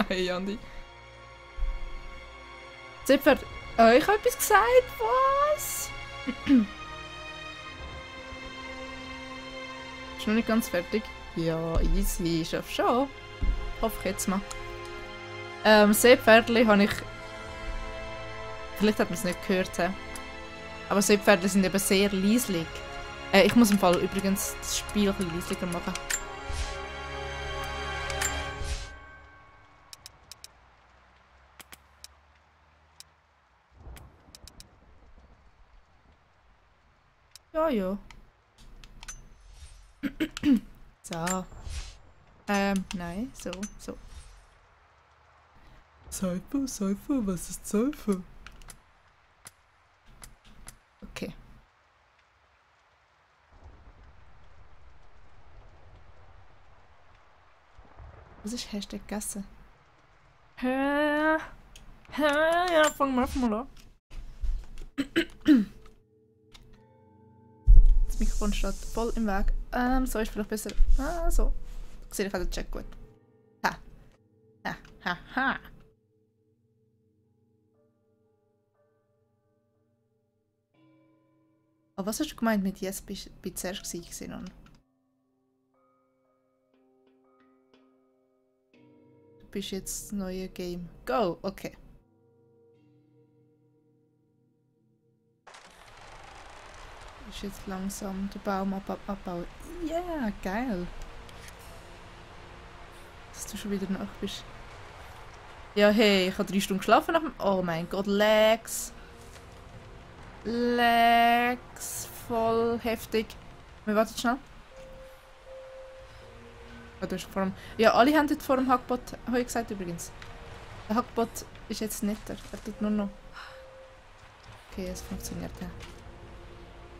Hey Andi. Zipfer, ich habe etwas gesagt, was? Ist noch nicht ganz fertig. Ja, easy, schaff schon. Hoffe ich jetzt mal. Seepferdli habe ich... Vielleicht hat man es nicht gehört. Aber Seepferdli sind eben sehr leislich. Ich muss im Fall übrigens das Spiel ein bisschen leislicher machen. Ja, ja. So. Nein, so. Seife, was ist Seife? Okay. Was ist Hashtag gegessen? Ja, fangen wir einfach mal an. Das Mikrofon steht voll im Weg. So ist vielleicht besser. So. Sehe ich auch den Chat gut. Ha. Oh, was hast du gemeint mit Yes? Bist du zuerst gewesen? Du bist jetzt das neue Game. Go! Okay. Ist jetzt langsam den Baum abbauen. Ja, yeah, geil. Dass du schon wieder nach bist. Ja, hey, ich habe 3 Stunden geschlafen nach dem... Oh mein Gott, Lags. Voll heftig. Wir warten schnell. Oh, du hast vor dem... Ja, alle haben dort vor dem Hackbot, habe ich gesagt übrigens. Der Hackbot ist jetzt netter. Er tut nur noch... Okay, es funktioniert ja.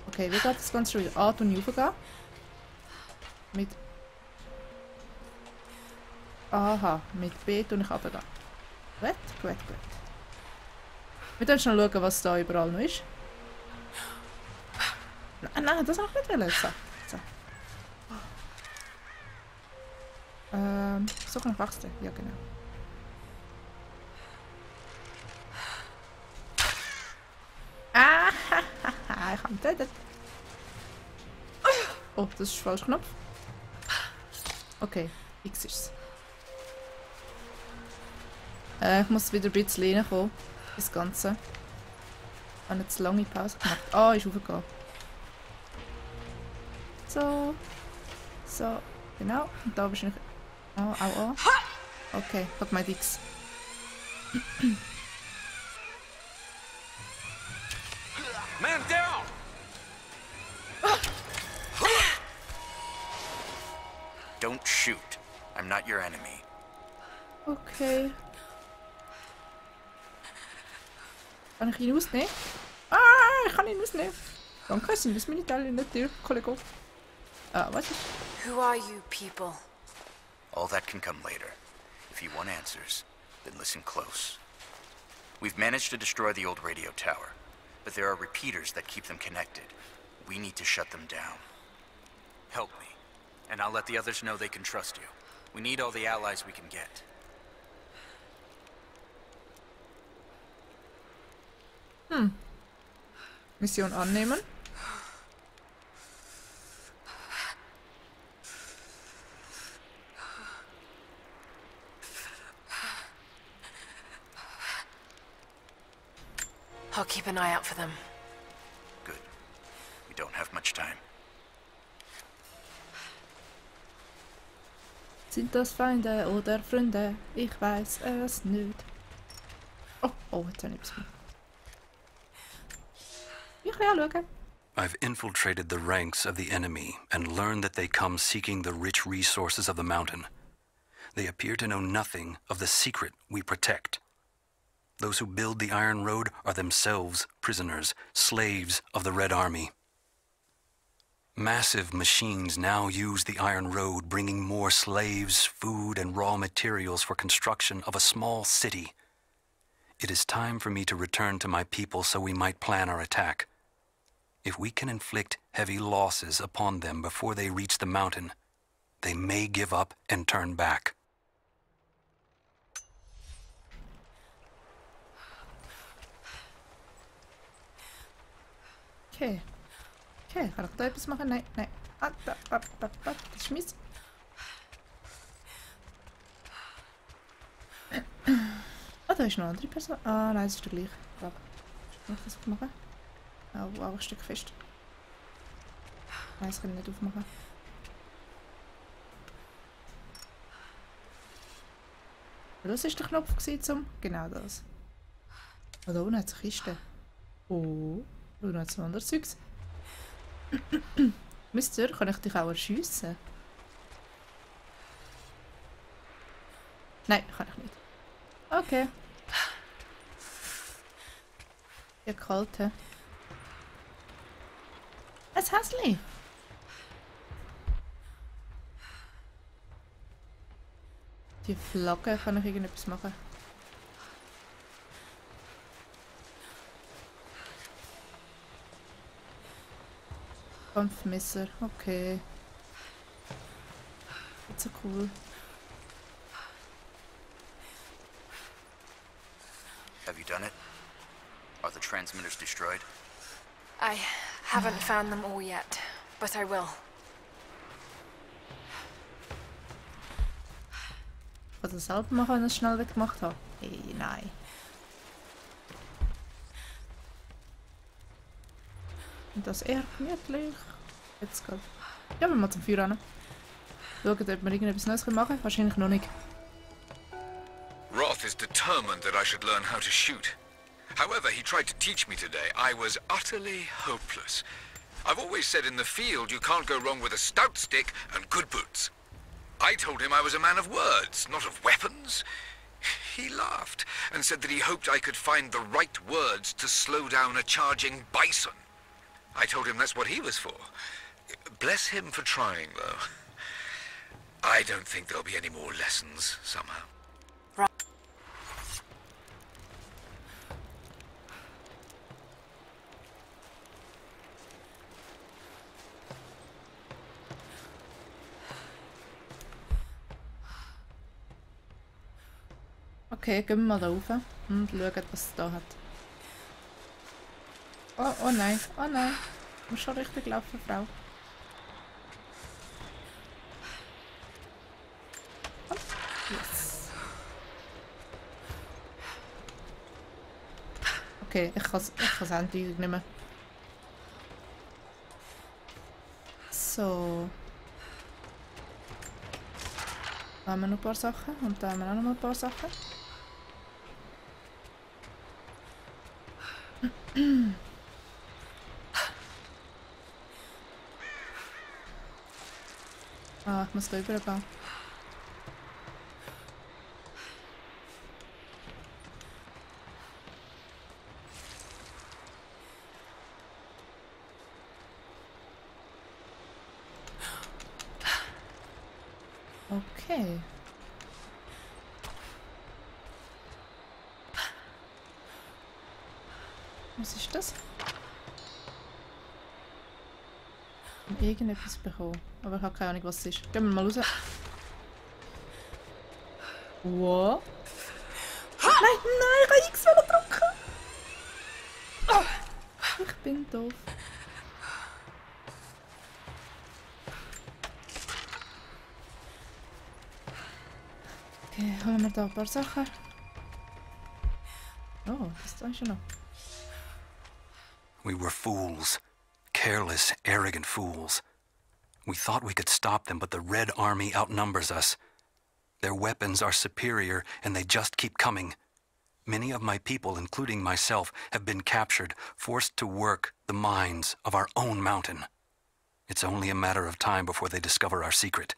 Okay, wie geht das Ganze schon wieder? A, tun ich raufgehen. Mit... Aha, mit B tun ich runtergehen. Gut. Wir können schnell schauen, was da überall noch ist. Nein, das habe ich nicht wollen. So kann ich wachsen. Ja, genau. Ich habe ihn getötet. Oh, das ist der falsche Knopf. Okay, X ist es. Ich muss wieder ein bisschen reinkommen. Das Ganze. Ich habe jetzt lange Pause gemacht. Ah, ist hochgegangen. So, genau. Und da wahrscheinlich... Oh, au. Okay, ich habe gemeint X. Man down! Don't shoot. I'm not your enemy. Okay. Kann ich ihn ausnehmen? Ich kann ihn ausnehmen. Danke, sind das meine Teile nicht dir, Kollege? Was ist? Who are you people? All that can come later. If you want answers, then listen close. We've managed to destroy the old radio tower, but there are repeaters that keep them connected. We need to shut them down. Help me, and I'll let the others know they can trust you. We need all the allies we can get. Mission annehmen. I'll keep an eye out for them. Good. We don't have much time. Sind das Feinde oder Freunde? Ich weiß es nicht. Oh, jetzt habe ich etwas. Ich kann anschauen. I've infiltrated the ranks of the enemy and learned that they come seeking the rich resources of the mountain. They appear to know nothing of the secret we protect. Those who build the Iron Road are themselves prisoners, slaves of the Red Army. Massive machines now use the Iron Road, bringing more slaves, food, and raw materials for construction of a small city. It is time for me to return to my people so we might plan our attack. If we can inflict heavy losses upon them before they reach the mountain, they may give up and turn back. Okay. Okay, kann ich da etwas machen? Nein, nein. Ah, das ist meins. Ah, da ist noch eine andere Person. Ah, nein, das ist der gleiche. Ich glaube. Kann ich das aufmachen? Oh, auch ein Stück fest. Nein, das kann ich nicht aufmachen. Das war der Knopf zum... Genau das. Oh, da unten hat es eine Kiste. Oh, da unten hat es noch anderes Zeugs. Mister, kann ich dich auch erschiessen? Nein, kann ich nicht. Okay. Ja, kalt, hä? Ein Häsli! Die Flagge, kann ich irgendetwas machen? Kampfmesser, okay. Nicht so cool. Have you done it? Are the transmitters destroyed? I haven't found them all yet, but I will. Ich kann das selber machen, wenn ich es schnell gemacht habe. Hey, nein. Und das eher gemütlich. Jetzt geht. Ja, wir mal zum Feuer hin. Schauen, ob wir irgendetwas Neues machen können. Wahrscheinlich noch nicht. Roth is determined that I should learn how to shoot. However, he tried to teach me today. I was utterly hopeless. I've always said in the field you can't go wrong with a stout stick and good boots. I told him I was a man of words, not of weapons. He laughed and said that he hoped I could find the right words to slow down a charging bison. I told him that's what he was for. Bless him for trying, though. I don't think there'll be any more lessons, somehow. Okay, gehen wir mal da rauf und schauen, was es da hat. Oh, oh nein, oh nein. Du musst schon richtig laufen, Frau. Oh, yes. Okay, ich kann das Handy nicht mehr. So. Da haben wir noch ein paar Sachen und da haben wir auch noch mal ein paar Sachen. Ah, ich muss da rübergehen. Okay. Was ist das? Ich habe irgendetwas bekommen, aber ich habe keine Ahnung, was es ist. Gehen wir mal raus. Wow. Nein, nein, ich habe X drücken. Ich bin doof. Okay, haben wir da ein paar Sachen. Oh, das da ist ja noch. We were fools. Careless, arrogant fools. We thought we could stop them, but the Red Army outnumbers us. Their weapons are superior, and they just keep coming. Many of my people, including myself, have been captured, forced to work the mines of our own mountain. It's only a matter of time before they discover our secret.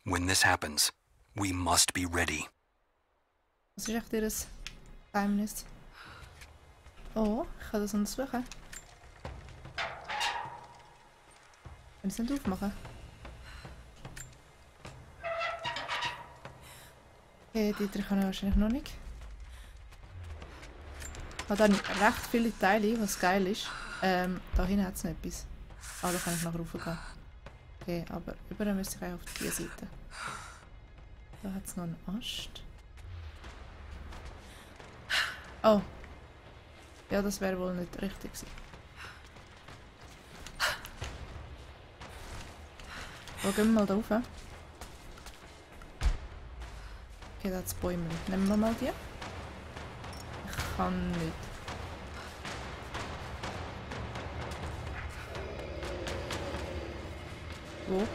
When this happens, we must be ready. Was ist echt ihr Geheimnis? Oh, ich kann das untersuchen. Kann ich es nicht aufmachen? Okay, die drei kann ich wahrscheinlich noch nicht. Ich habe dann recht viele Teile, was geil ist. Da hinten hat es noch etwas. Ah, da kann ich nachher raufgehen. Okay, aber über müsste ich eigentlich auf diese Seite. Da hat es noch einen Ast. Oh. Ja, das wäre wohl nicht richtig gewesen. So, gehen wir mal da rauf. Okay, da hat es Bäume. Nehmen wir mal die. Ich kann nicht. Wo?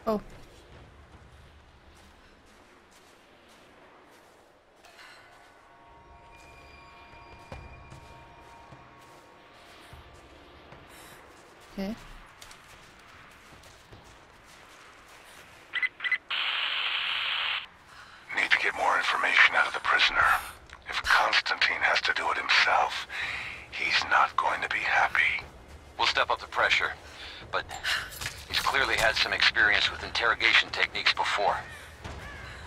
Oh. Okay. Need to get more information out of the prisoner. If Constantine has to do it himself, he's not going to be happy. We'll step up the pressure, but he's clearly had some experience with interrogation techniques before.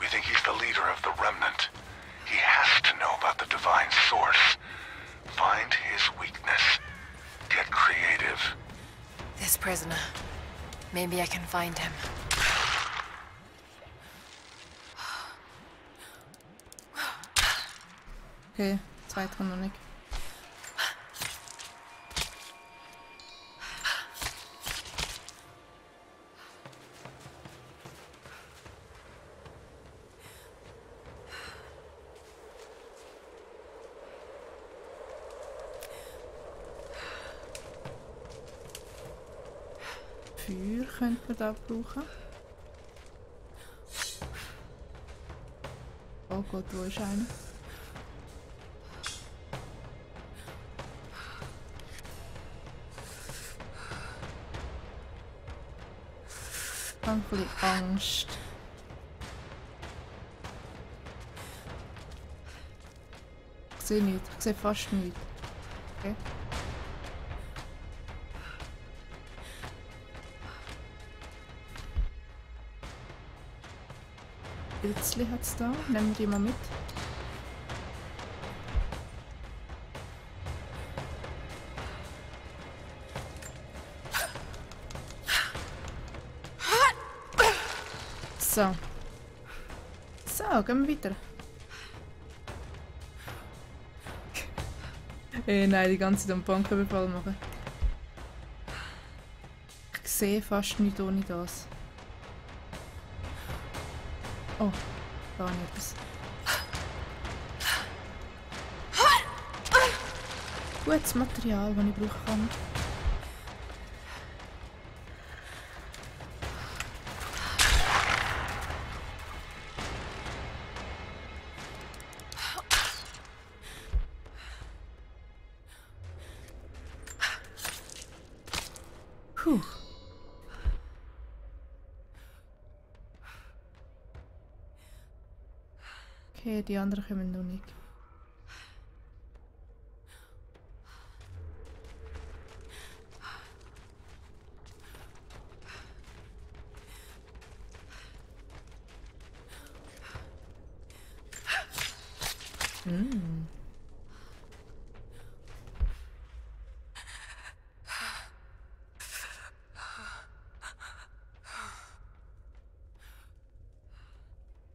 We think he's the leader of the Remnant. He has to know about the Divine Source. Find his weakness. Get creative. This prisoner. Maybe I can find him. Okay, zweit kommt noch nicht. Feuer könnte man da brauchen. Oh Gott, wo ist einer? Ich habe ein bisschen Angst. Ich sehe nichts, ich sehe fast nichts. Okay. Pilzli hat es da. Nehmen wir die mal mit. So. So, gehen wir weiter. Nein, die ganze Zeit am Banküberfall machen. Ich sehe fast nichts ohne das. Oh, da habe ich etwas. Gutes Material, das ich brauchen kann. Puh. Okay, die anderen kommen noch nicht.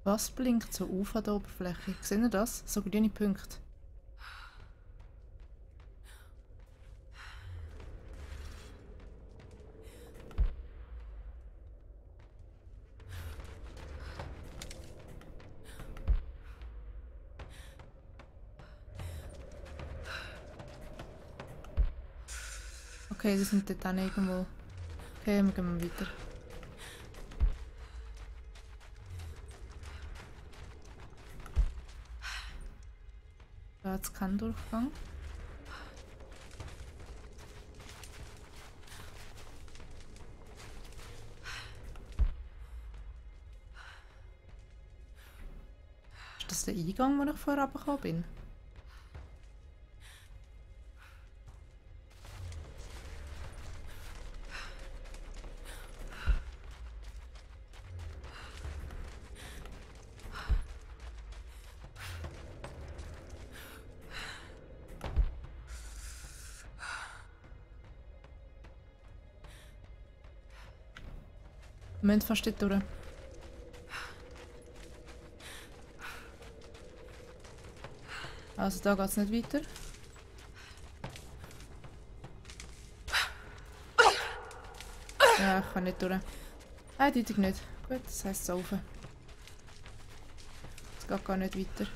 Was blinkt so auf an der Oberfläche? Seht ihr das? So grüne Punkte. Okay, sie sind dort auch irgendwo. Okay, wir gehen weiter. Da hat es keinen Durchgang. Ist das der Eingang, wo ich vorher runtergekommen bin? Wir müssen fast dort durch. Also da geht es nicht weiter. Ja, ich kann nicht durch. Eindeutig nicht. Gut, das heisst saufen. Es geht gar nicht weiter.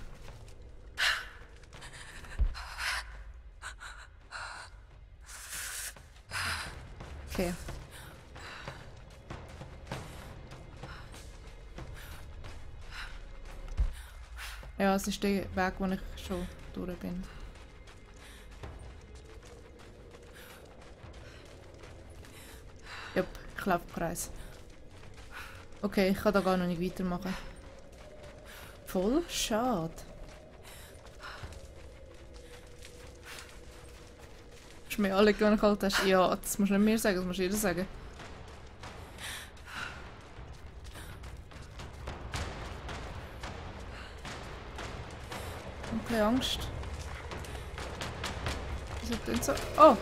Okay. Ja, es ist der Weg, wo ich schon durch bin. Jupp, ich laufe im Kreis. Okay, ich kann da gar noch nicht weitermachen. Voll schade. Hast du mir alle gehalten hast? Ja, das musst du nicht mir sagen, das musst du jeder sagen. Ein bisschen Angst. Wieso denn so? Oh!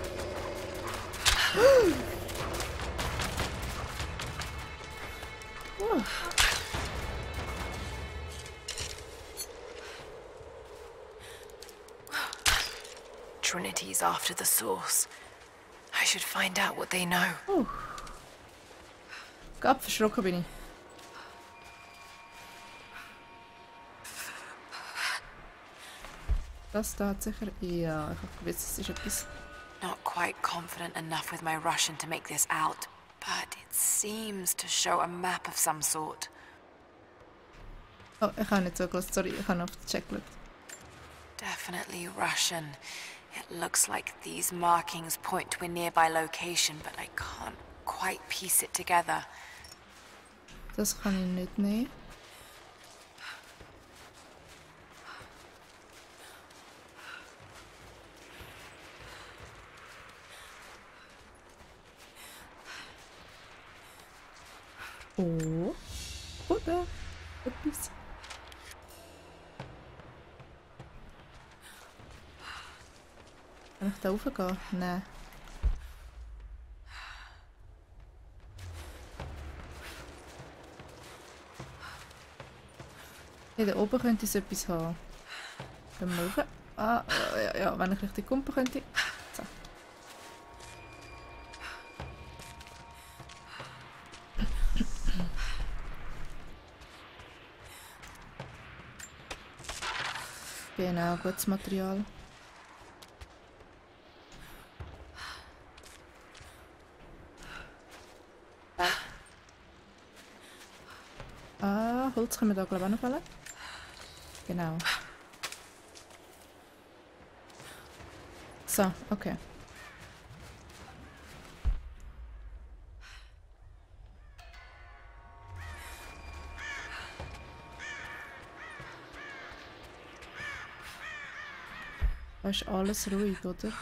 Trinity's after the source. I should find out what they know. Gott, verschrocken bin ich. Das da hat sicher... Ja, ich habe gewusst, es ist etwas... Not quite confident enough with my Russian to make this out, but it seems to show a map of some sort. Oh, ich habe nicht zugelassen, sorry, ich habe auf den Check geschaut. Definitely Russian. It looks like these markings point to a nearby location, but I can't quite piece it together. Das kann ich nicht nehmen. Oh. Oder? Etwas. Kann ich da raufgehen? Nein. Hier da oben könnte es etwas haben. Gehen wir rauf. Ah, ja, wenn ich richtig kumpen könnte. So. Genau, gutes Material. Ah, Holz können wir da glaube ich auch noch fällen. Genau. So, okay. Da ist alles ruhig, oder?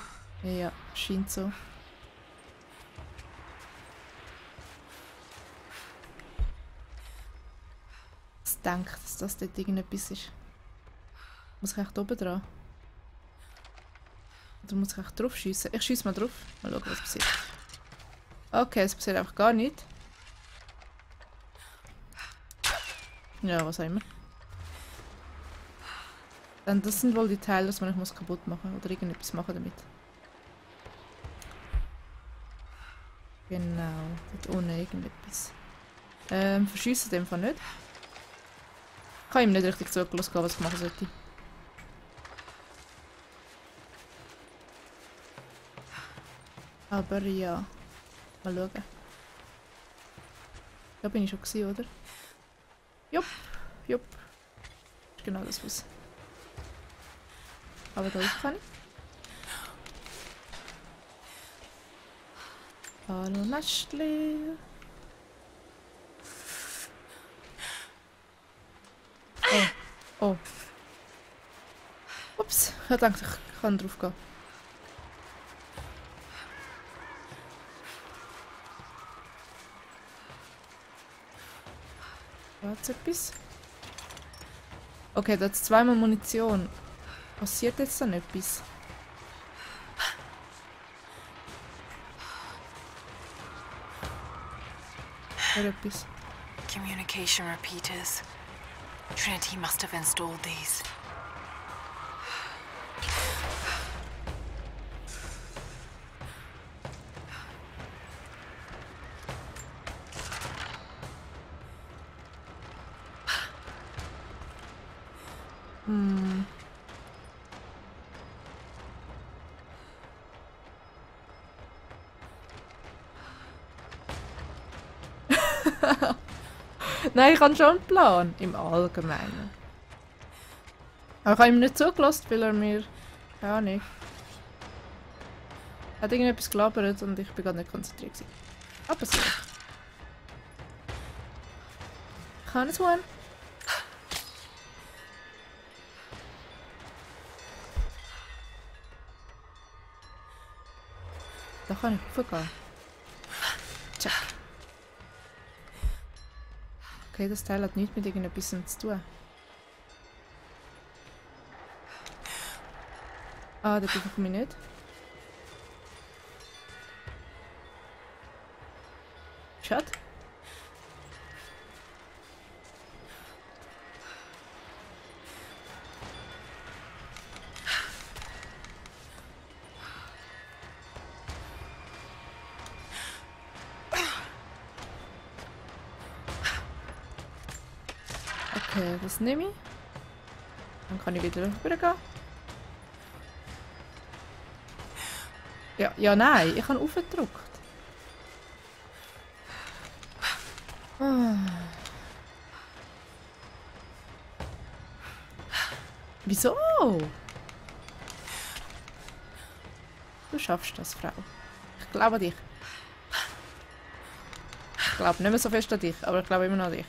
Ja, scheint so. Ich denke, dass das dort irgendetwas ist. Muss ich echt oben dran? Oder muss ich echt drauf schiessen? Ich schiesse mal drauf. Mal schauen, was passiert. Okay, es passiert einfach gar nichts. Ja, was auch immer. Dann das sind wohl die Teile, die ich muss kaputt machen oder irgendetwas machen damit. Genau, dort unten irgendetwas. Verschiessen in dem Fall nicht. Ich kann ihm nicht richtig zugelassen, was ich machen sollte. Aber ja, mal schauen. Da bin ich schon gewesen, oder? Jupp, jupp. Das ist genau das, was. Aber da hoch kann ich. Hallo Nestli. Oh, oh. Ups, ich dachte, ich kann drauf gehen. Da hat es etwas. Okay, da hat es zweimal Munition. Passiert jetzt dann etwas? Oder etwas. Communication repeaters. Trinity must have installed these. Nein, ich habe schon einen Plan. Im Allgemeinen. Aber ich habe ihm nicht zugelassen, weil er mir... Keine Ahnung. Er hat irgendetwas gelabert und ich bin gar nicht konzentriert gewesen. Aber so. Ich kann es holen. Da kann ich hochgehen. Check. Okay, das Teil hat nichts mit irgendetwas zu tun. Ah, da komme ich nicht. Schade. Okay, das nehme ich. Dann kann ich wieder rübergehen. Ja, nein, ich habe aufgedrückt. Wieso? Du schaffst das, Frau. Ich glaube an dich. Ich glaube nicht mehr so fest an dich, aber ich glaube immer noch an dich.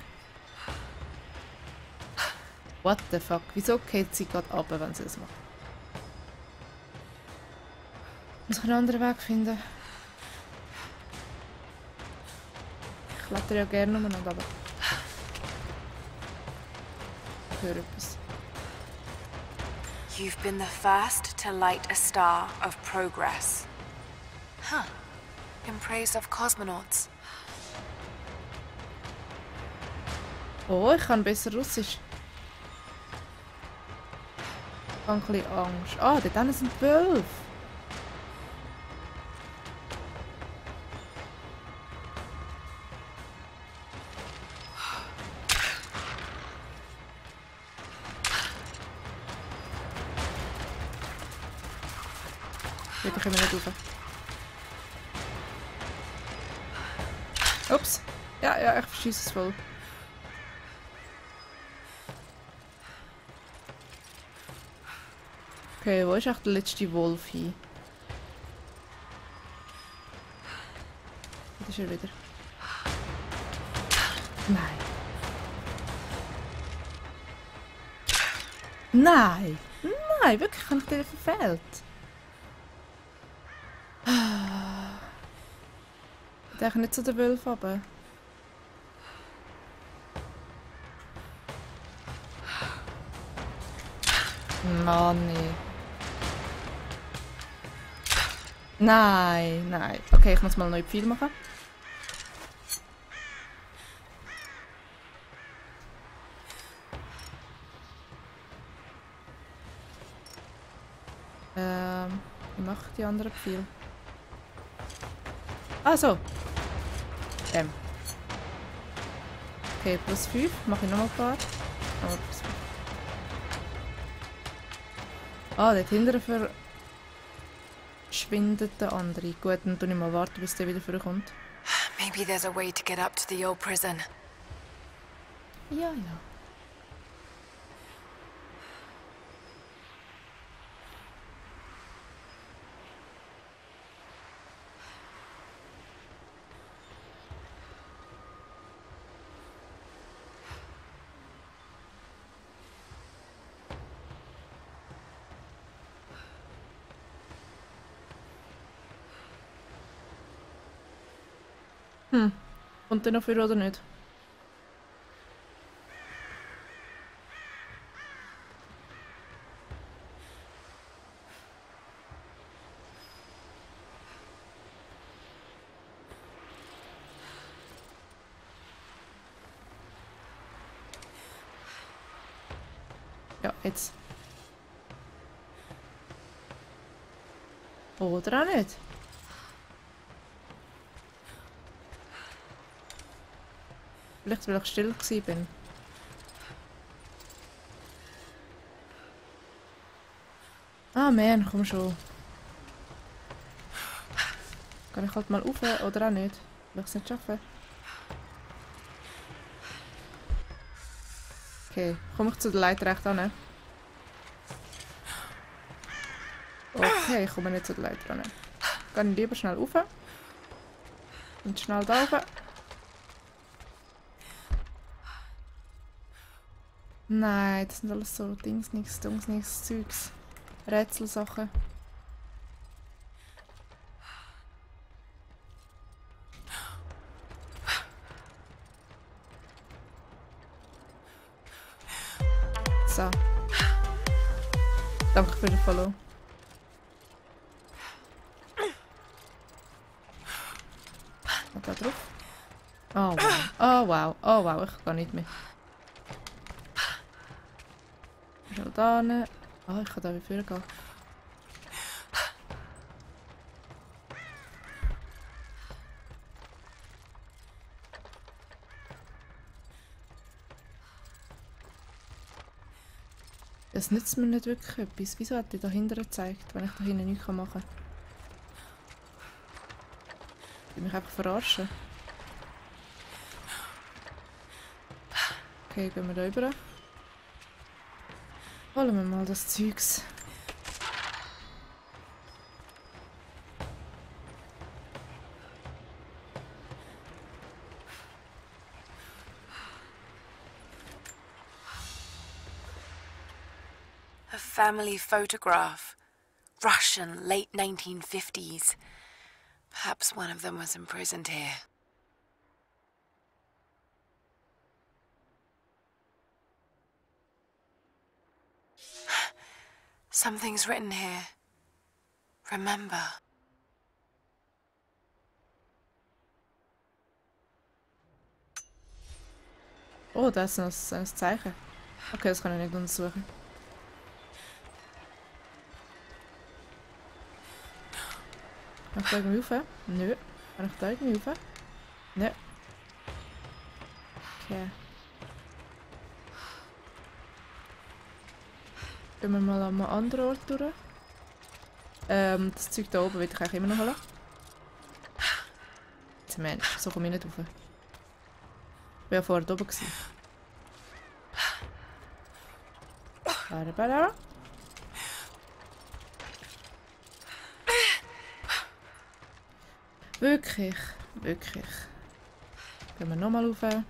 What the fuck? Wieso geht sie gerade ab, wenn sie das macht? Muss ich einen anderen Weg finden? Ich kletter ja gerne umeinander, aber... Ich höre etwas. You've been the first to light a star of progress. Huh. In praise of cosmonauts. Oh, ich kann besser Russisch. Ich habe ein bisschen Angst. Ah, dort hinten sind 12. Da kommen wir nicht rauf. Ups. Ja, ich verschieße es voll. Okay, wo ist echt der letzte Wolf hin? Da ist er wieder. Nein. Nein! Nein, wirklich, ich habe den verfehlt. Ich denke nicht zu den Wölfen, aber... Mann, nee. Nein. Okay, ich muss mal neue Pfeil machen. Wie mache ich die anderen Pfeil? Ah, so. Okay, plus 5. Mache ich nochmal ein paar. Oh, plus 5. Ah, dort hinten verschwindet der andere. Gut, dann tue ich mal warten, bis der wieder vorkommt. Maybe there's a way to get up to the old prison. Ja. Kommt der noch für oder nicht? Ja, jetzt. Oder auch nicht. Vielleicht, weil ich still war. Ah, man, komm schon. Kann ich halt mal rauf oder auch nicht? Will ich es nicht schaffen? Okay, komme ich zu der Leiter recht an? Okay, ich komme nicht zu der Leiter an. Gehe ich lieber schnell rauf. Und schnell da rauf. Nein, das sind alles so Dings, nichts, Zeugs. Rätselsachen. So. Danke für den Follow. Und da drauf. Oh wow. Oh wow. Oh wow, ich kann nicht mehr. Schau da hin. Oh, ich kann da wieder gehen. Das nützt mir nicht wirklich etwas. Wieso hat die da hinten gezeigt, wenn ich da hinten nichts machen kann? Ich will mich einfach verarschen. Okay, gehen wir da rüber. Holen wir mal das Zeugs. A family photograph. Russian, late 1950s. Perhaps one of them was imprisoned here. Something's written here. Remember. Oh, da ist noch ein Zeichen. Okay, das kann ich nicht untersuchen. Kann ich da irgendwie rauf? Nö. Kann ich da irgendwie rauf? Nö. Okay. Gehen wir mal an einem anderen Ort durch. Das Zeug da oben will ich eigentlich immer noch holen. Jetzt Mensch, so komme ich nicht rauf. Ich war ja vorher oben. Bada. Wirklich. Gehen wir nochmal rauf.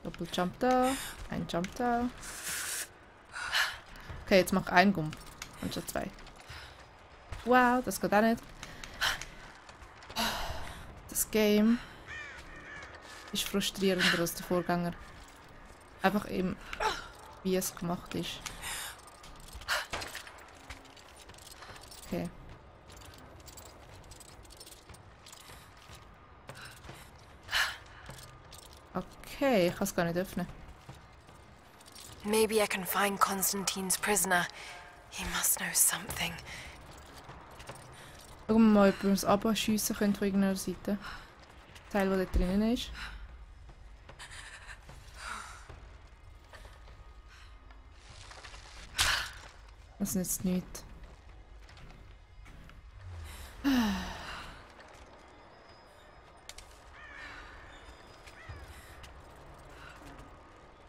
Doppel-Jump da. Ein Jump da. Okay, jetzt mach ich einen Gump. Und schon zwei. Wow, das geht auch nicht. Das Game ist frustrierender als der Vorgänger. Einfach eben, wie es gemacht ist. Okay. Okay, ich kann es gar nicht öffnen. Maybe I can find Konstantin's prisoner. He must know something. Schauen wir mal, ob wir uns abschiessen können von irgendeiner Seite. Teil, der da drinnen ist. Das nützt nichts.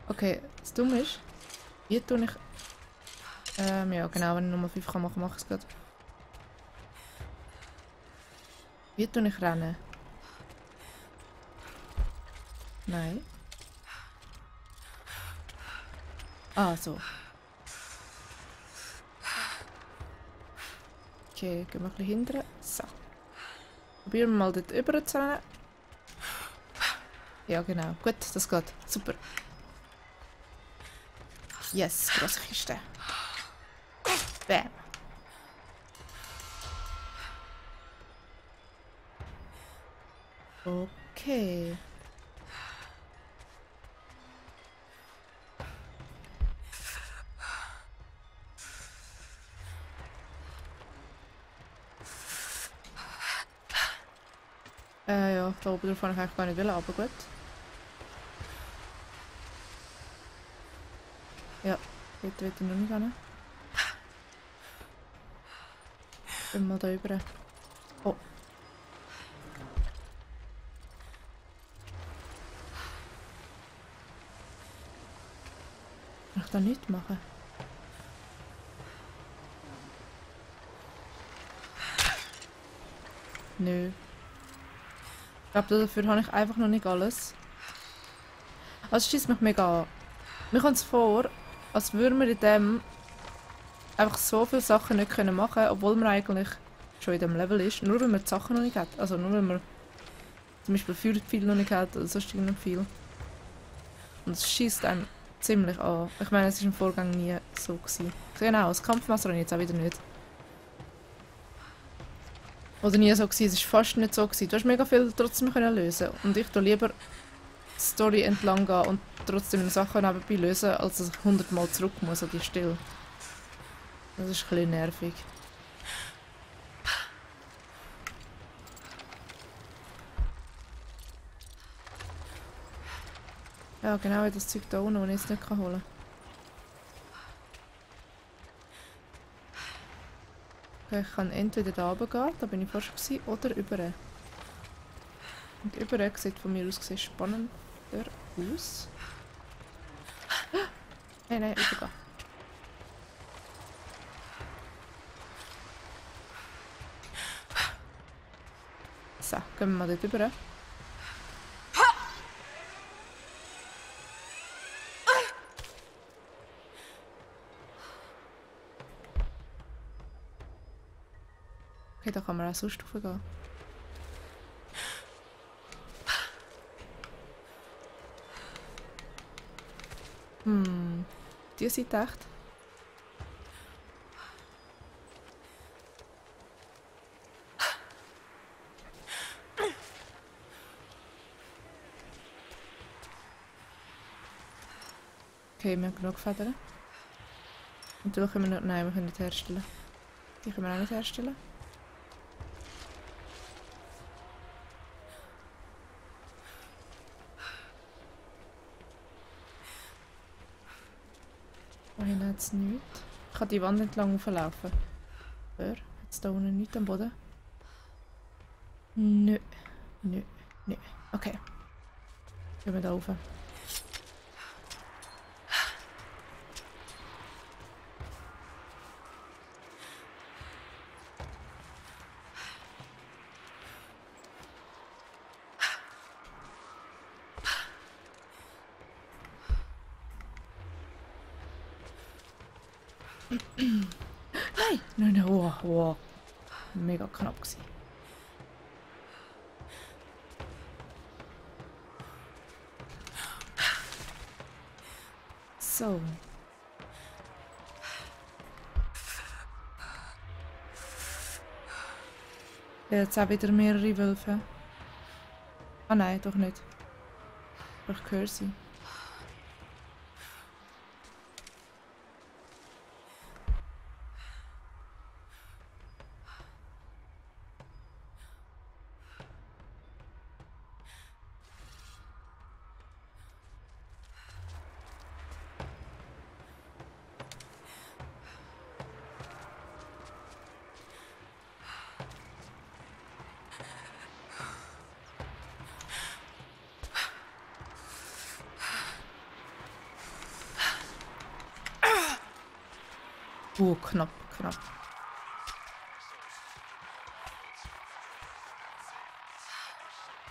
Okay, das Dumme ist, wie tue ich... ja genau, wenn ich Nummer 5 machen kann, mache ich es gerade. Wie tue ich rennen? Nein. Ah, so. Okay, gehen wir ein bisschen hinterher. So. Probieren wir mal dort rüber zu rennen. Ja, genau. Gut, das geht. Super. Yes, grosse Kiste. Bam. Okay. Ja, da oben drauf habe ich eigentlich gar nicht wollen, aber gut. Ja, dort will ich noch nicht hin. Gehen wir mal da rüber. Oh. Kann ich da nichts machen? Nö. Ich glaube, dafür habe ich einfach noch nicht alles. Also es schießt mich mega an. Mir kommt es vor, als würden wir in dem einfach so viele Sachen nicht machen können, obwohl man eigentlich schon in dem Level ist, nur weil man die Sachen noch nicht hat. Also nur weil man zum Beispiel viel noch nicht hat oder sonst noch viel. Und es schießt einem ziemlich an. Ich meine, es war im Vorgang nie so gewesen. Genau, das Kampfmesser habe ich jetzt auch wieder nicht. Oder nie so gewesen, es war fast nicht so gewesen. Du hast mega viel trotzdem können lösen. Und ich tue lieber die Story entlang gehen und trotzdem Sachen nebenbei lösen, als dass ich 100 Mal zurück muss an die Stelle. Das ist ein bisschen nervig. Ja, genau, das Zeug da unten, das ich jetzt nicht holen kann. Okay, ich kann entweder da oben gehen, da bin ich fast gewesen, oder über. Und über sieht von mir aus gesehen spannender aus. Nein, übergehen. So, gehen wir mal dort rüber. Okay, da kann man auch sonst raufgehen. Die Seite echt. Okay, wir haben genug Federn. Und da können wir noch... Nein, wir können nicht herstellen. Die können wir auch nicht herstellen. Wohin hat es nichts? Ich kann die Wand entlang laufen. Hör, hat es da unten nichts am Boden? Nö. Okay. Gehen wir da rauf. Nein, wow. Mega knapp gewesen. So. Jetzt auch wieder mehrere Wölfe. Ah nein, doch nicht. Ich höre sie. Knapp.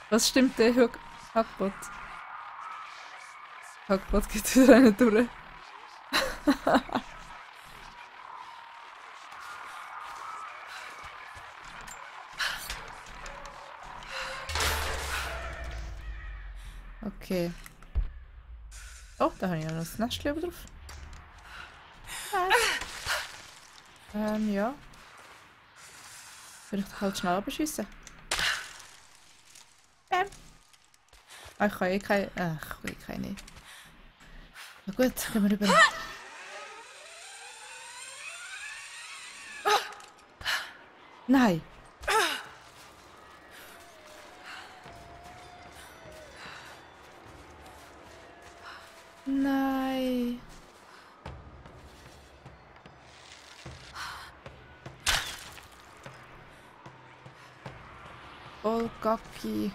Was stimmt der Hackbot? Hackbot geht wieder eine durch. Okay. Oh, da habe ich noch das Nestchen drauf. Ja. Vielleicht halt schnell abschiessen. Ah, ich kann eh keine. Ach, ich kann eh keine. Na gut, gehen wir rüber. Nein. Voll Gacki.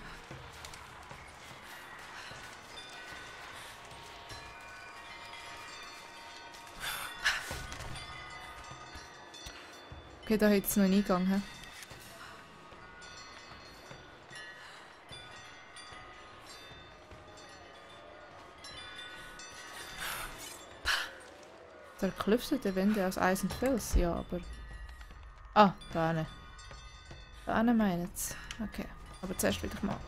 Okay, da hat es noch einen Eingang. He? Der klüftet die Wände aus Eis und Fels, ja, aber... Ah, da hinten. Da hinten meinen sie. Okay, aber zuerst will ich mal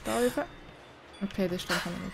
da rüber. Okay, das stimmt nicht.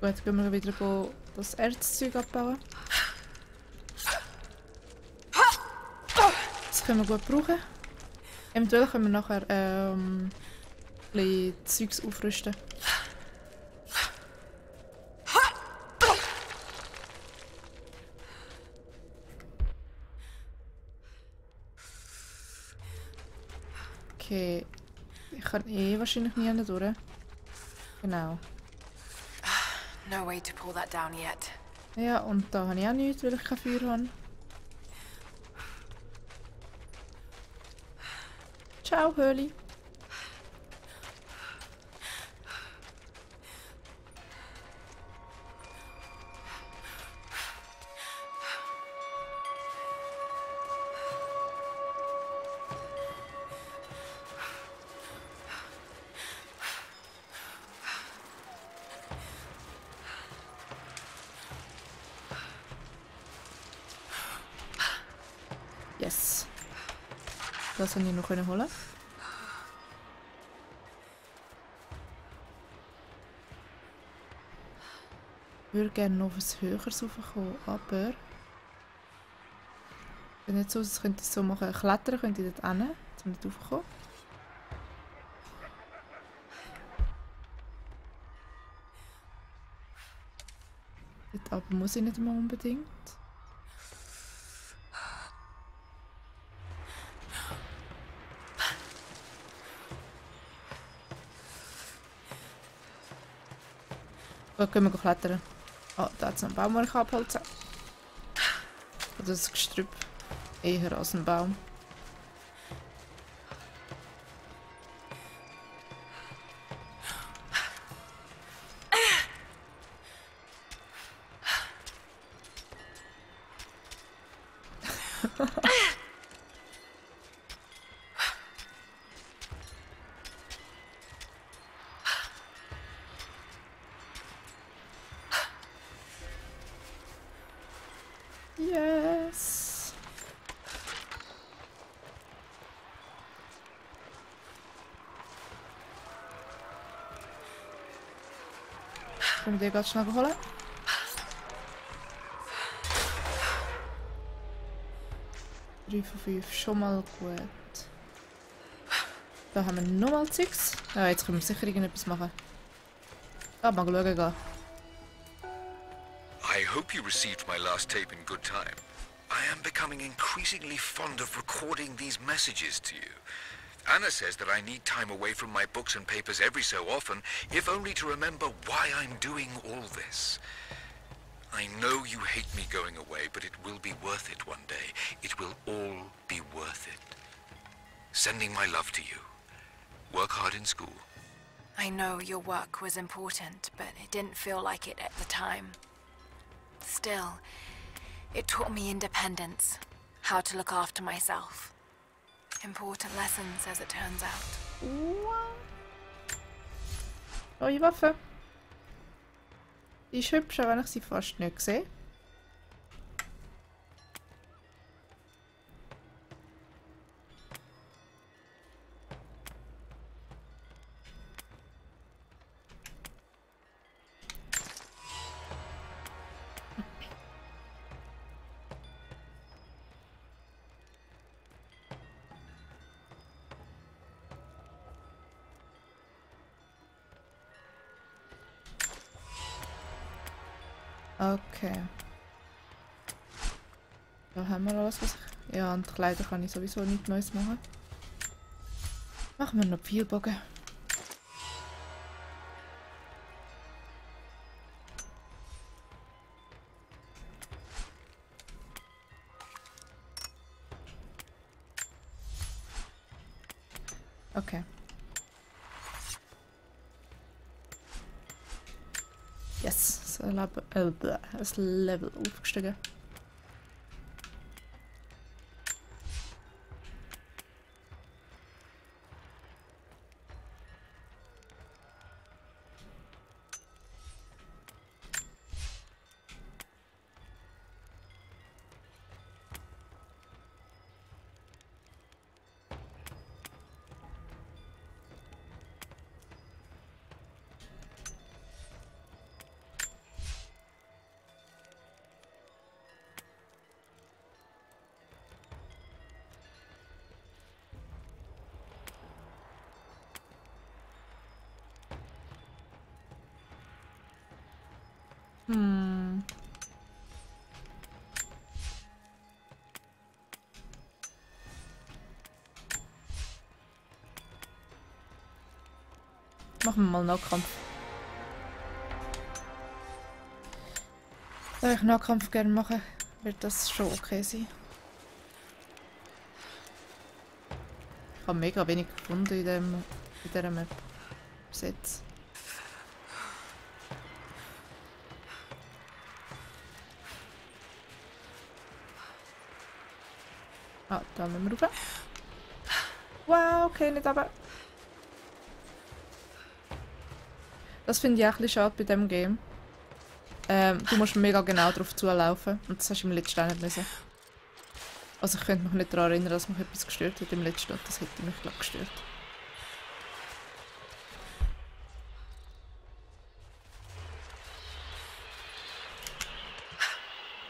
Gut, gehen wir wieder das Erzzeug abbauen. Das können wir gut brauchen. Eventuell können wir nachher ein bisschen Zeugs aufrüsten. Okay. Ich kann wahrscheinlich nie durch. Genau. No way to pull that down yet. Ja, und da habe ich auch nichts, weil ich kein Feuer habe. Ciao, Höhli. Yes. Das konnte ich noch holen. Ich würde gerne noch etwas Höheres raufkommen, aber... Wenn nicht so, als könnte ich so machen, klettern könnte ich dort hin, um nicht raufzukommen. Dort aber muss ich nicht mehr unbedingt. Gut, können wir klettern. Oh, da hat es noch einen Baum, den ich abholzen kann. Oder das Gestrüpp. Eher als ein Baum. Yes. Können wir den ganz schnell holen? Drei von 5, schon mal gut. Da haben wir nochmal Zeugs. Ja, jetzt können wir sicher irgendetwas machen. Ah, mal schauen gehen. I hope you received my last tape in good time. I am becoming increasingly fond of recording these messages to you. Anna says that I need time away from my books and papers every so often, if only to remember why I'm doing all this. I know you hate me going away, but it will be worth it one day. It will all be worth it. Sending my love to you. Work hard in school. I know your work was important, but it didn't feel like it at the time. Still, it taught me independence, how to look after myself. Important lessons, as it turns out. Neue Waffe. Die ist hübsch, auch wenn ich sie fast nicht sehe. Okay. Da haben wir alles, was ich... Ja, und Kleider kann ich sowieso nichts Neues machen. Machen wir noch Pfeilbogen. Okay. Yes, ein Level aufgestiegen. Machen wir mal Nahkampf. Da ich Nahkampf gerne mache, wird das schon okay sein. Ich habe mega wenig gefunden in dieser Map bis jetzt. Ah, da müssen wir rauf. Wow, okay, nicht runter. Das finde ich auch ein bisschen schade bei diesem Game. Du musst mega genau darauf zulaufen und das hast du im letzten auch nicht müssen. Also ich könnte mich nicht daran erinnern, dass mich etwas gestört hat im letzten und das hätte mich glaub gestört.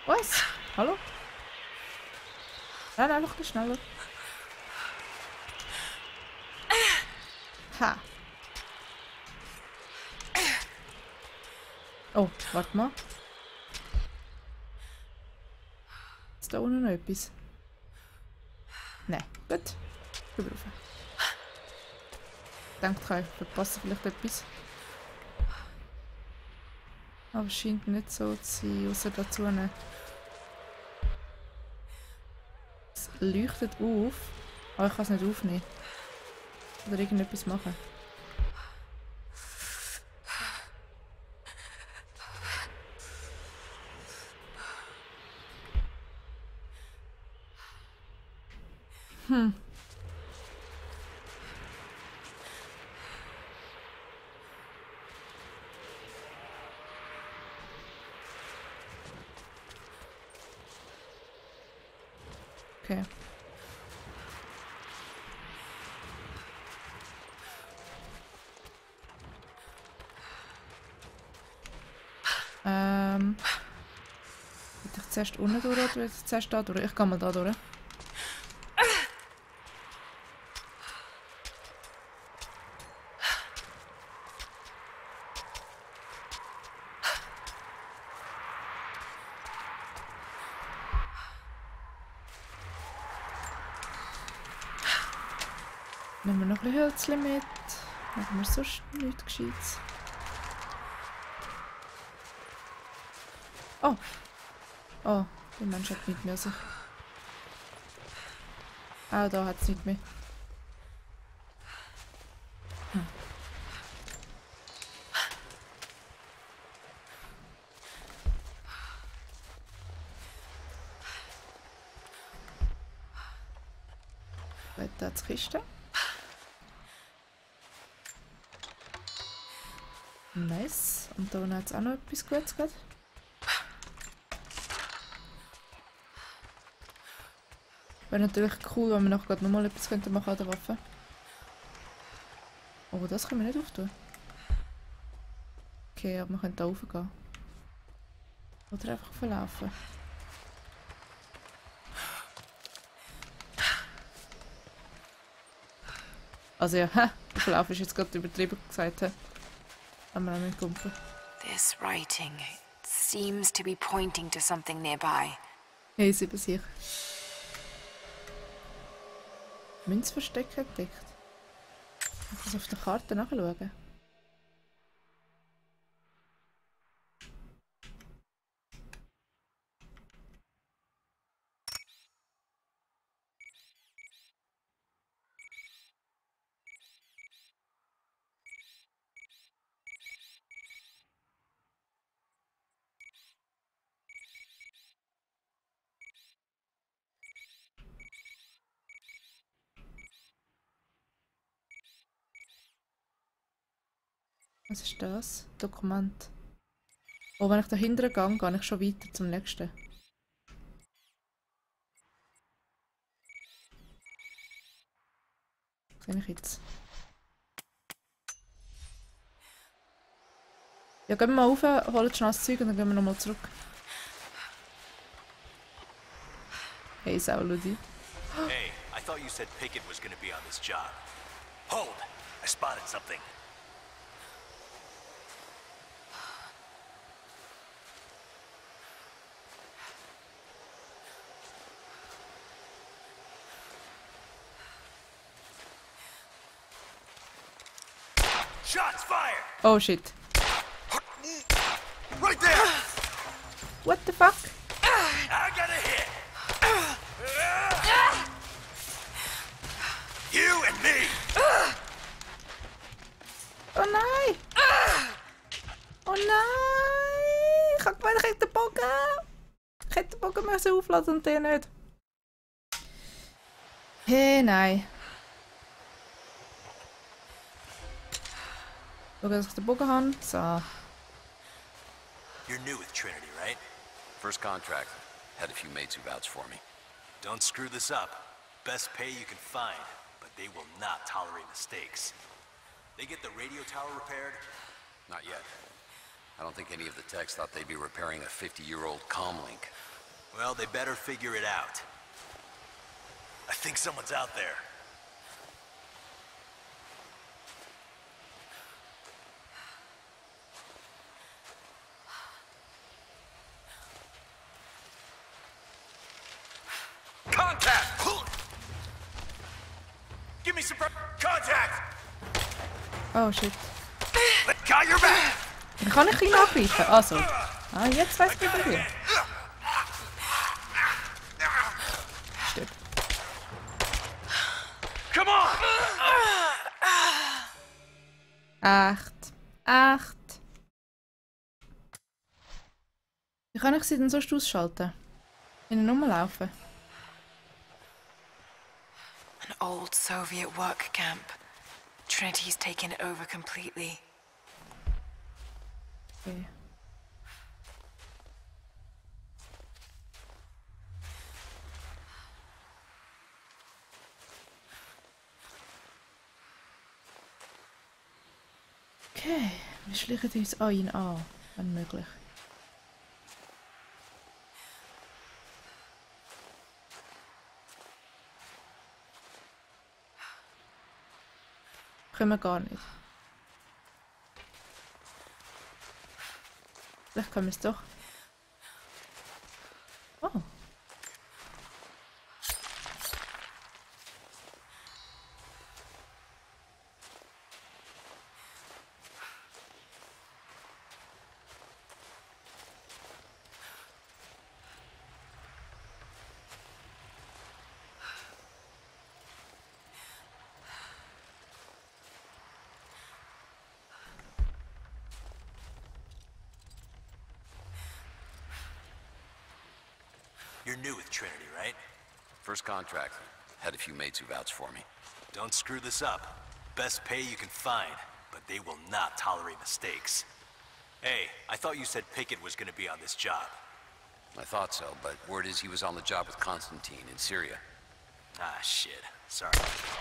Was? Hallo? Nein, einfach ein bisschen schneller. Ha! Oh, warte mal. Ist da unten noch etwas? Nein, gut. Rüber rauf. Ich denke, ich verpasse vielleicht etwas. Aber es scheint nicht so zu sein, außer dazu nicht. Es leuchtet auf, aber ich kann es nicht aufnehmen. Oder irgendetwas machen. Okay. Will ich zuerst unten durch oder will ich zuerst da durch? Ich gehe mal da durch. Nehmen wir noch ein bisschen Hölzchen mit. Machen wir sonst nichts Gescheites. Oh! Oh, der Mensch hat nichts mehr sich. Ah, da hat es nicht mehr. Da die Kiste. Nice. Und da unten hat es auch noch etwas Gutes gerade. Wäre natürlich cool, wenn wir noch gerade nochmal etwas machen könnten an der Waffe. Oh, das können wir nicht auftun. Okay, aber wir können da raufgehen. Oder einfach verlaufen. Also ja, verlaufen ist jetzt gerade übertrieben gesagt. Haben wir auch nicht gefunden. This writing seems to be pointing to something nearby. Hey, sie bei sich. Münzversteck entdeckt. Ich muss auf der Karte nachschauen. Was ist das? Dokument. Oh, wenn ich da hinten gehe, gehe ich schon weiter zum nächsten. Was sehe ich jetzt? Ja, gehen wir mal rauf, holen schnell das Zeug und dann gehen wir nochmal zurück. Hey, Sauludi. Hey, I thought you said Pickett was gonna be on this job. Hold! I spotted something. Shots fired! Oh shit. Right there! What the fuck? I got a hit! You and me! Oh nein! Oh nein! Ich hab gemeint, ich hätte den Bogen! Ich hätte den Bogen müssen aufladen und den nicht. Hey, nein. Schau, dass ich den Bogen habe. So. You're new with Trinity, right? First contract. Had a few mates who vouched for me. Don't screw this up. Best pay you can find, but they will not tolerate mistakes. They get the radio tower repaired? Not yet. I don't think any of the techs thought they'd be repairing a 50-year-old comlink. Well, they better figure it out. I think someone's out there. Contact! Give me some contact! Oh shit. Got your back! Dann kann ich ihn angreifen. Also. Ah, jetzt weiss ich wie. Stimmt. Come on! Echt. Echt. Wie kann ich sie denn sonst ausschalten? In eine Nummer laufen? An old Soviet work camp. Trinity's taken it over completely. Okay. Okay, wir schleichen uns an ihn an, wenn möglich. Können wir gar nicht. Vielleicht können wir es doch. Oh. You're new with Trinity, right? First contract. Had a few mates who vouched for me. Don't screw this up. Best pay you can find, but they will not tolerate mistakes. Hey, I thought you said Pickett was gonna be on this job. I thought so, but word is he was on the job with Constantine in Syria. Ah, shit. Sorry.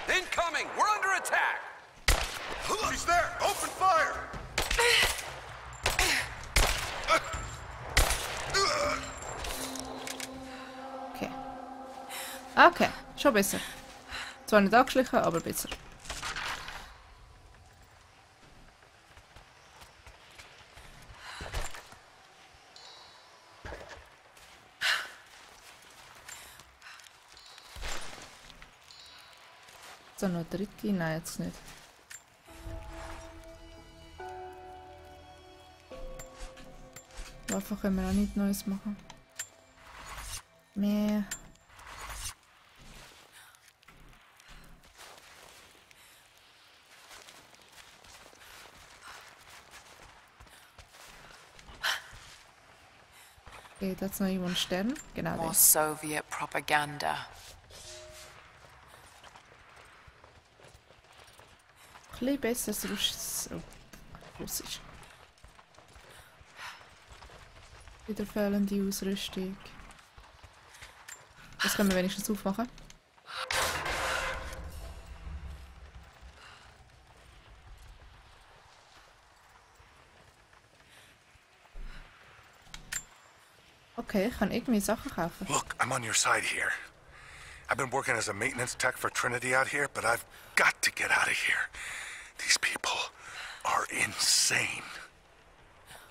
Incoming! We're under attack! He's there! Open fire! Okay. Okay, schon besser. Zwar nicht angeschlichen, aber besser. So, noch eine dritte? Nein, jetzt nicht. Waffen können wir auch nichts Neues machen. Mehr. Okay, da hat es noch irgendwo einen Stern. Genau More den. Soviet propaganda. Ein bisschen besseres Russisch. Wieder fehlende Ausrüstung. Das können wir wenigstens aufmachen. Okay, ich kann irgendwie Sachen kaufen. Look, I'm on your side here. I've been working as a maintenance tech for Trinity out here, but I've got to get out of here. These people are insane.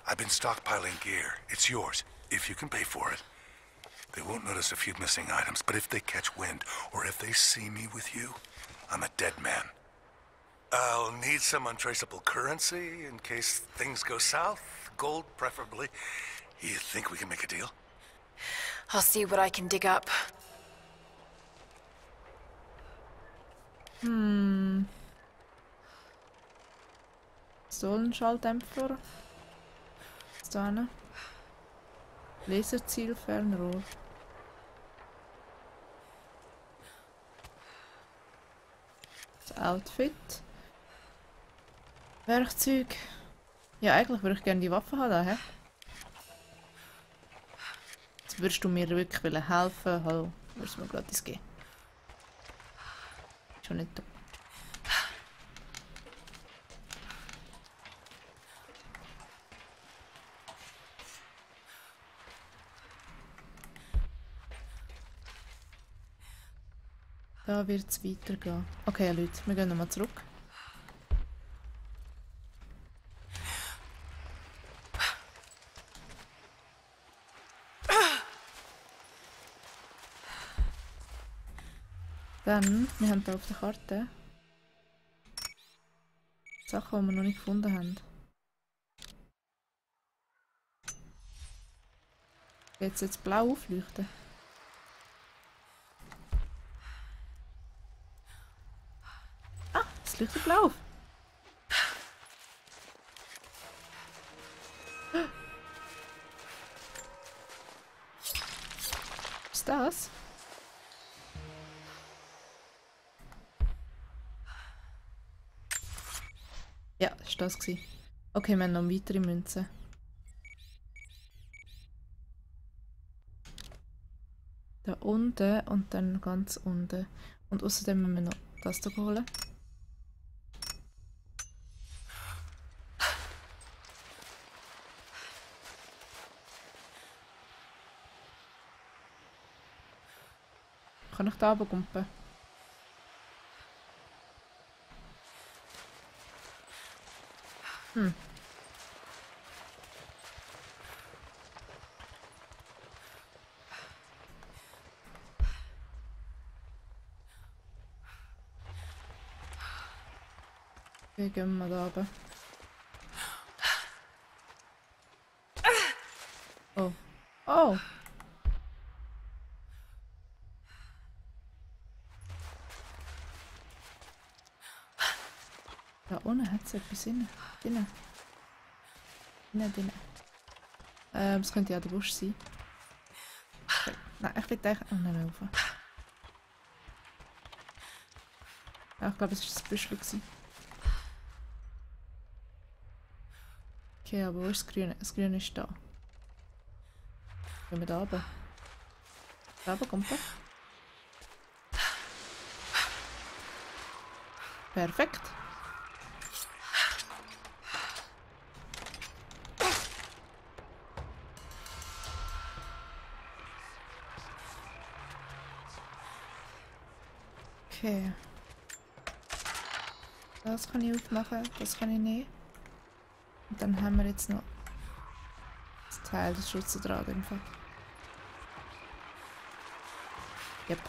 I've been stockpiling gear. It's yours, if you can pay for it. They won't notice a few missing items, but if they catch wind, or if they see me with you, I'm a dead man. I'll need some untraceable currency in case things go south. Gold, preferably. You think we can make a deal? I'll see what I can dig up. Pistolenschalldämpfer. Was da hin? Laserziel, Fernrohr. Das Outfit. Werkzeug. Ja, eigentlich würde ich gerne die Waffe haben, hä? Jetzt würdest du mir wirklich helfen? Hallo, würdest du mir gratis geben? Schon nicht da. Da wird es weitergehen. Okay, Leute, wir gehen nochmal zurück. Dann, wir haben hier auf der Karte Sachen, die wir noch nicht gefunden haben. Geht es jetzt blau aufleuchten? Ah, es leuchtet blau auf. Was ist das? Ja, das war das. Okay, wir haben noch weitere Münzen. Da unten und dann ganz unten. Und außerdem müssen wir noch das hier holen. Kann ich da runtergumpen? Okay, gehen wir da runter. Oh. Oh! Da unten hat es etwas drin. Drinnen. Das könnte ja der Busch sein. Okay. Nein, ich will eigentlich auch nicht mehr rauf. Ja, ich glaube, es war das Büschel. Okay, aber wo ist das Grüne? Das Grüne ist da. Gehen wir da runter. Da runter kommt er. Perfekt. Okay. Das kann ich aufmachen, das kann ich nicht. Und dann haben wir jetzt noch das Teil des Schutzes dran. Einfach. Yep.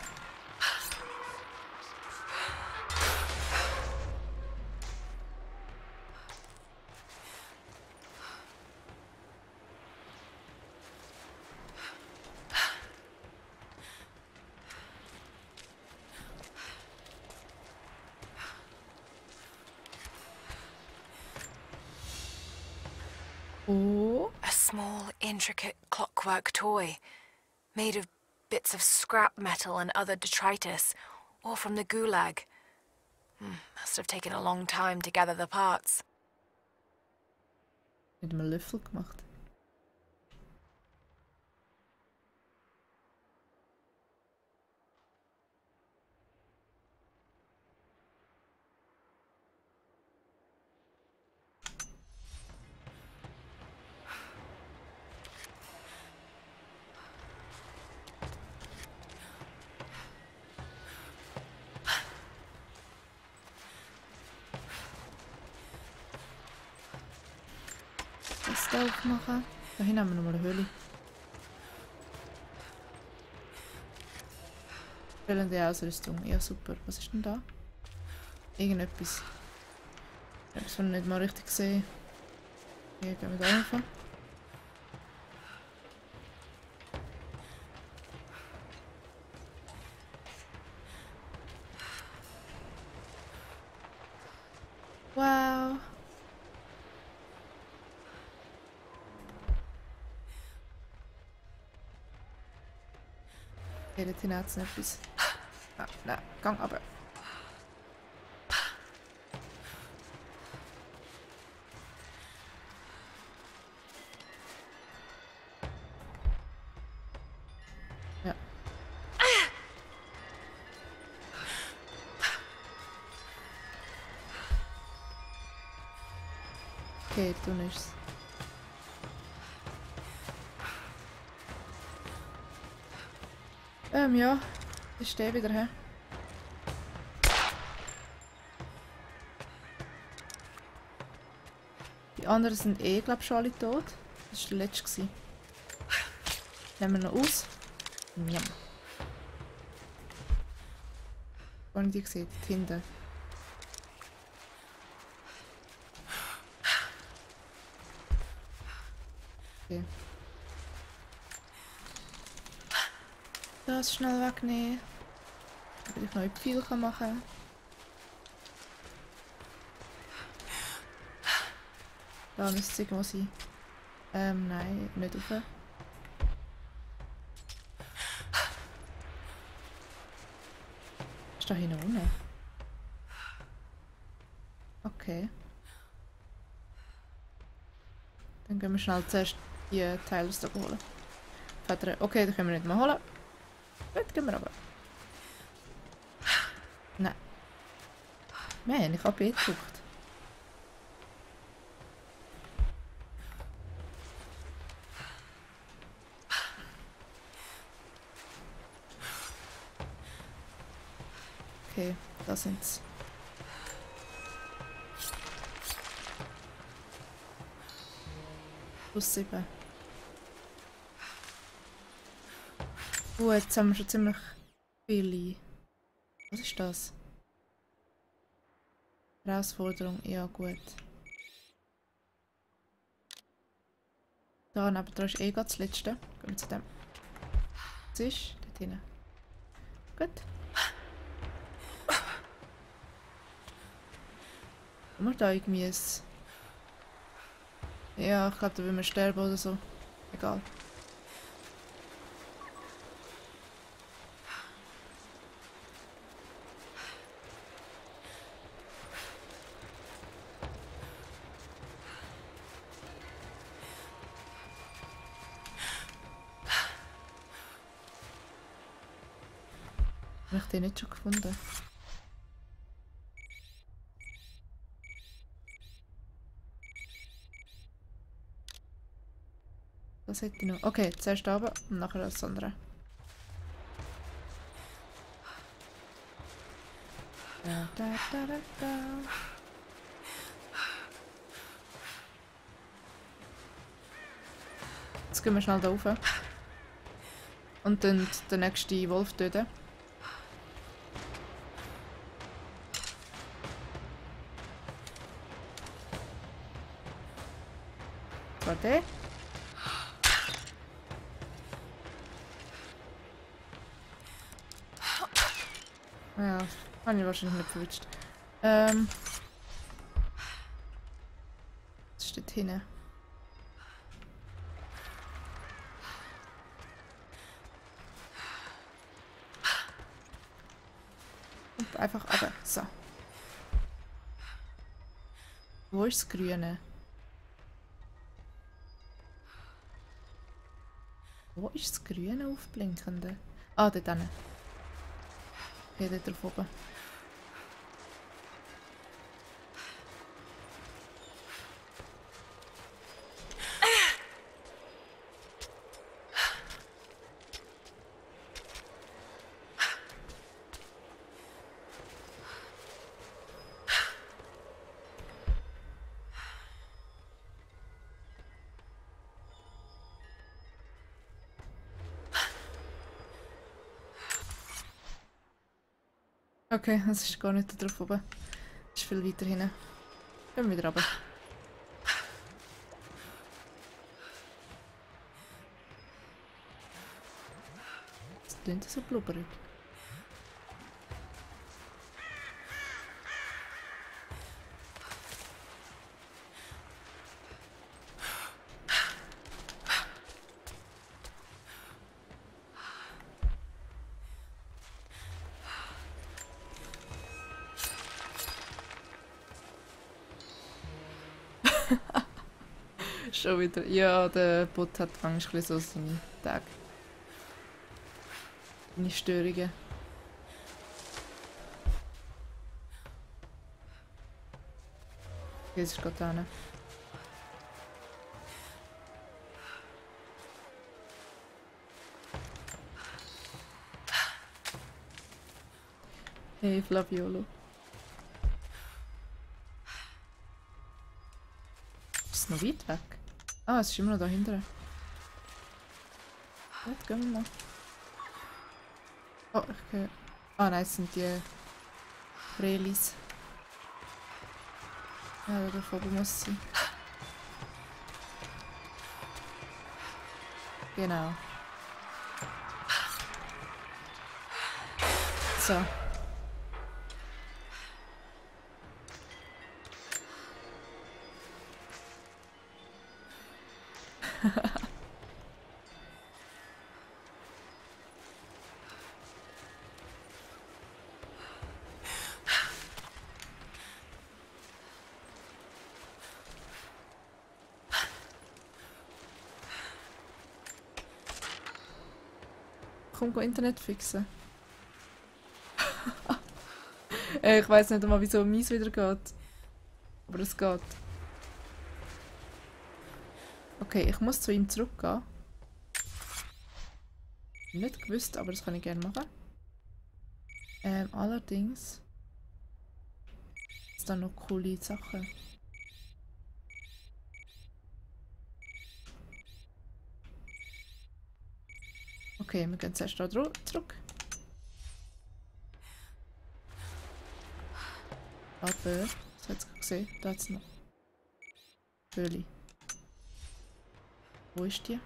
Oh. A small, intricate clockwork toy, made of bits of scrap metal and other detritus, all from the Gulag. Must have taken a long time to gather the parts. Mit einem Löffel gemacht. Das da aufmachen. Da hinten haben wir nochmal eine Höhle. Fehlende Ausrüstung. Ja, super. Was ist denn da? Irgendetwas. Ich habe es noch nicht mal richtig gesehen. Hier gehen wir da rauf. Wow. Okay, dort hinten hat es noch etwas. Ah, nein, gang aber. Ja. Okay, du nichts. Ja. Ich stehe wieder her. Die anderen sind eh, glaube ich, schon alle tot. Das war der letzte. Nehmen wir noch aus. Njam. Wo habe ich die gesehen? Dort hinten. Okay. Das schnell wegnehmen. Damit ich neue Pfeile machen kann. Da müsste es irgendwo sein. Nein, nicht rauf. Ist da hinten unten? Okay. Dann gehen wir schnell zuerst die Teile da holen. Okay, den können wir nicht mehr holen. Gut, gehen wir aber. Nein. Man, ich habe B gedrückt. Okay, da sind's. Plus 7. Jetzt haben wir schon ziemlich viele. Was ist das? Herausforderung, ja gut. Da neben dran ist eh gerade das letzte. Gehen wir zu dem. Was ist? Dort hinten. Gut. Haben wir da irgendwie ein... Ja, ich glaube, da will wir sterben oder so. Egal. Habe ich den nicht schon gefunden? Das hätte ich noch. Okay, zuerst aber und nachher das andere. Da. Jetzt gehen wir schnell da rauf. Und dann den nächsten Wolf töten. Das war der. Ja, habe ich wahrscheinlich nicht verwitscht. Was steht hinten? Und einfach runter. So. Wo ist das Grüne? Wo ist das Grüne aufblinkende? Ah, dort hinten. Okay, dort drauf oben. Okay, das ist gar nicht da drauf oben. Das ist viel weiter hinten. Gehen wir wieder runter. Das klingt so blubberig. Schon wieder. Ja, der Bot hat manchmal so seine Tage. Seine Störungen. Jetzt ist gerade da. Hey Flaviolo. Ist es noch weit weg? Ah, es ist immer noch da hinten. Jetzt gehen wir mal. Oh, ich höre. Ah nein, es sind die Relis. Ja, da oben muss sie. Genau. So. Komm, go Internet fixen. Ich weiß nicht einmal, wieso meins wieder geht. Aber es geht. Okay, ich muss zu ihm zurückgehen. Nicht gewusst, aber das kann ich gerne machen. Allerdings ist da noch coole Sachen. Okay, wir gehen zuerst da zurück. Aber, das hat es gesehen, da hat es noch Höhle. Wo ist die?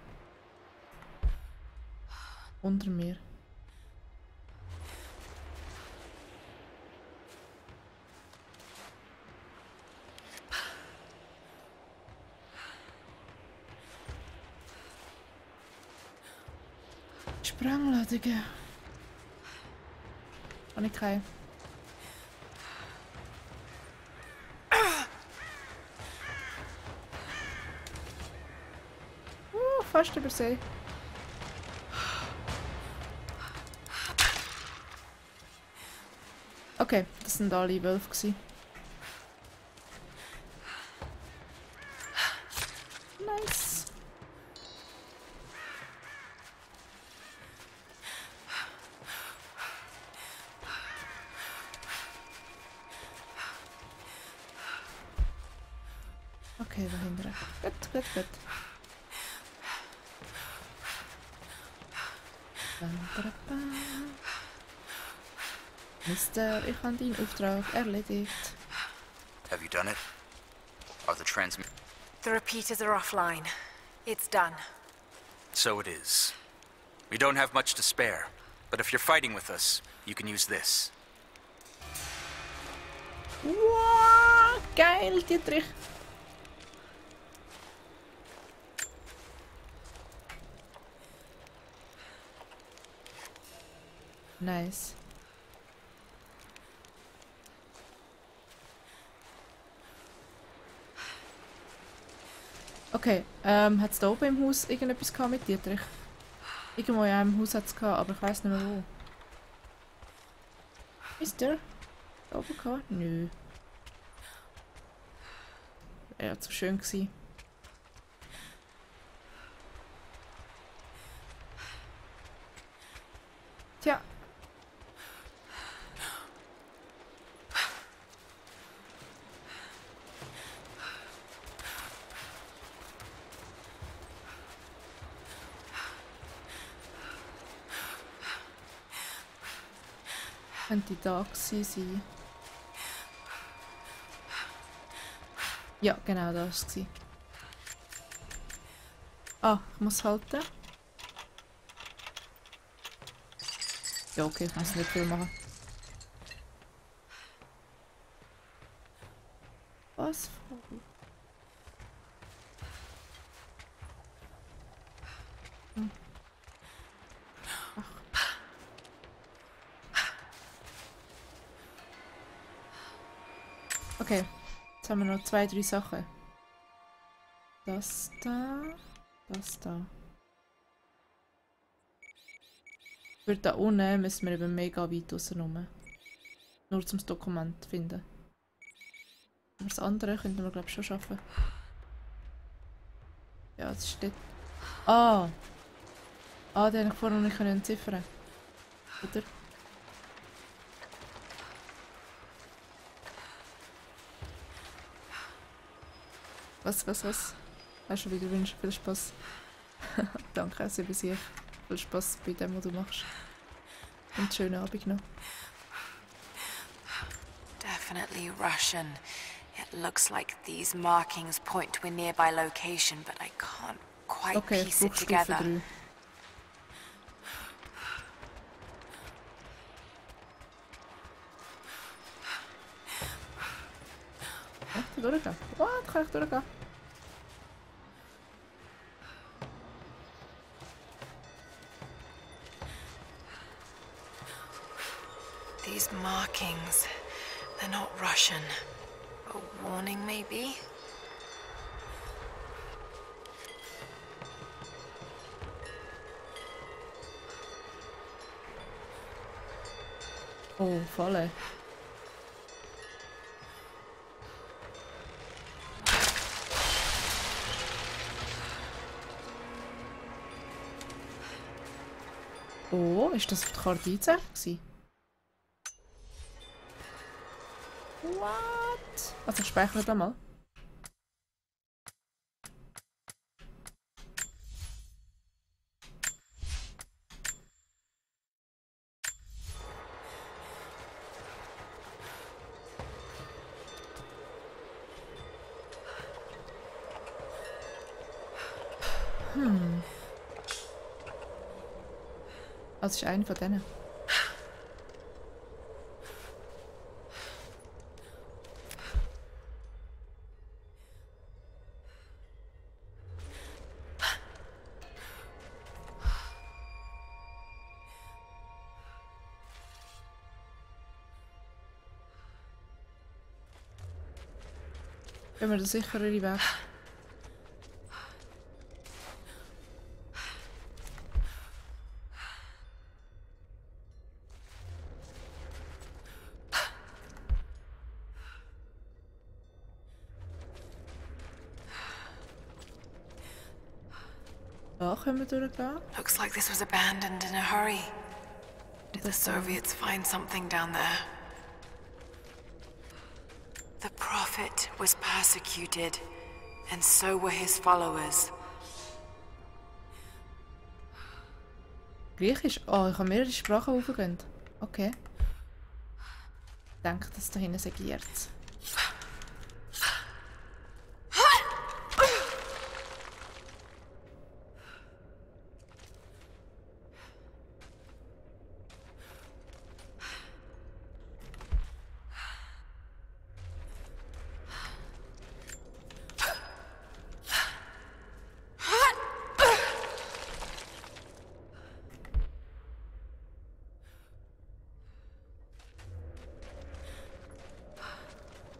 Unter mir. Sprengladungen. Kann ich keine. Fast übersehen. Okay, das sind alle Wölfe gewesen. Nice. Okay, wir hindern. Gut, gut, gut. Mister, ich habe deinen Auftrag erledigt. Have you done it? Are the transmit... The repeaters are offline. It's done. So it is. We don't have much to spare, but if you're fighting with us, you can use this. Wow, geil, Dietrich. Nice. Okay, hat es da oben im Haus irgendetwas gehabt mit Dietrich? Irgendwo in einem Haus hat es gehabt, aber ich weiß nicht mehr wo. Ist der da oben gehabt? Nö. Wäre zu schön gewesen. Tja. Könnte da gewesen sein. Ja, genau, da war es. Ah, ich muss halten. Ja, okay, ich muss nicht viel machen. Was? Hm. Ach. Okay, jetzt haben wir noch 2, 3 Sachen. Das da, das da. Für da unten müssen wir eben mega weit draussen rum. Nur zum Dokument finden. Aber das andere könnten wir glaube ich schon schaffen. Ja, das steht. Ah! Ah, den habe ich vorher noch nicht entziffern. Oder? Was? Hast du wieder wünschen? Viel Spaß. Danke, sehr bis hier. Viel Spaß bei dem, was du machst. Und einen schönen Abend noch. Definitely Russian. It looks like these markings point to a nearby location, but I can't quite Okay, piece it Stufe together. 3. Kann ich da durchgehen? What? Kann ich durchgehen? These markings, they're not Russian. A warning, maybe? Oh, voll. Oh, ist das auf der Karte eingezeigt? What? Also ich speichere da mal. Das ist einer von denen. Gehen wir den sichereren Weg. Da können wir durchgehen. Looks like this was abandoned in a hurry. Did the Soviets find something down there? The Prophet was persecuted, and so were his followers. Griechisch? Oh, ich habe mehrere Sprachen aufgegeben. Okay. Ich denke, dass da hinten segiert.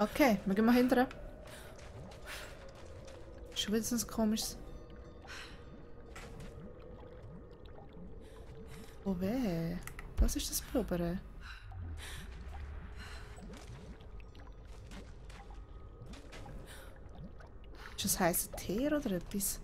Okay, wir gehen mal hinterher. Schon wieder so ein komisches. Oh weh. Was ist das Blubbern? Ist das heißer Tee oder etwas?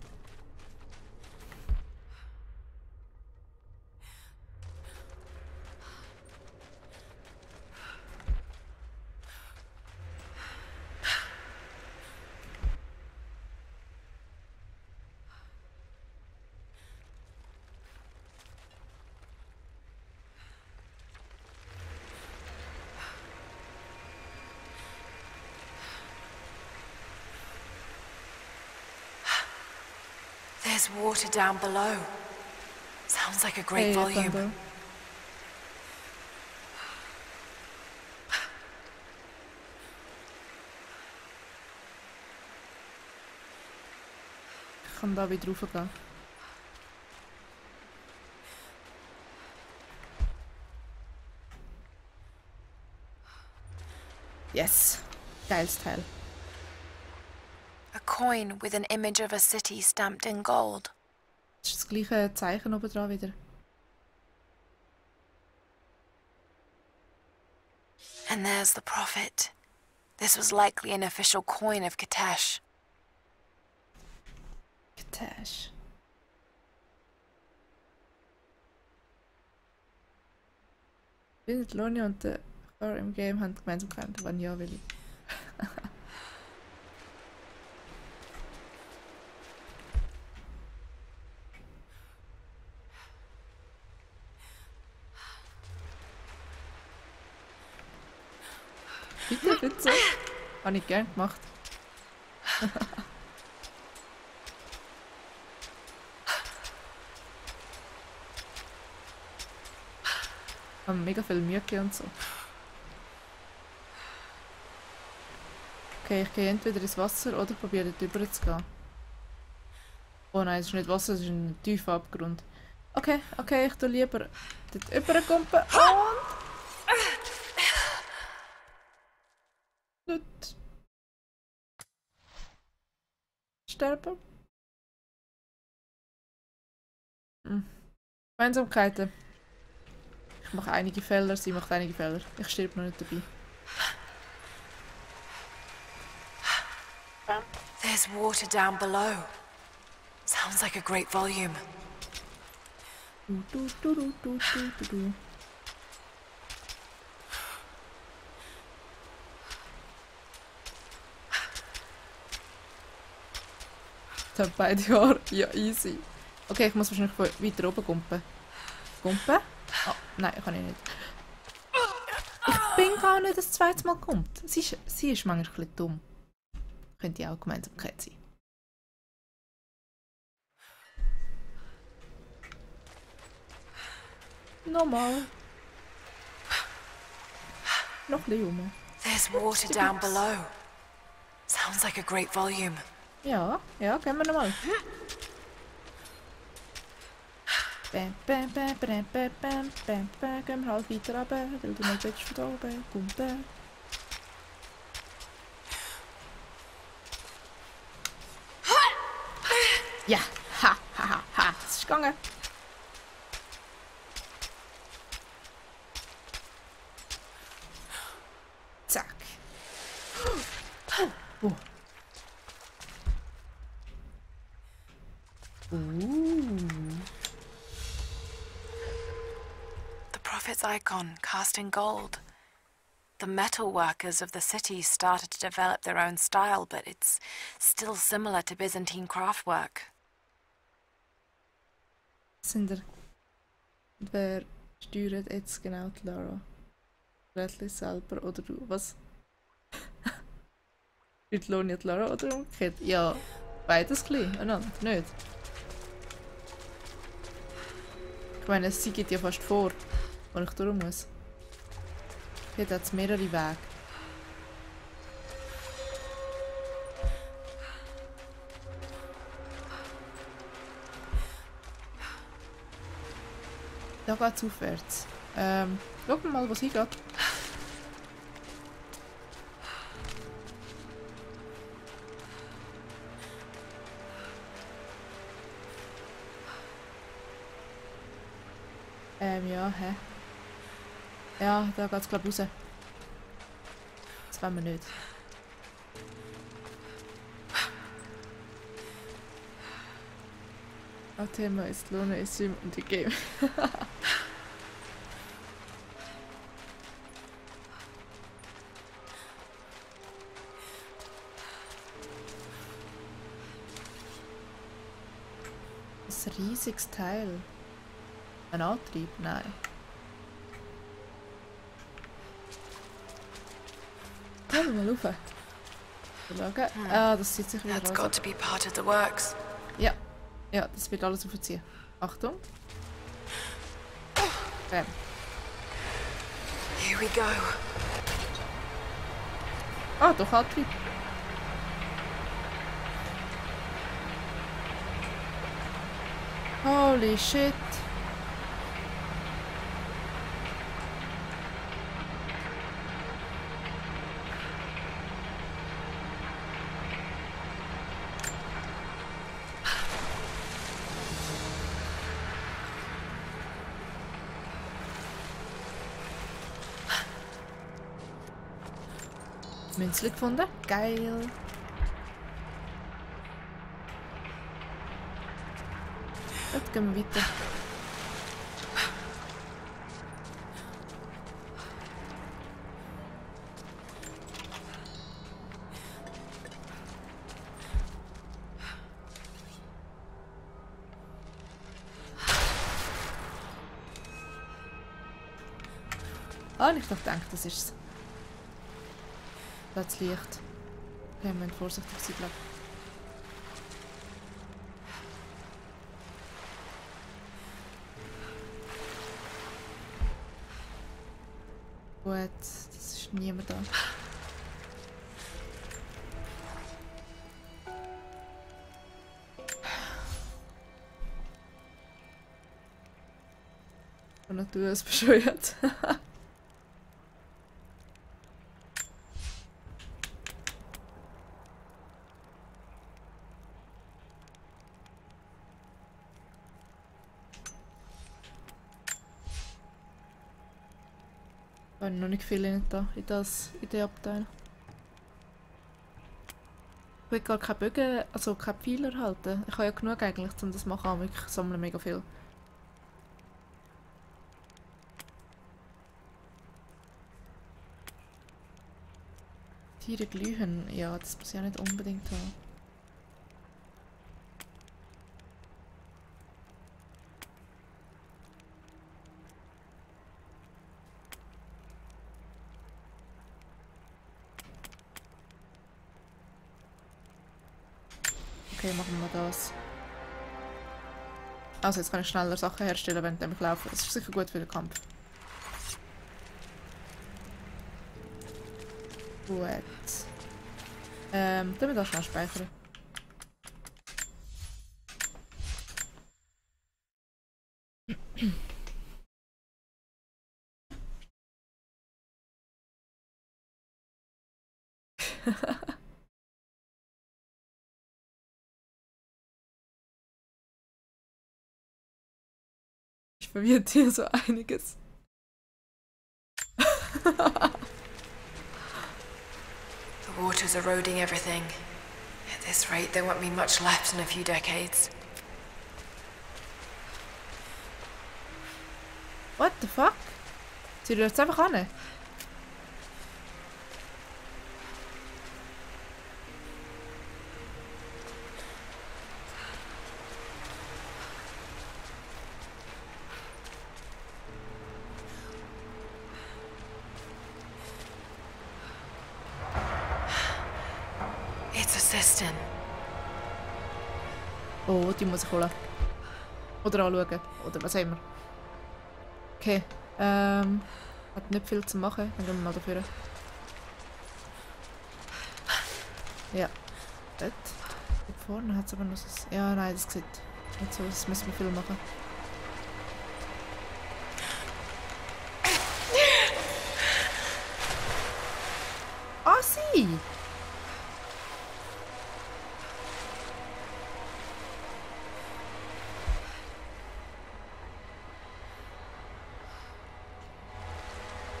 There's water down below. Sounds like a great volume. Thunder. Ich kann da wieder raufgehen. Yes! Geiles Teil. A coin with an image of a city stamped in gold. Das ist das gleiche Zeichen oben dran wieder. And there's the Prophet. This was likely an official coin of Katesh. Katesh. Findet Lonia und der Chor im Game haben Gemeinsamkeiten. Wann ja, will ich. Bitte, bitte. Habe ich gern gemacht. Haben mega viel Mühe und so. Okay, ich gehe entweder ins Wasser oder probiere dort rüber zu gehen. Oh nein, es ist nicht Wasser, es ist ein tiefer Abgrund. Okay, okay, ich tue lieber dort rüberkumpen und... Nicht... sterben. Gemeinsamkeiten. Ich mache einige Fehler, sie macht einige Fehler. Ich sterbe noch nicht dabei. There's water down below. Sounds like a great volume. Das hat beide Jahre. Ja, easy. Okay, ich muss wahrscheinlich weiter oben kumpen. Kumpen? Oh, nein, kann ich nicht. Ich bin gar nicht das zweite Mal kumpt. Sie ist manchmal ein bisschen dumm. Könnte ja auch Gemeinsamkeit sein. Nochmal. Noch ein bisschen rum. There's water down below. Sounds like a great volume. Ja, ja, gehen wir nochmal. Bam, bam, bam, bam, bam, bam, bam, bam. Gehen wir halt weiter runter, weil du nicht willst von da oben. Kumpen. Ja, ha, ha, ha, ha. Das ist gegangen. Zack. Oh. The prophet's icon, cast in gold. The metal workers of the city started to develop their own style, but it's still similar to Byzantine craftwork. Wer steuert jetzt genau die Lara? Bradley selber oder du? Was? Steuert Lonia die Lara oder umgekehrt? Ja, beides gleich, einander, nicht? Ich meine, sie geht ja fast vor, wo ich durch muss. Hier hat es mehrere Wege. Da geht es aufwärts. Schauen wir mal, was hingeht. Ja, hä? Ja, da geht's glaub raus. Das wollen wir nicht. Our Thema ist Luna is Sim in the game. Ein riesiges Teil. Ein Antrieb? Nein. Gehen wir mal rauf. Schauen. Ah, das sieht sich wieder That's aus. got to be part of the works. Ja. Ja, das wird alles aufziehen. Achtung. Bam. Here we go. Ah, doch Antrieb. Holy shit. Münzli gefunden. Geil. Jetzt gehen wir weiter. Ah, ich dachte, das ist es. Das Licht. Okay, wir müssen vorsichtig sein, glaube ich. Gut, das ist niemand da. Und natürlich ist bescheuert. Ich habe noch nicht viel in den Abteil. Ich will gar keine Bögen, also keine Pfeiler halten. Ich habe ja genug eigentlich, um das zu machen, aber ich sammle mega viel. Tiere glühen, ja, das muss ich ja nicht unbedingt haben. Okay, machen wir das. Also jetzt kann ich schneller Sachen herstellen, während ich laufe. Das ist sicher gut für den Kampf. Gut. Dann wir das schnell speichern. Ich verwirrt hier so einiges. The water's eroding everything. At this rate, there won't be much left in a few decades. What the fuck? Sie rührt es einfach an. It's Assistant. Oh, die muss ich holen. Oder anschauen. Oder was auch immer. Okay. Hat nicht viel zu machen. Dann gehen wir mal dafür. Ja. Dort. Dort vorne hat es aber noch so... Ja, nein, das sieht nicht so aus. Das müssen wir viel machen. Ah, sie!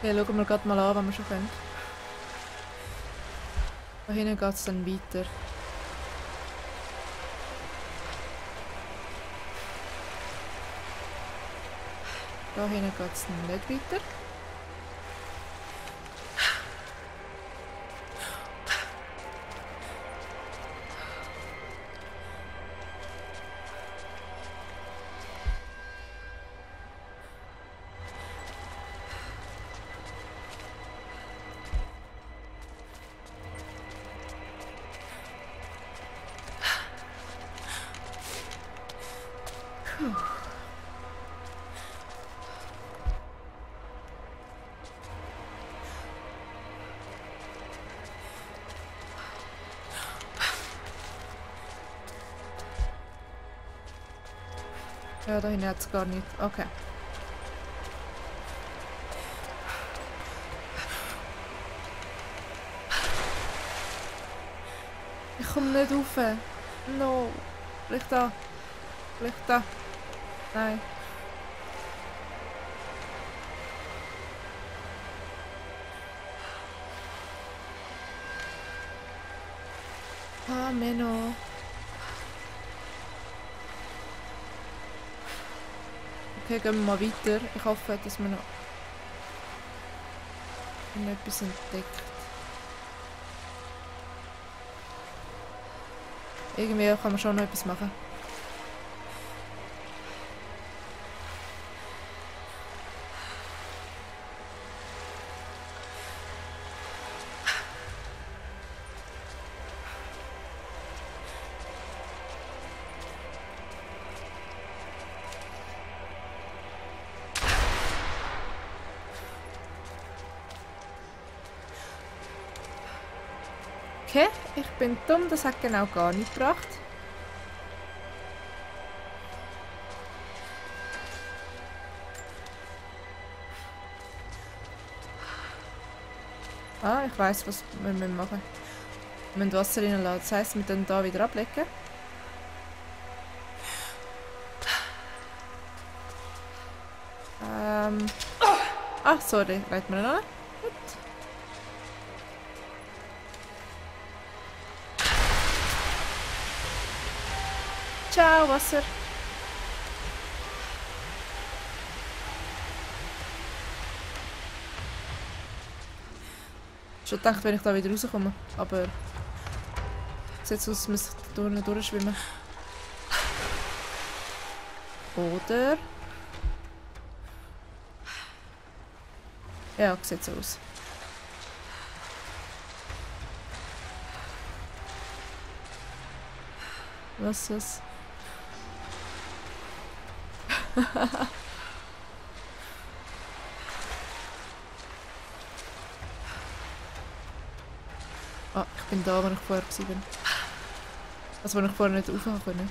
Okay, schauen wir gerade mal an, was wir schon können. Da hinten geht es dann weiter. Da hinten geht es nicht weiter. Ja, da hinten hat es gar nicht. Okay. Ich komme nicht rauf. No. Vielleicht da. Vielleicht da. Nein. Ah, Menno. Okay, gehen wir mal weiter. Ich hoffe, dass wir noch etwas entdeckt. Irgendwie kann man schon noch etwas machen. Okay, ich bin dumm, das hat genau gar nicht gebracht. Ah, ich weiss, was wir machen müssen. Wir müssen Wasser reinlassen, das heisst, wir können hier wieder ablecken. Ah, sorry, leiten wir ihn an. Gut. Ciao, Wasser. Schon gedacht, wenn ich da wieder rauskomme, aber es sieht aus, als müsste ich durchschwimmen. Oder? Ja, sieht so aus. Was ist das? Ah, ich bin da, wo ich vorher war. Also, wo ich vorher nicht rauf konnte.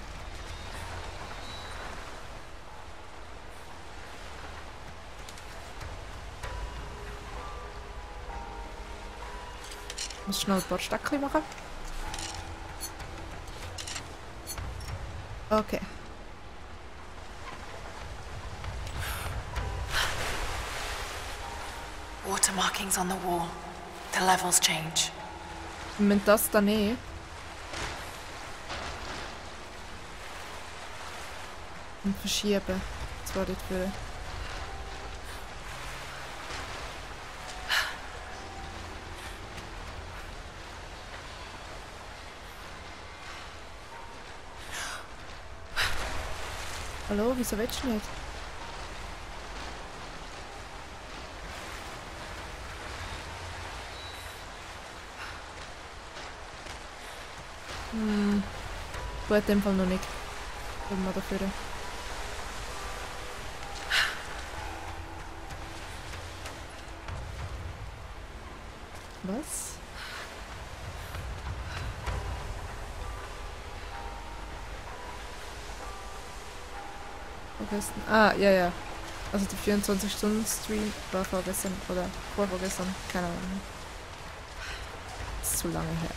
Ich muss schnell ein paar Stöckchen machen. Okay. Water markings on the wall. The levels change. Wir müssen das da nehmen. Und verschieben. Zwar dort für. Hallo, wieso willst du nicht? Gut, in dem Fall noch nicht. Gehen wir dafür. Was? Vorgestern. Ah, ja, ja. Also der 24-Stunden-Stream war vorgestern oder vorgestern, keine Ahnung. Das ist zu lange her.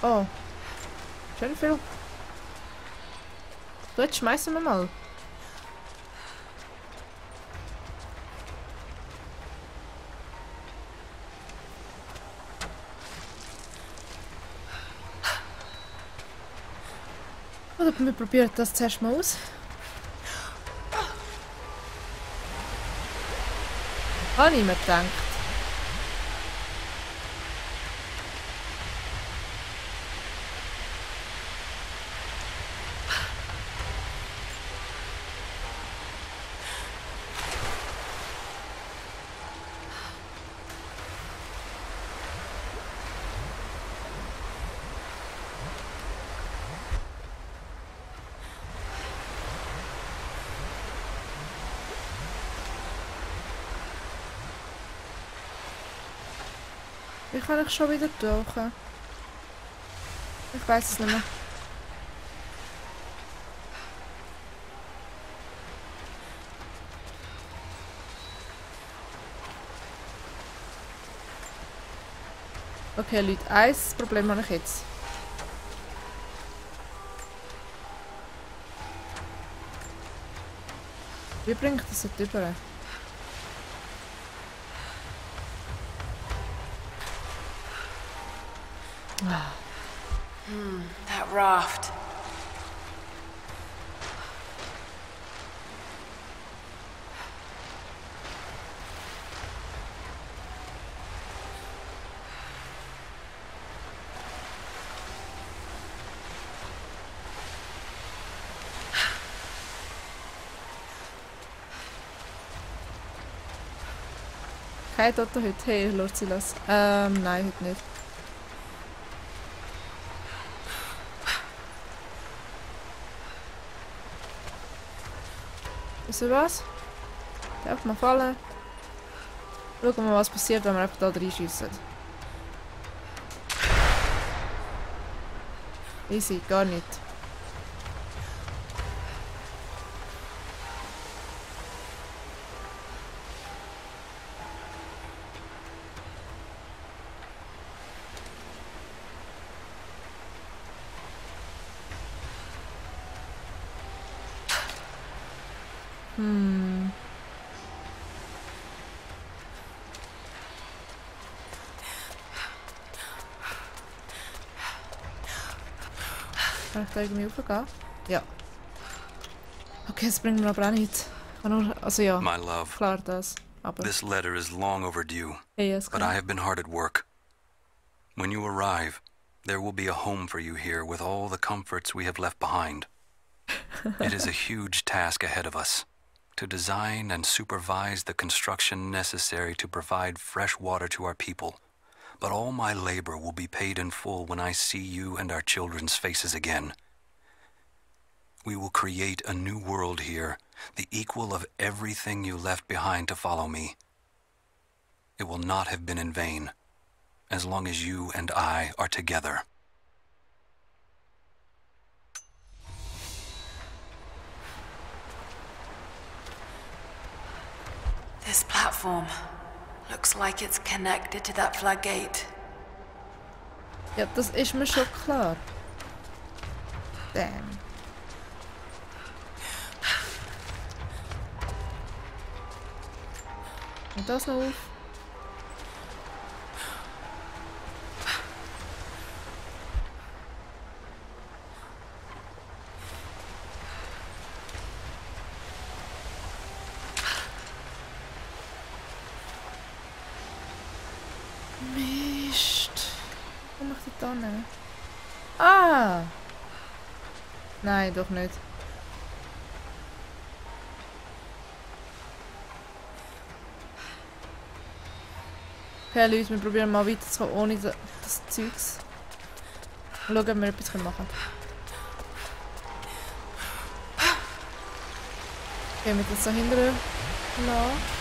Oh. Schön viel. So, jetzt schmeißen wir mal. Oder wir probieren das zuerst mal aus. Habe ich mir gedacht. Wie kann ich schon wieder tauchen? Ich weiß es nicht mehr. Okay, Leute, ein Problem habe ich jetzt. Wie bringe ich das jetzt rüber? That raft. Kein Toto heute. Hey, Lord Silas. Nein, heute nicht. Wisst ihr was? Darf mal fallen. Schauen wir mal, was passiert, wenn wir einfach da reinschiessen. Easy, gar nicht. Kann ich da irgendwie hochgehen? Ja. Okay, das bringt mir aber auch nicht. Also ja, My love, klar das. Aber this letter is long overdue, hey, es but I have been hard at work. When you arrive, there will be a home for you here with all the comforts we have left behind. It is a huge task ahead of us, to design and supervise the construction necessary to provide fresh water to our people. But all my labor will be paid in full when I see you and our children's faces again. We will create a new world here, the equal of everything you left behind to follow me. It will not have been in vain, as long as you and I are together. This platform looks like it's connected to that floodgate. ja, das ist mir schon klar. Damn. Und das noch auf. Mist. Wo macht ich da nicht? Ah! Nein, doch nicht. Okay, Leute, wir probieren mal weiterzukommen ohne das Zeugs. Schauen, ob wir etwas machen können. Okay, wir das so hinterher lassen.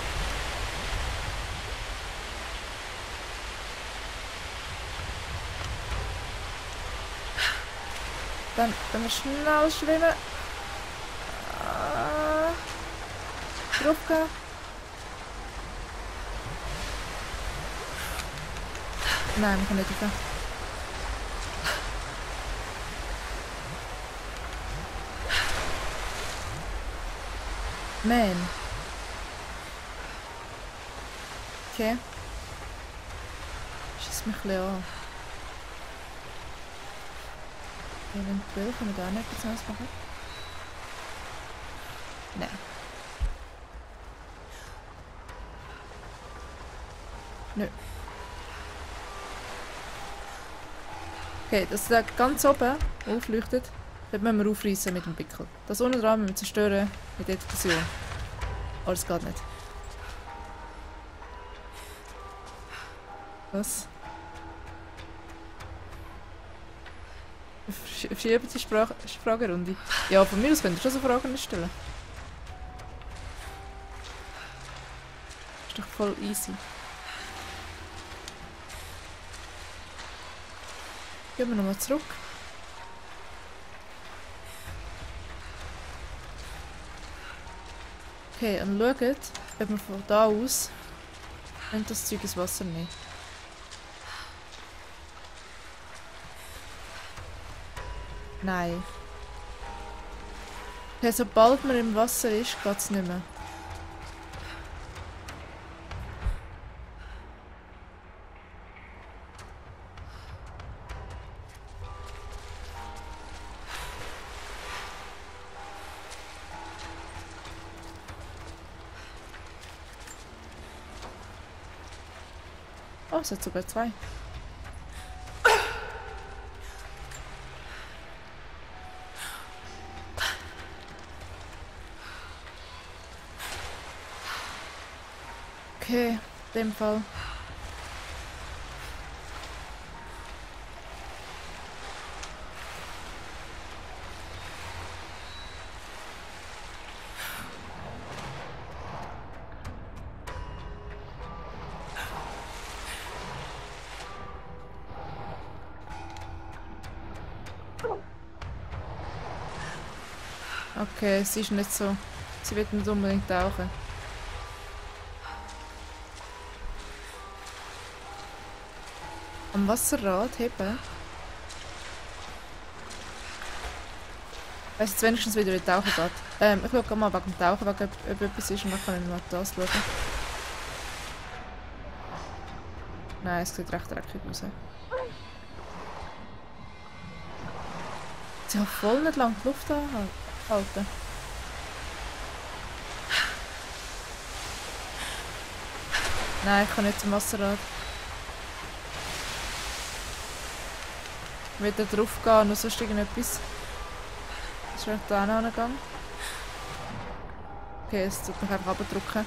Dann können wir schnell schwimmen. Draufgehen. Nein, wir können nicht rauf. Man. Okay. Schießt mich ein bisschen an. Eventuell können wir da nicht etwas anderes machen. Nein. Nö. Okay, das da ganz oben aufleuchtet, dort müssen wir aufreißen mit dem Pickel. Das unten dran müssen wir zerstören mit der Explosion. Aber es geht nicht. Was? Verschieben die Fragerunde. Ja, von mir aus könnt ihr schon so Fragen stellen. Ist doch voll easy. Gehen wir nochmal zurück. Okay, und schaut, ob wir von da aus das Zeug ins Wasser nehmen. Nein. Okay, sobald man im Wasser ist, geht es nicht mehr. Oh, es hat sogar zwei. Okay, in dem Fall. Okay, sie ist nicht so. Sie wird nicht unbedingt tauchen. Am Wasserrad heben. Weiss jetzt wenigstens wieder, wie tauchen geht. Ich schaue mal wegen dem Tauchen, wegen ob etwas ist und dann kann ich mal das schauen. Nein, es sieht recht dreckig aus. Sie hat voll nicht lange die Luft anhalten. Nein, ich kann nicht zum Wasserrad. Ich will da drauf gehen oder sonst irgendetwas. Das ist da auch noch angegangen. Okay, es tut mich einfach runterdrücken.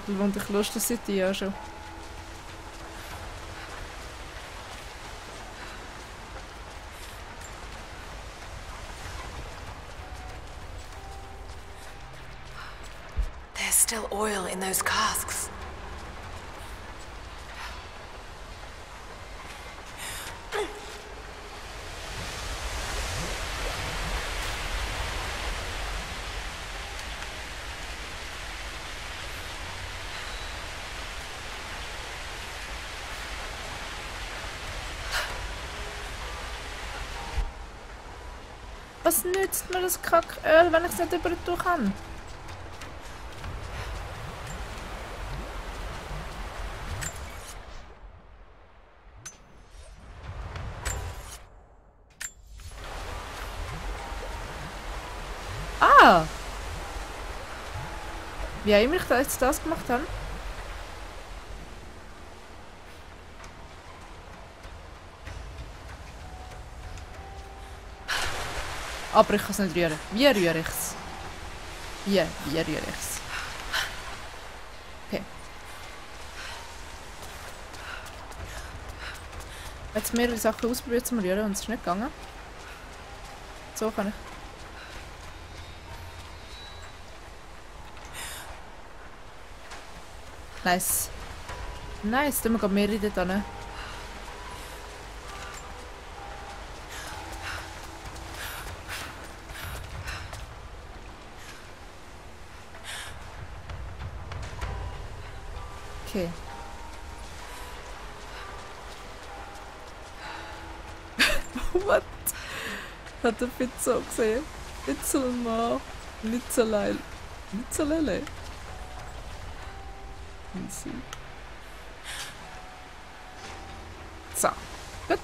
Und ich lust das seit Jahren schon. There's still oil in those casks. Was nützt mir das Kacköl, wenn ich es nicht über die Tour kann? Ah! Wie auch immer ich da jetzt das gemacht habe. Aber ich kann es nicht rühren. Wie rühre ich es? Wie rühre ich es? Okay. Ich habe jetzt mehrere Sachen ausprobiert zum Rühren und es ist nicht gegangen. So kann ich. Nice. Nice, dann gehen wir mehrere dort hin. Okay. What? Hat der Pizza gesehen? Pizzelmann. Litzeleil. Litzelele. Easy. So. Gut.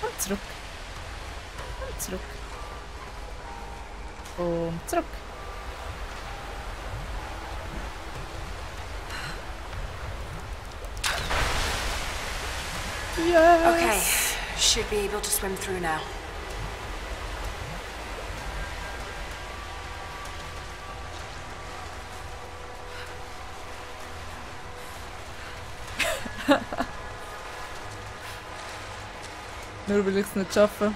Und zurück. Und zurück. Und zurück. Yes. Okay, should be able to swim through now. Nur weil ich es nicht schaffe.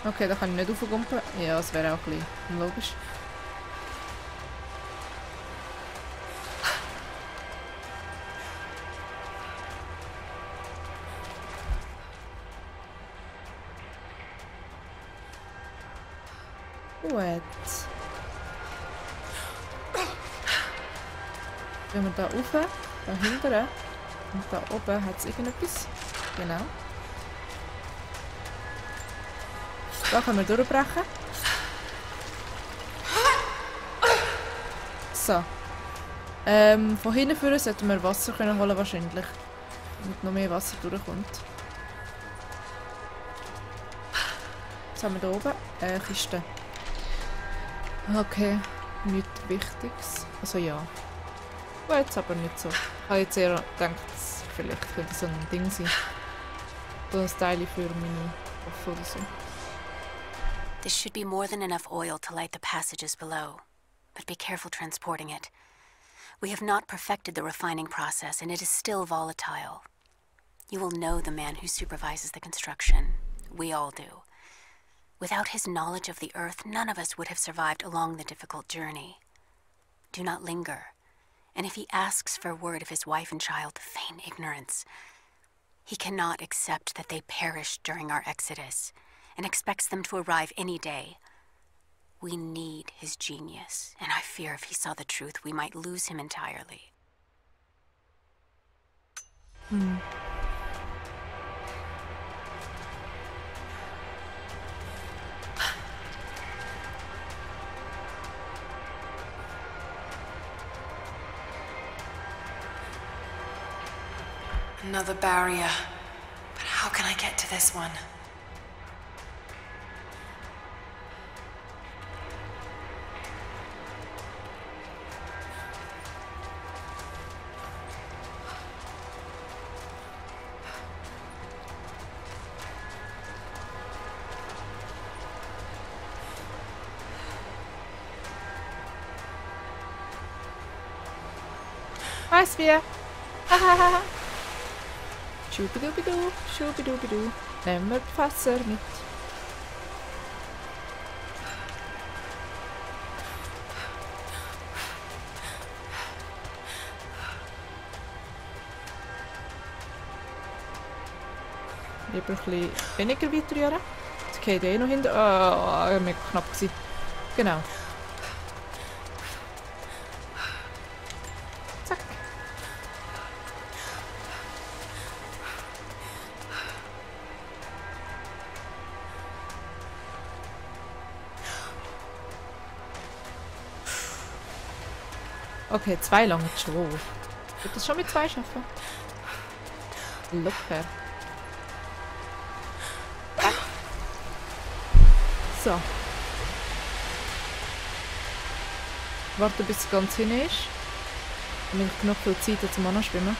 Okay, da kann ich nicht raufgumpen. Ja, das wäre auch gleich logisch. Gut. Wenn wir da rauf, da hinten und da oben hat es irgendetwas. Genau. Da können wir durchbrechen. So. Von hinten vorne sollten wir Wasser können holen wahrscheinlich. Damit noch mehr Wasser durchkommt. Was haben wir da oben? Kiste. Okay, nichts Wichtiges. Also ja. War jetzt aber nicht so. Ich habe jetzt eher gedacht, vielleicht könnte so ein Ding sein. So ein Teil für meine Waffe oder so. This should be more than enough oil to light the passages below. But be careful transporting it. We have not perfected the refining process and it is still volatile. You will know the man who supervises the construction. We all do. Without his knowledge of the earth, none of us would have survived along the difficult journey. Do not linger, and if he asks for word of his wife and child, feign ignorance. He cannot accept that they perished during our exodus, and expects them to arrive any day. We need his genius, and I fear if he saw the truth, we might lose him entirely. Another barrier. But how can I get to this one? Weiß wir. Hahaha. Schubidubidu, schubidubidu. Nehmen wir die Fässer mit. Lieber ein bisschen weniger weit rühren. Jetzt geht eh noch hinten. Ah, mega knapp gewesen. Genau. Zack. Okay, 2 lange schon. Wird das schon mit 2 schaffen? Locker. So. Warte, bis es ganz hin ist. Dann habe ich genug viel Zeit zum noch schwimmen.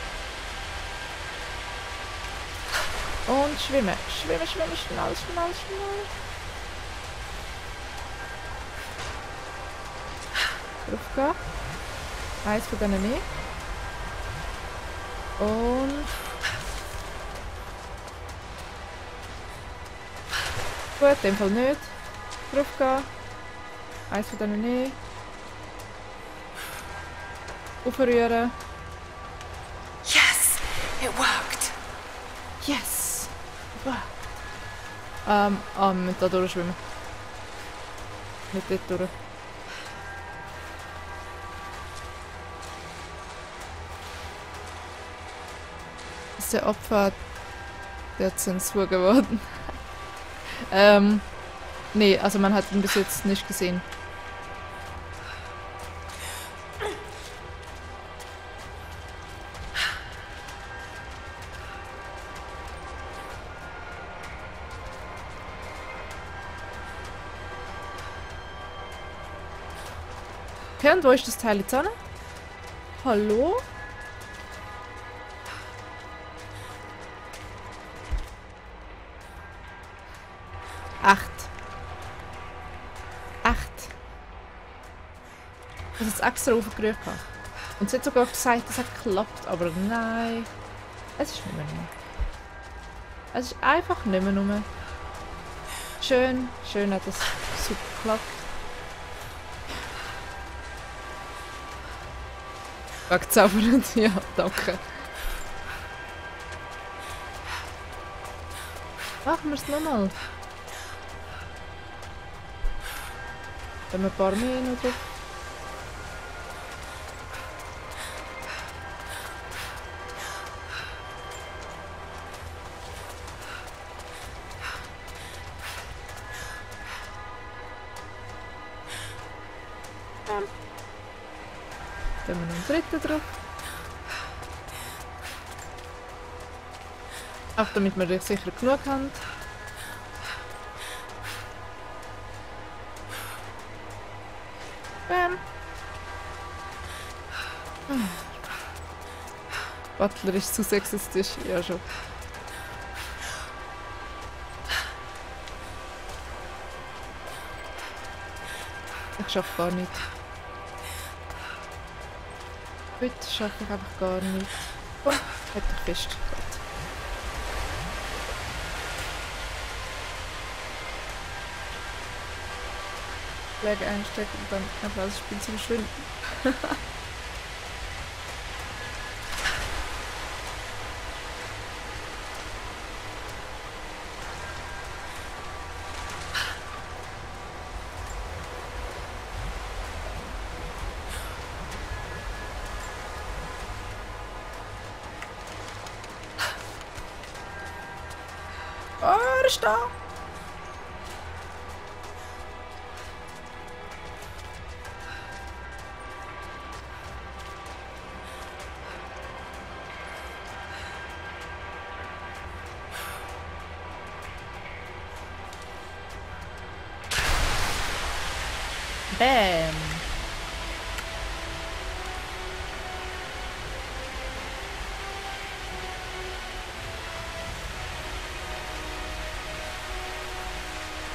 Und schwimmen. Schwimmen, schwimmen, schnell, schnell, schnell. Drauf gehen. Eins von denen nicht. Und... Gut, in dem Fall nicht. Drauf gehen. Eins von denen nicht. Aufrühren. Yes! It worked! Yes! Wir müssen da durchschwimmen. Nicht dort durch. Ist der Opfer der Zensur geworden? Nee, also man hat ihn bis jetzt nicht gesehen. Okay, und wo ist das Teil jetzt an? Hallo? Echt. Ich habe es extra aufgerührt. Und sie hat sogar gesagt, es hat geklappt, aber nein. Es ist nicht mehr nur. Es ist einfach nicht mehr nur. Schön, schön hat es super geklappt. Wegzaubern, ja, danke. Machen wir es nochmal. Dann ein paar mehr noch drauf. Dann haben wir noch einen dritten drauf. Auch damit wir sicher genug haben. Bam. Butler ist zu sexistisch, ja schon. Ich schaffe gar nicht. Heute schaffe ich einfach gar nicht. Oh, halt dich fest. Gut. Schläge einstecken und dann einfach das Spiel zu verschwinden. Oh, er ist da! Bam!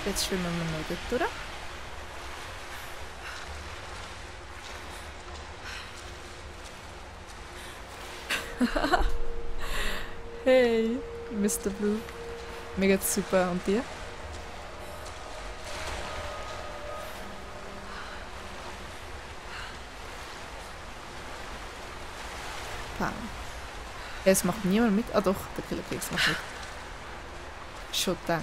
Jetzt schwimmen wir noch dort durch. Hey, Mr. Blue. Mir geht's super. Und dir? Bam. Es macht niemand mit. Ah doch, der Killerkeks macht mit. Schon gedacht.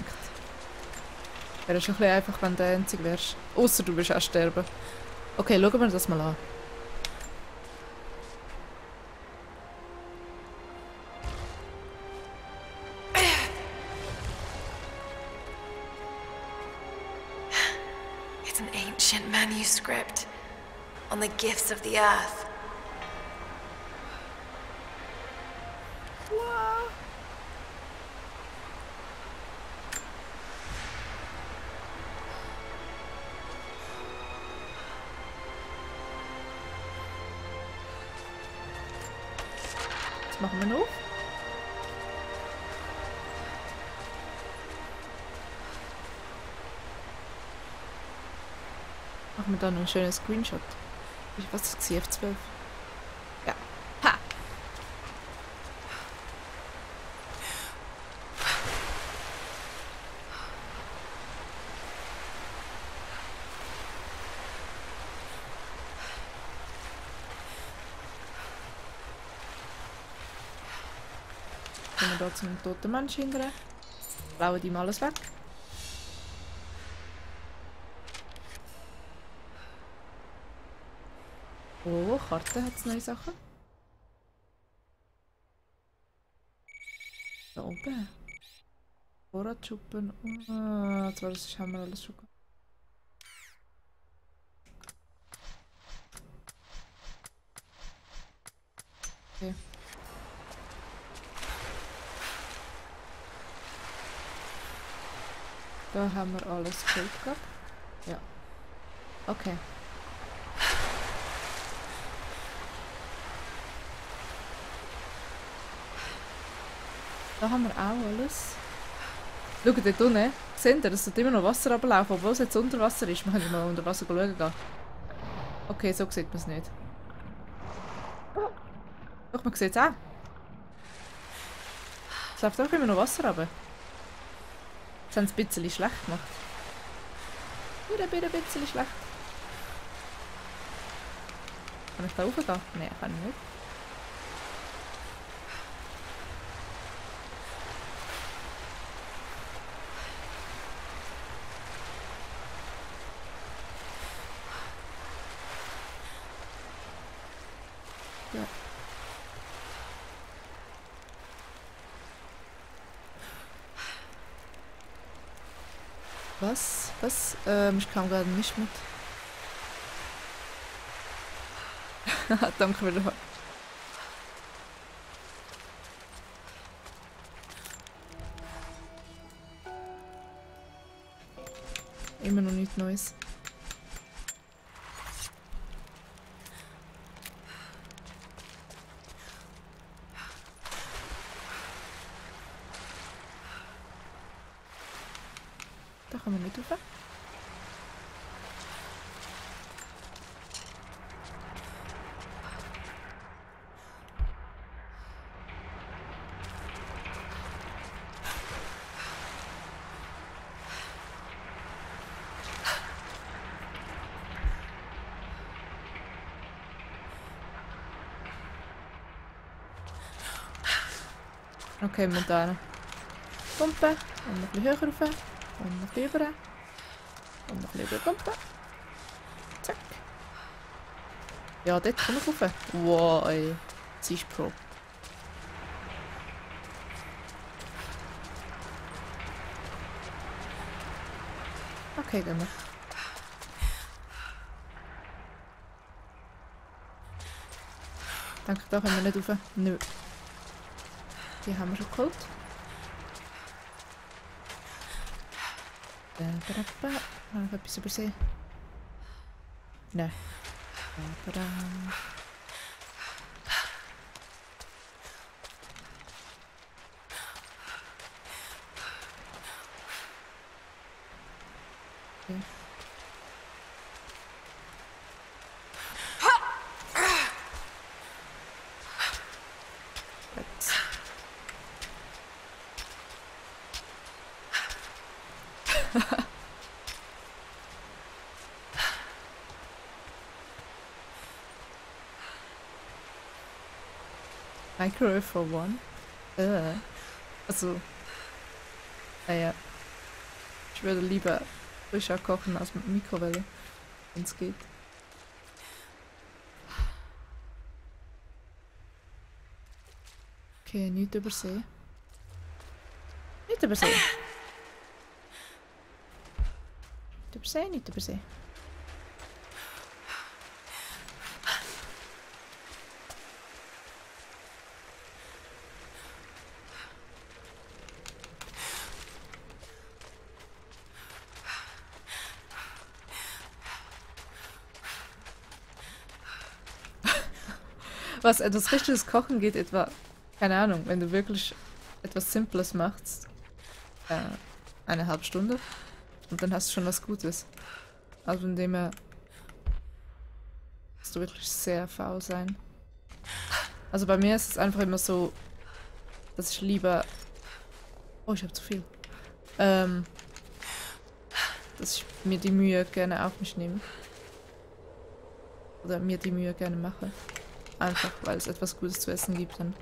Wäre schon ein bisschen einfach, wenn du der Einzige wärst. Außer du willst auch sterben. Okay, schauen wir das mal an. It's an ancient manuscript on the gifts of the earth. Jetzt machen wir ihn auf. Machen wir da noch einen schönen Screenshot. Was ist das? F12? Ja. Ha! Gehen wir da zum toten Mensch hingern. Blauen ihm alles weg. Oh, Karte hat neue Sachen. Da oben. Vorratsschuppen. Ah, zwar das haben wir alles schon gehabt. Okay. Da haben wir alles geholt gehabt. Ja. Okay. Da haben wir auch alles. Schaut dort unten. Seht ihr, es tut immer noch Wasser ablaufen, obwohl es jetzt unter Wasser ist. Wir können mal unter Wasser schauen gehen. Okay, so sieht man es nicht. Doch, man sieht es auch. Es läuft auch immer noch Wasser runter. Das haben sie ein bisschen schlecht gemacht. Wieder ein bisschen schlecht. Kann ich da raufgehen? Nein, kann ich nicht. Ja. Was? Was? Ich kam gerade nicht mit. Danke wieder. Immer noch nichts Neues. Da kann man nicht rauf. Okay, mit einer Pumpe und noch ein bisschen höher rauf. Und noch rüber. Und noch rüber pumpen. Zack. Ja, dort komme ich rauf. Wow, ey. Sie ist Pro. Okay, gehen wir. Danke, da können wir nicht rauf. Nö. Die haben wir schon geholt. Habe ich etwas übersehen? Nein. Okay. Microwave for one? Also, naja. Ich würde lieber frischer kochen als mit Mikrowelle, wenn es geht. Okay, nicht übersehen. Nicht übersehen. Nicht übersehen, nicht übersehen. Was etwas richtiges Kochen geht etwa keine Ahnung, wenn du wirklich etwas Simples machst, 1,5 Stunde und dann hast du schon was Gutes. Also von dem her musst du wirklich sehr faul sein. Also bei mir ist es einfach immer so, dass ich lieber... Oh, ich habe zu viel. Dass ich mir die Mühe gerne auf mich nehme. Oder mir die Mühe gerne mache. Einfach, weil es etwas Gutes zu essen gibt dann.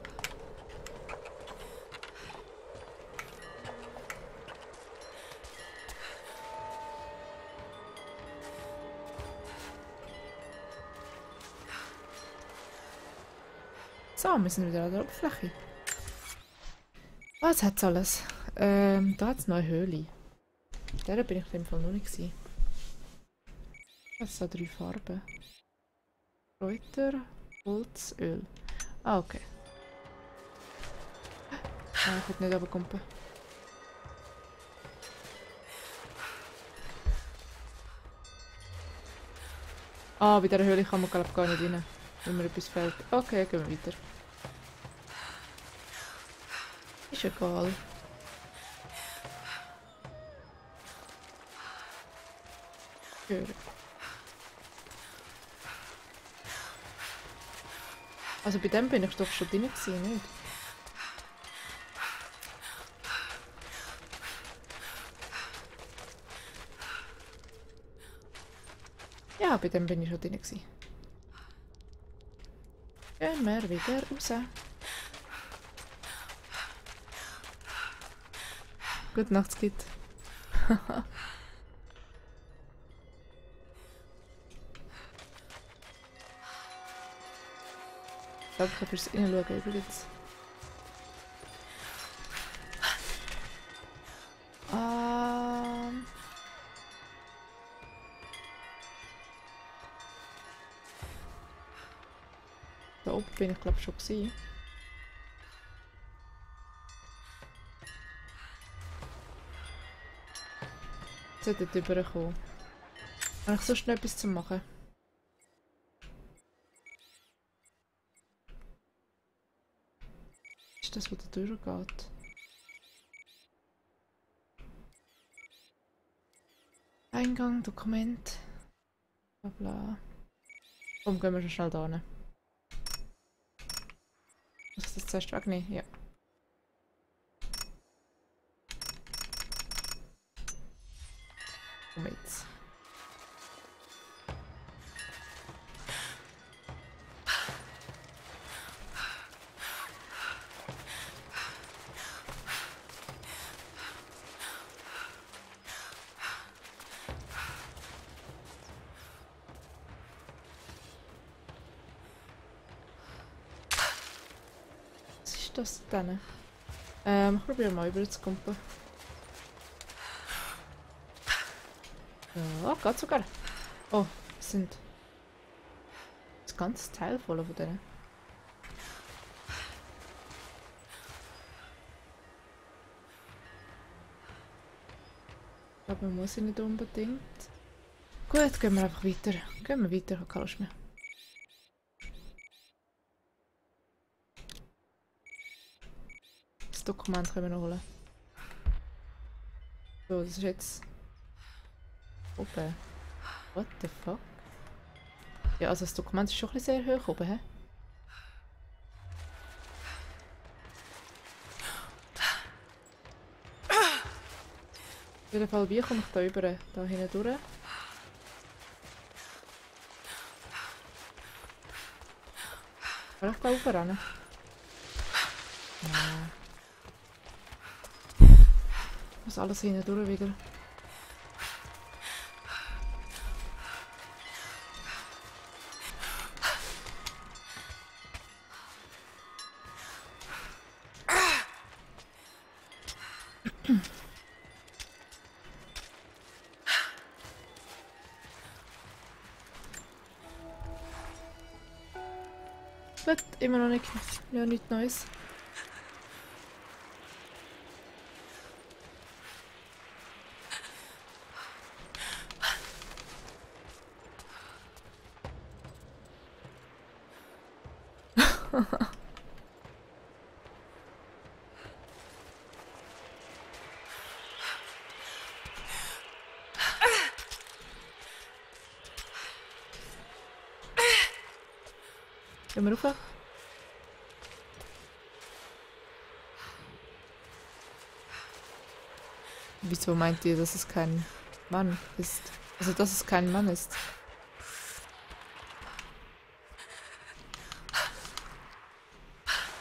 So, wir sind wieder an der Oberfläche. Was hat's alles? Da hat es noch eine Höhle. Der bin ich auf jeden Fall noch nicht gewesen. Das sind 3 Farben. Kräuter, Holz, Öl. Ah, okay. Ah, ich will nicht runterkommen. Ah, bei dieser Höhle kann man glaube ich gar nicht rein, wenn mir etwas fehlt. Okay, gehen wir weiter. Ist egal. Hören. Also bei dem bin ich doch schon drin gewesen, nicht? Ja, bei dem bin ich schon drin gewesen. Gehen wir wieder raus. Gute Nacht, Skit. Ich glaube, ich kann fürs Innenschauen übrigens. Da oben bin ich glaube schon gewesen. Jetzt sollte ich rüberkommen. Habe ich sonst noch etwas zu machen? Ist das, wo da durchgeht? Eingang, Dokument. Bla bla. Komm, gehen wir schon schnell da hin. Muss ich das zuerst wegnehmen? Ja. Komm jetzt. Das dann. Ich probiere mal über zu kommen. Ja, geht sogar. Oh, das sind das ganze Teil voll von denen. Aber man muss nicht unbedingt. Gut, gehen wir einfach weiter. Gehen wir weiter, ich habe keine Lust mehr. Dokument können wir noch holen. So, das ist jetzt... Oben. What the fuck? Ja, also das Dokument ist schon ein bisschen sehr hoch oben, hä? Auf jeden Fall, wie komme ich da über? Da hinten durch? Kann ich da raufrennen? Nein. Muss alles hinten durch wieder. Gut, immer noch nicht. Ja, nichts Neues. Gehen wir rauf? Wieso meint ihr, dass es kein Mann ist? Also, dass es kein Mann ist?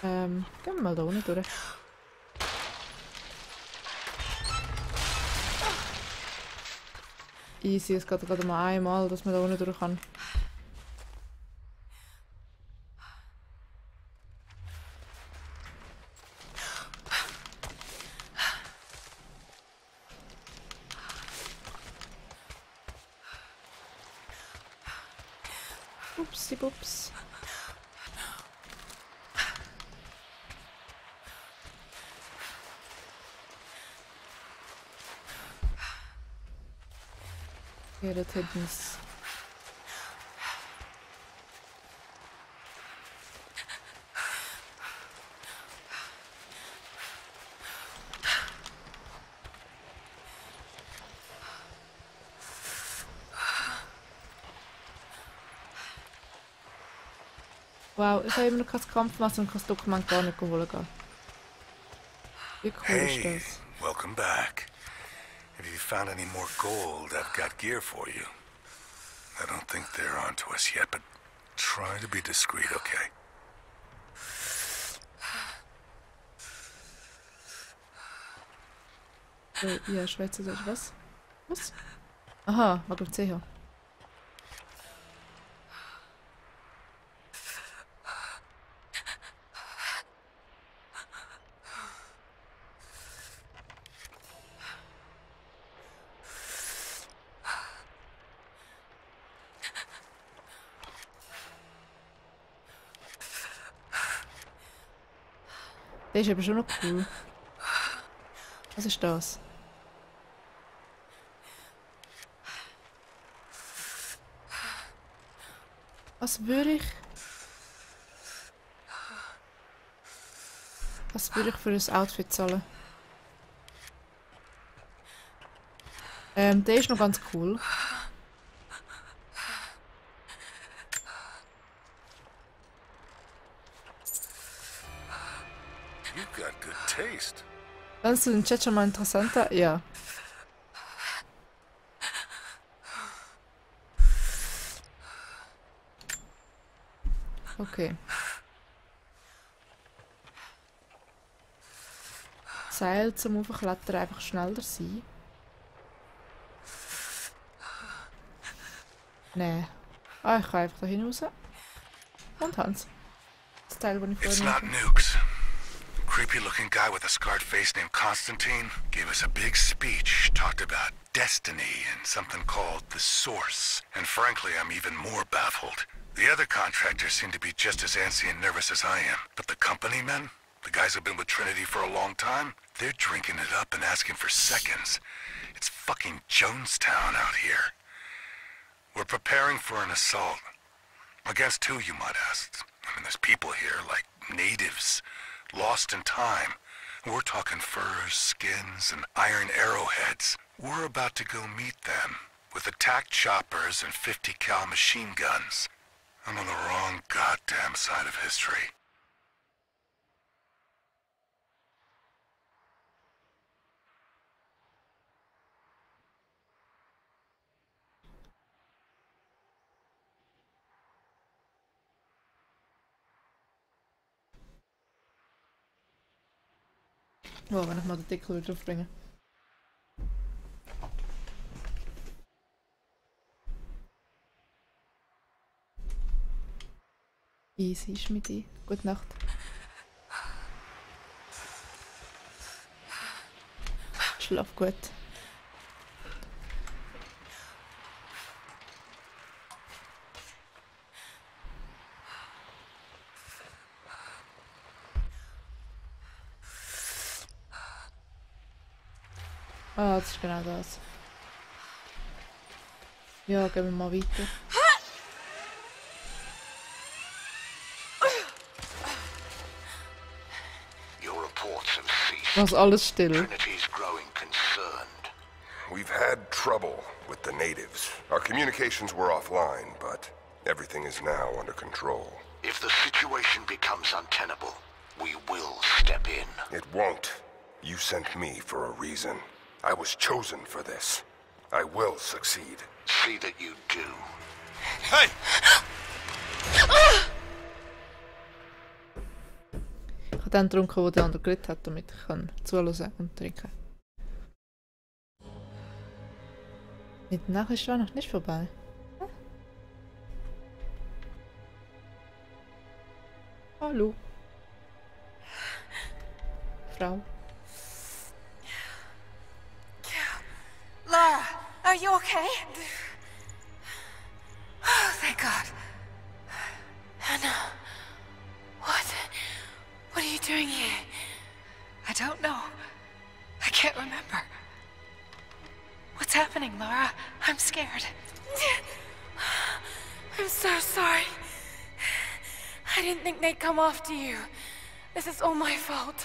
Gehen wir mal da unten durch. Easy, es geht gerade mal einmal, dass man da unten durch kann. Upsi bups. Ja, da hinten ist. Wow, ich habe immer noch kein Kampfmesser und kein Dokument gar nicht holen gehen. Wie cool ist das? Welcome back. If you found any more gold, I've got gear for you. I don't think they're onto us yet, but try to be discreet, okay? Ja, Schweizerdeutsch, was? Was? Aha, wegen CH. Der ist aber schon noch cool. Was ist das? Was würde ich für ein Outfit zahlen? Der ist noch ganz cool. Fandest du den Chat schon mal interessanter? Ja. Okay. Seil zum Aufklettern einfach schneller sein. Nee. Ah, ich kann einfach da hinaus. Und Hans. Das Teil, das ich It's vorhin not nukes. Creepy-looking guy with a scarred face named Constantine gave us a big speech, talked about destiny and something called the Source. And frankly, I'm even more baffled. The other contractors seem to be just as antsy and nervous as I am. But the company men, the guys who've been with Trinity for a long time, they're drinking it up and asking for seconds. It's fucking Jonestown out here. We're preparing for an assault. Against who, you might ask? I mean, there's people here, like natives, lost in time. We're talking furs, skins, and iron arrowheads. We're about to go meet them with attack choppers and 50 cal machine guns. I'm on the wrong goddamn side of history. Oh, wenn ich mal den Deckel wieder draufbringe. Easy, Schmidti. Gute Nacht. Schlaf gut. Ah, das ist genau das. Ja, gehen wir mal weiter. Was alles still. Trinity's growing concerned. We've had trouble with the natives. Our communications were offline, but everything is now under control. If the situation becomes untenable, we will step in. It won't. You sent me for a reason. I was chosen for this. I will succeed. See that you do. Hey! Ich habe den getrunken, wo der andere geredet hat, damit ich zuhören und trinken kann. Mit nachher ist noch nicht vorbei. Hallo. Frau. Lara, are you okay? Oh, thank God. Anna, what are you doing here? I don't know. I can't remember. What's happening, Lara? I'm scared. I'm so sorry. I didn't think they'd come after you. This is all my fault.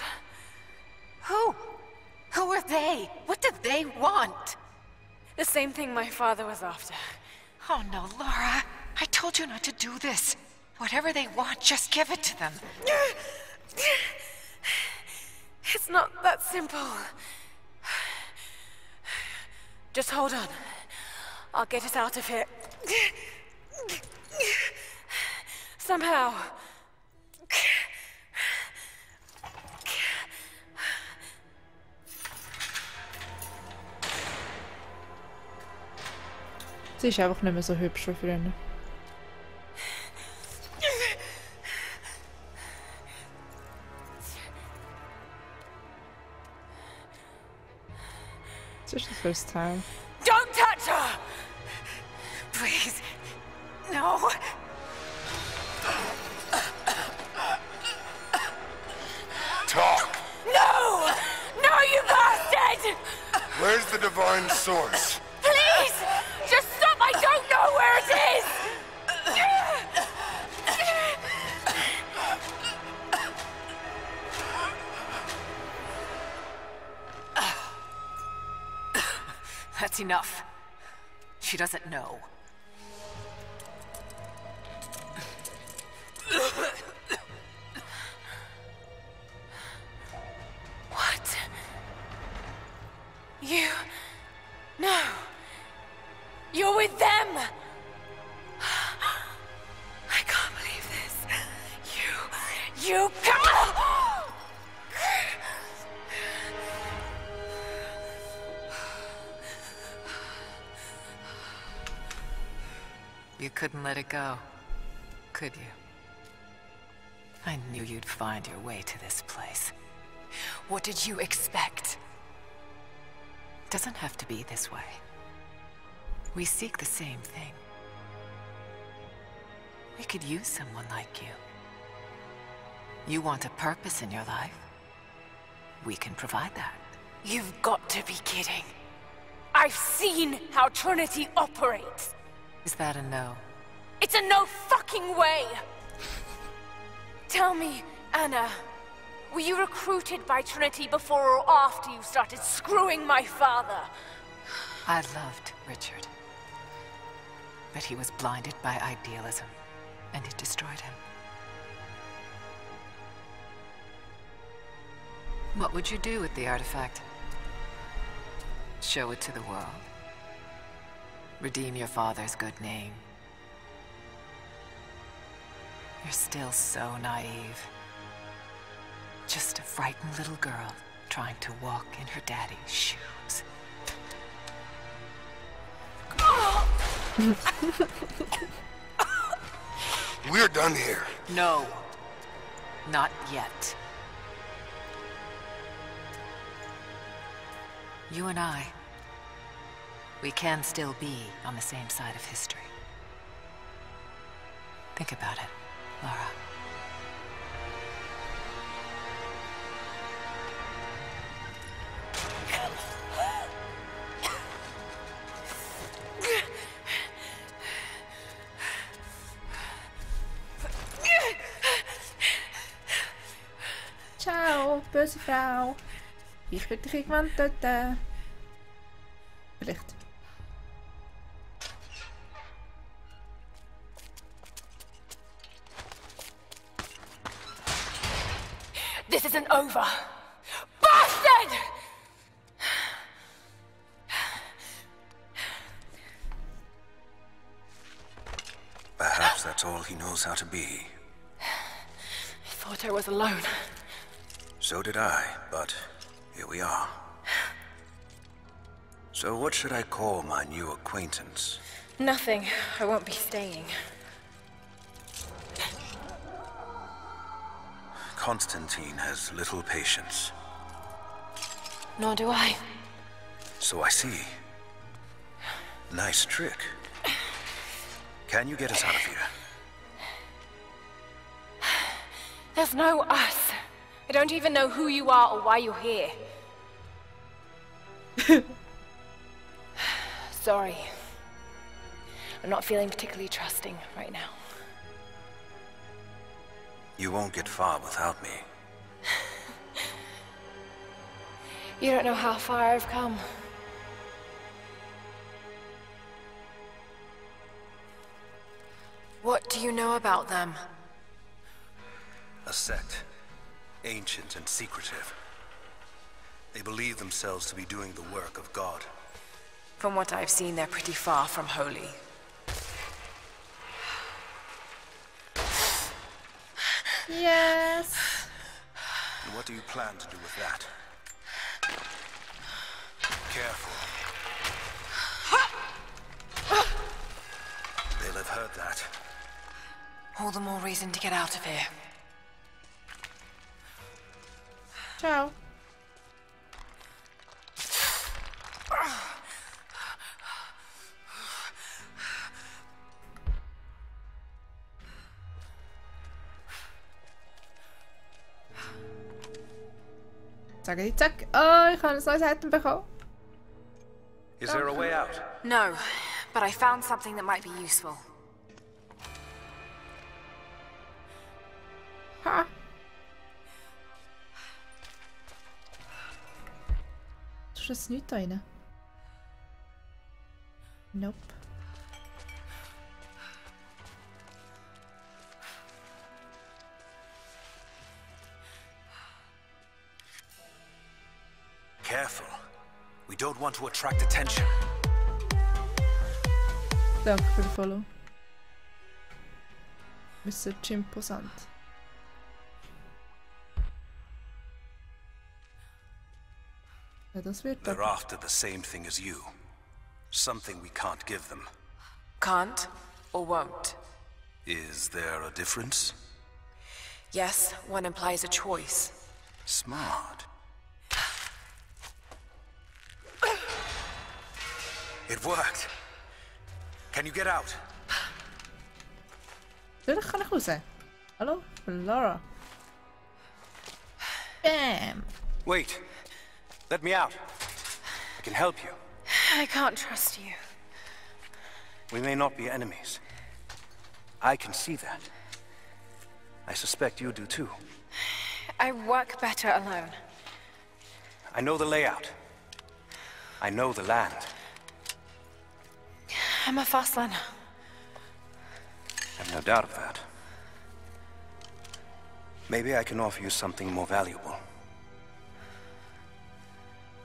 Who? Who are they? What did they want? The same thing my father was after. Oh no, Lara. I told you not to do this. Whatever they want, just give it to them. It's not that simple. Just hold on. I'll get us out of here. Somehow. Sie ist einfach nicht mehr so hübsch wie früher. It's just the first time. Don't touch her! Please. No. Talk! No! No, you bastard! Where's the divine source? Please! Just stop! I don't know where it is! That's enough. She doesn't know. What? You... No. You're with them! I can't believe this. You can't... You couldn't let it go, could you? I knew you'd find your way to this place. What did you expect? It doesn't have to be this way. We seek the same thing. We could use someone like you. You want a purpose in your life? We can provide that. You've got to be kidding. I've seen how Trinity operates. Is that a no? It's a no fucking way! Tell me, Anna, were you recruited by Trinity before or after you started screwing my father? I loved Richard. But he was blinded by idealism, and it destroyed him. What would you do with the artifact? Show it to the world? Redeem your father's good name? You're still so naive. Just a frightened little girl trying to walk in her daddy's shoes. We're done here. No. Not yet. You and I, we can still be on the same side of history. Think about it, Lara. Ciao, böse Frau. Ich würde dich irgendwann töten. Vielleicht. This isn't over. Bastard! Perhaps that's all he knows how to be. I thought I was alone. So did I, but here we are. So what should I call my new acquaintance? Nothing. I won't be staying. Constantine has little patience. Nor do I. So I see. Nice trick. Can you get us out of here? There's no us. I don't even know who you are or why you're here. Sorry. I'm not feeling particularly trusting right now. You won't get far without me. You don't know how far I've come. What do you know about them? A sect. Ancient and secretive. They believe themselves to be doing the work of God. From what I've seen, they're pretty far from holy. Yes. And what do you plan to do with that? Careful. They'll have heard that. All the more reason to get out of here. Ciao. Zack, zack. Oh, ich habe ein neues Item bekommen. Is there a way out? No, but I found something that might be useful. Ha. Ist das nichts da rein? Nope. Careful. We don't want to attract attention. Danke für den Follow. Mr. Chimposant. Ja, das wird They're after the same thing as you. Something we can't give them. Can't or won't? Is there a difference? Yes, one implies a choice. Smart. It worked. Can you get out? Tuurlijk kan ik goed zijn. Hallo? Laura. Bam! Wait. Let me out. I can help you. I can't trust you. We may not be enemies. I can see that. I suspect you do too. I work better alone. I know the layout. I know the land. I'm a fast learner. I have no doubt of that. Maybe I can offer you something more valuable.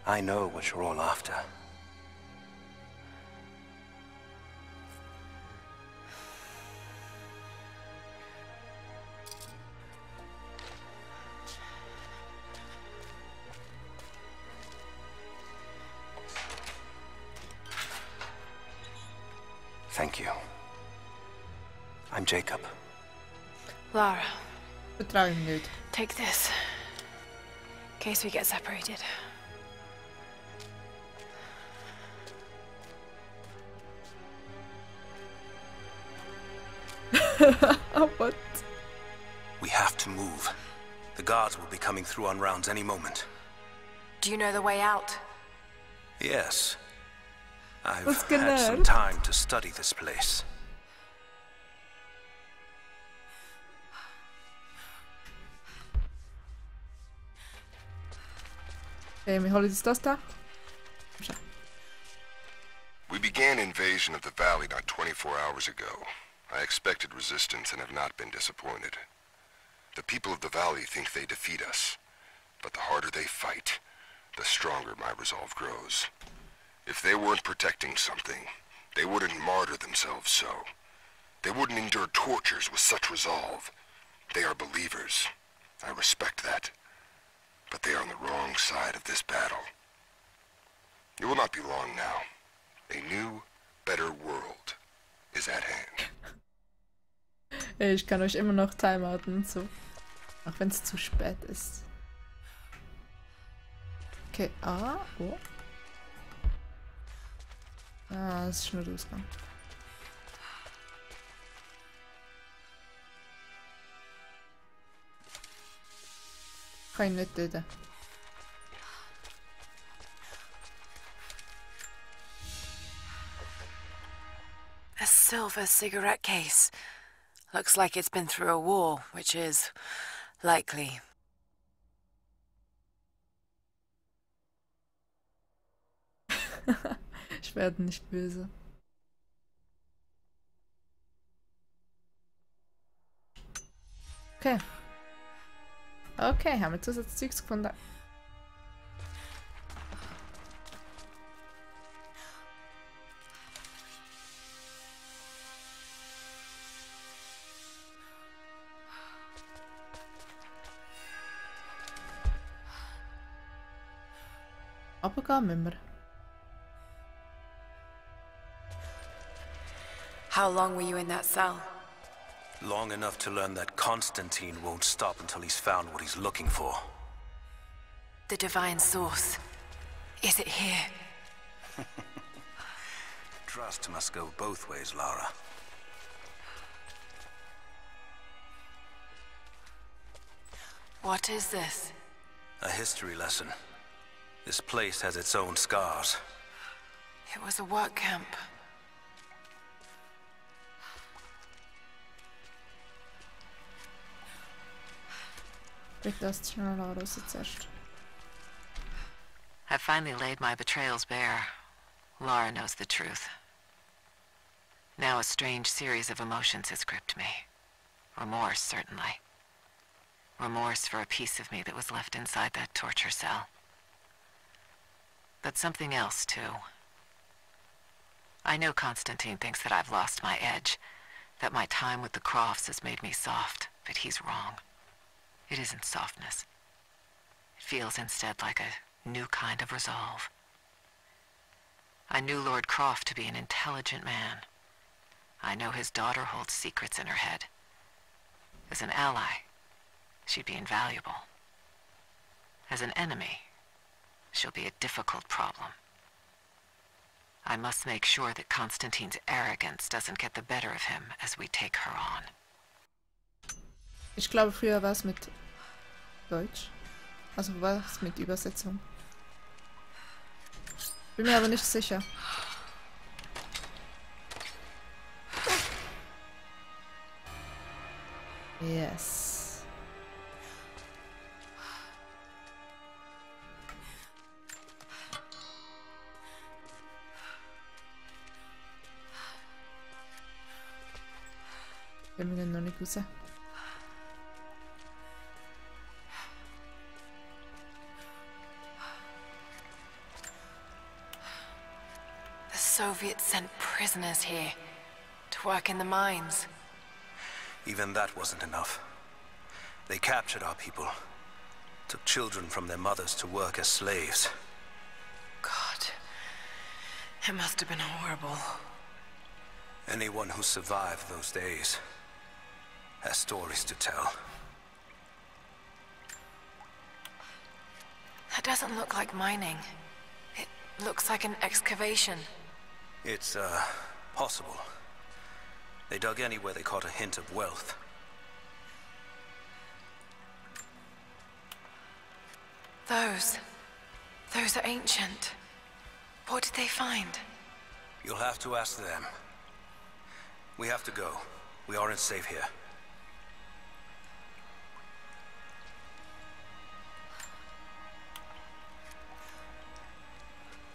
I know what you're all after. Thank you. I'm Jacob. Lara. Vertrouw je me niet. Take this. In case we get separated. What? We have to move. The guards will be coming through on rounds any moment. Do you know the way out? Yes. I've What's had some time to study this place. We holen das da. We began invasion of the valley not 24 hours ago. I expected resistance and have not been disappointed. The people of the valley think they defeat us, but the harder they fight, the stronger my resolve grows. If they weren't protecting something, they wouldn't martyr themselves so. They wouldn't endure tortures with such resolve. They are believers. I respect that. But they are on the wrong side of this battle. It will not be long now. A new, better world is at hand. Ich kann euch immer noch timeouten, so. Auch wenn es zu spät ist. Okay, oh. Ah, das ist schon der Ausgang. Kann ich nicht töten. A silver cigarette case. Looks like it's been through a war, which is likely. Ich werde nicht böse. Okay. Okay, haben wir Zusatzzeugs gefunden. Runtergehen müssen wir. How long were you in that cell? Long enough to learn that Constantine won't stop until he's found what he's looking for. The divine source. Is it here? Trust must go both ways, Lara. What is this? A history lesson. This place has its own scars. It was a work camp. I finally laid my betrayals bare. Lara knows the truth. Now a strange series of emotions has gripped me. Remorse, certainly. Remorse for a piece of me that was left inside that torture cell. But something else, too. I know Constantine thinks that I've lost my edge, that my time with the Crofts has made me soft, but he's wrong. It isn't softness. It feels instead like a new kind of resolve. I knew Lord Croft to be an intelligent man. I know his daughter holds secrets in her head. As an ally, she'd be invaluable. As an enemy, she'll be a difficult problem. I must make sure that Constantine's arrogance doesn't get the better of him as we take her on. Ich glaube, früher war es mit Deutsch. Also war es mit Übersetzung. Bin mir aber nicht sicher. Yes. Wir müssen noch nicht raus. The Soviets sent prisoners here to work in the mines. Even that wasn't enough. They captured our people, took children from their mothers to work as slaves. God, it must have been horrible. Anyone who survived those days has stories to tell. That doesn't look like mining. It looks like an excavation. It's, possible. They dug anywhere they caught a hint of wealth. Those are ancient. What did they find? You'll have to ask them. We have to go. We aren't safe here.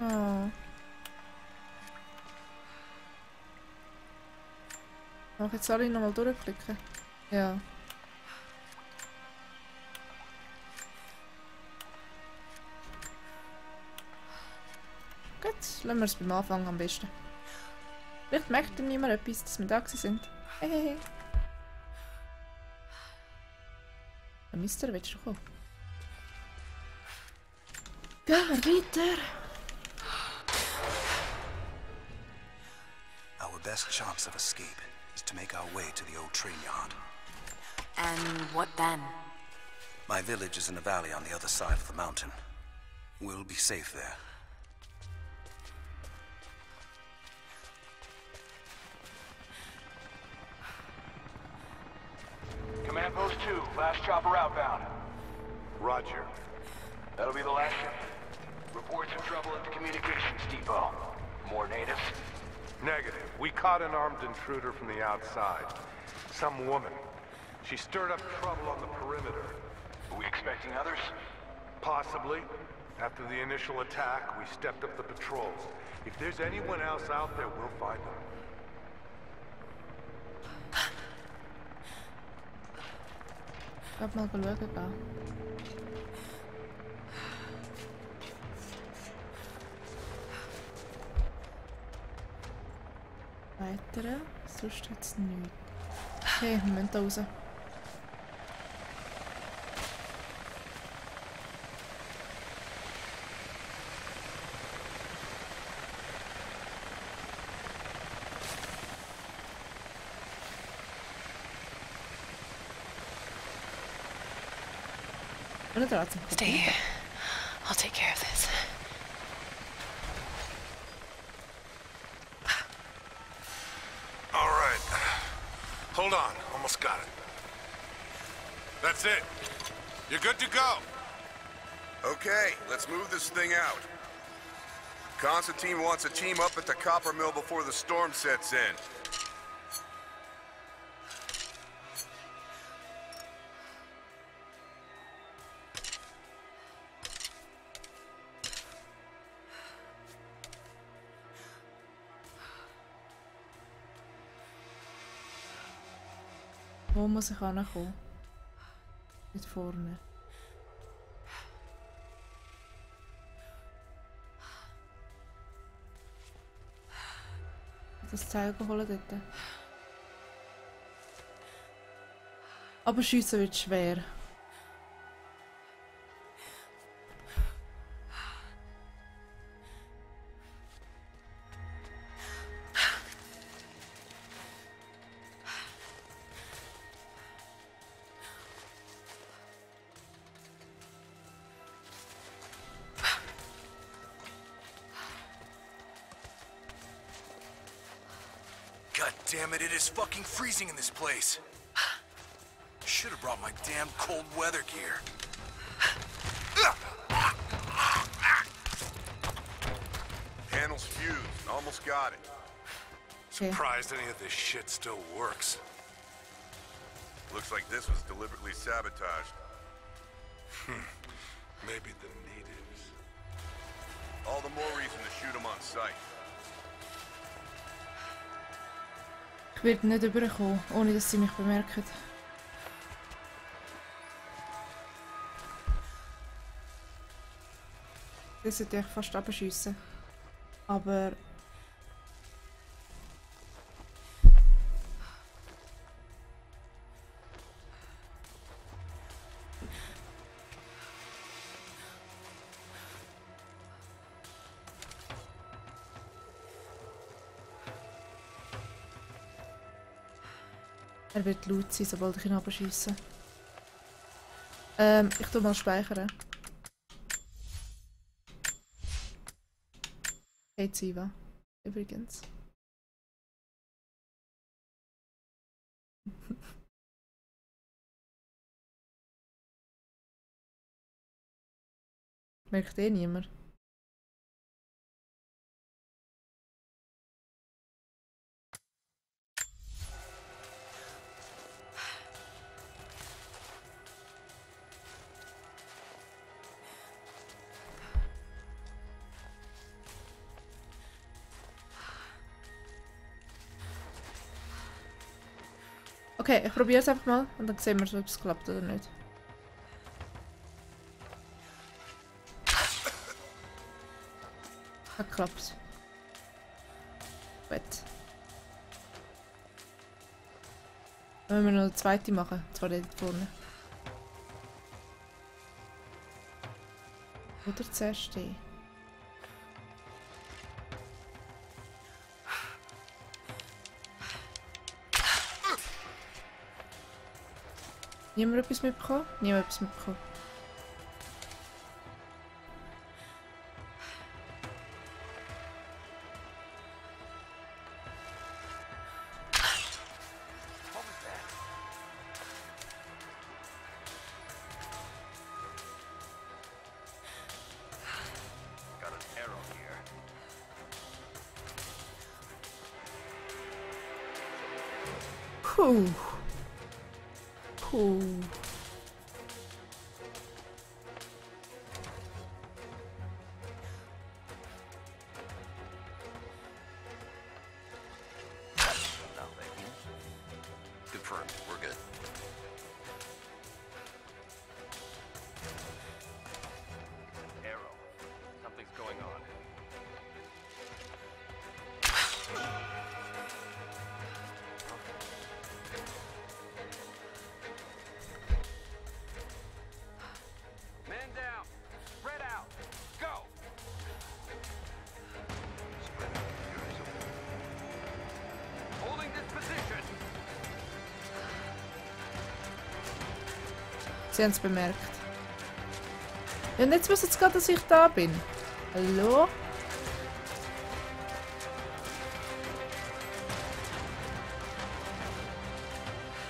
Oh. Auch jetzt soll ich nochmal durchklicken. Ja. Gut, lassen wir es beim Anfang am besten. Vielleicht merkt dann niemand etwas, dass wir da sind. Hehehe. Mister, willst du kommen? Gehen wir weiter. Our best chance of escape is to make our way to the old train yard. And what then? My village is in a valley on the other side of the mountain. We'll be safe there. Command Post 2, last chopper outbound. Roger. That'll be the last ship. Reports of trouble at the communications depot. More natives? Negative. We caught an armed intruder from the outside. Some woman. She stirred up trouble on the perimeter. Are we expecting others? Possibly. After the initial attack, we stepped up the patrols. If there's anyone else out there, we'll find them. Ich hab mal schauen gehen. Weitere? Sonst jetzt nichts. Okay, wir müssen da raus. Stay here. I'll take care of this. All right. Hold on. Almost got it. That's it. You're good to go. Okay, let's move this thing out. Constantine wants a team up at the copper mill before the storm sets in. Wo muss ich hinkommen? Dort vorne. Das Teil holen dort. Aber schiessen wird schwer. God damn it, it is fucking freezing in this place. Should have brought my damn cold weather gear. Panel's fused. Almost got it. Surprised any of this shit still works. Looks like this was deliberately sabotaged. Maybe the natives. All the more reason to shoot them on sight. Ich werde nicht rüberkommen, ohne dass sie mich bemerken. Das sollte ich fast abschiessen. Aber... Er wird laut sein, sobald ich ihn abschiesse. Ich tu mal speichern. Hey Ziva, übrigens. Merkt eh niemand. Okay, ich probiere es einfach mal und dann sehen wir, ob es klappt oder nicht. Hat geklappt. Gut. Dann müssen wir noch eine zweite machen. Zwar dort vorne. Oder zuerst die. Niemand etwas mitbekommen? Niemand etwas mitbekommen. Puh. Puh. Confirmed. We're good. Arrow. Something's going on. Man down. Spread out. Go. Spread out. Your eyes open. Holding this position. Sie haben es bemerkt. Ja, und jetzt wissen sie gerade, dass ich da bin. Hallo?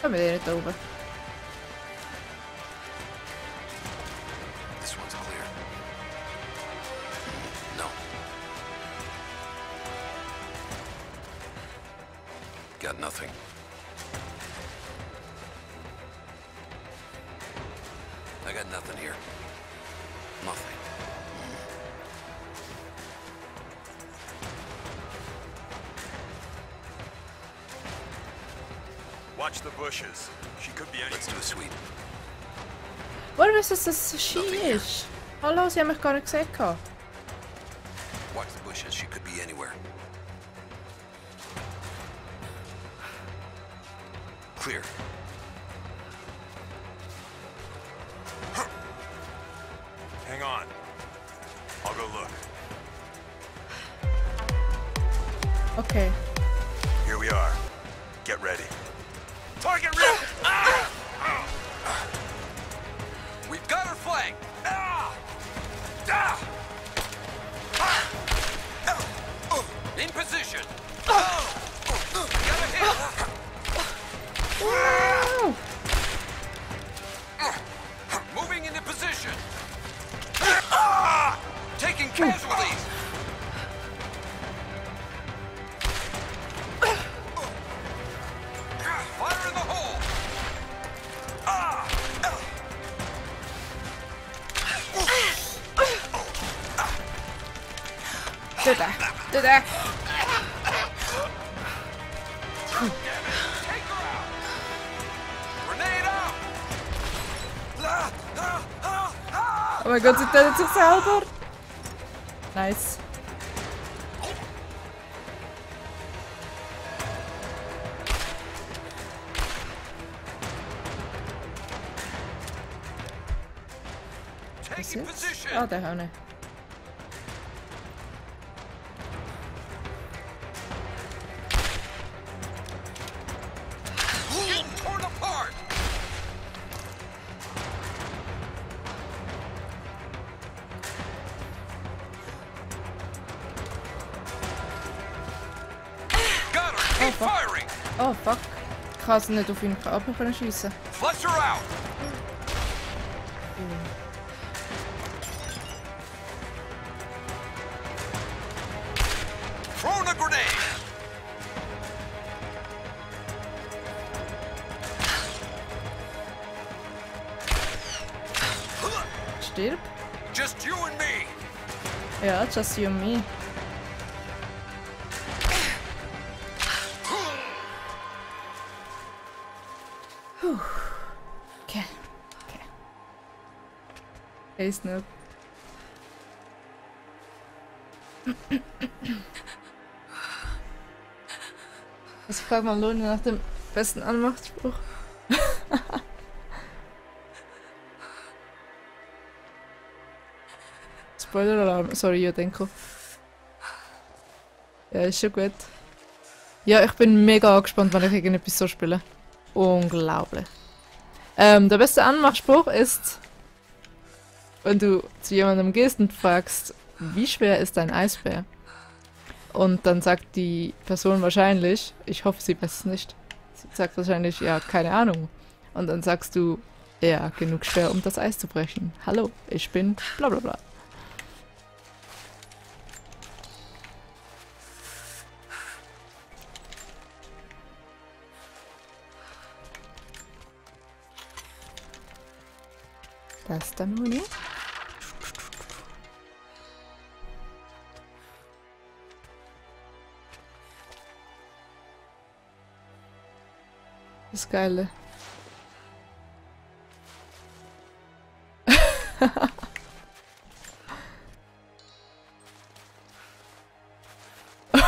Kommen wir nicht da oben. This one's clear. No. Got nothing. I got nothing here. Nothing. Watch the bushes. She could be anywhere. Let's do a sweep. Woher wissen sie, dass es Ski ist? Hallo, sie haben mich gar nicht gesehen. Watch the bushes. She could be anywhere. Clear. Hang on. I'll go look. Okay. Here we are. Get ready. Target real! We've got her flanked. In position. Got a hit. Wow. Moving into position. Taking casualties. Fire in the hole. Do that. Do that. Take her out. Grenade out. Oh mein Gott, sie tötet sich selber. Nice. Was jetzt? Ah, der auch nicht. Getting torn apart. Got her. Keep firing. Oh fuck. Ich kann sie nicht auf ihn schiessen. Flush her out. Throwing a grenade. Stirb. Just you and me. Ja, just you and me. Puh. Okay. Okay. Hey, Snoop. Also ich frage mal Loni nach dem besten Anmachspruch. Spoiler-Alarm. Sorry, Jodenko. Ja, ist schon gut. Ja, ich bin mega angespannt, wenn ich irgendetwas so spiele. Unglaublich. Der beste Anmachspruch ist, wenn du zu jemandem gehst und fragst, wie schwer ist ein Eisbär? Und dann sagt die Person wahrscheinlich, ich hoffe, sie weiß es nicht. Sie sagt wahrscheinlich, ja, keine Ahnung. Und dann sagst du, ja, genug schwer, um das Eis zu brechen. Hallo, ich bin bla bla bla. Das ist dann Moni. Das Geile.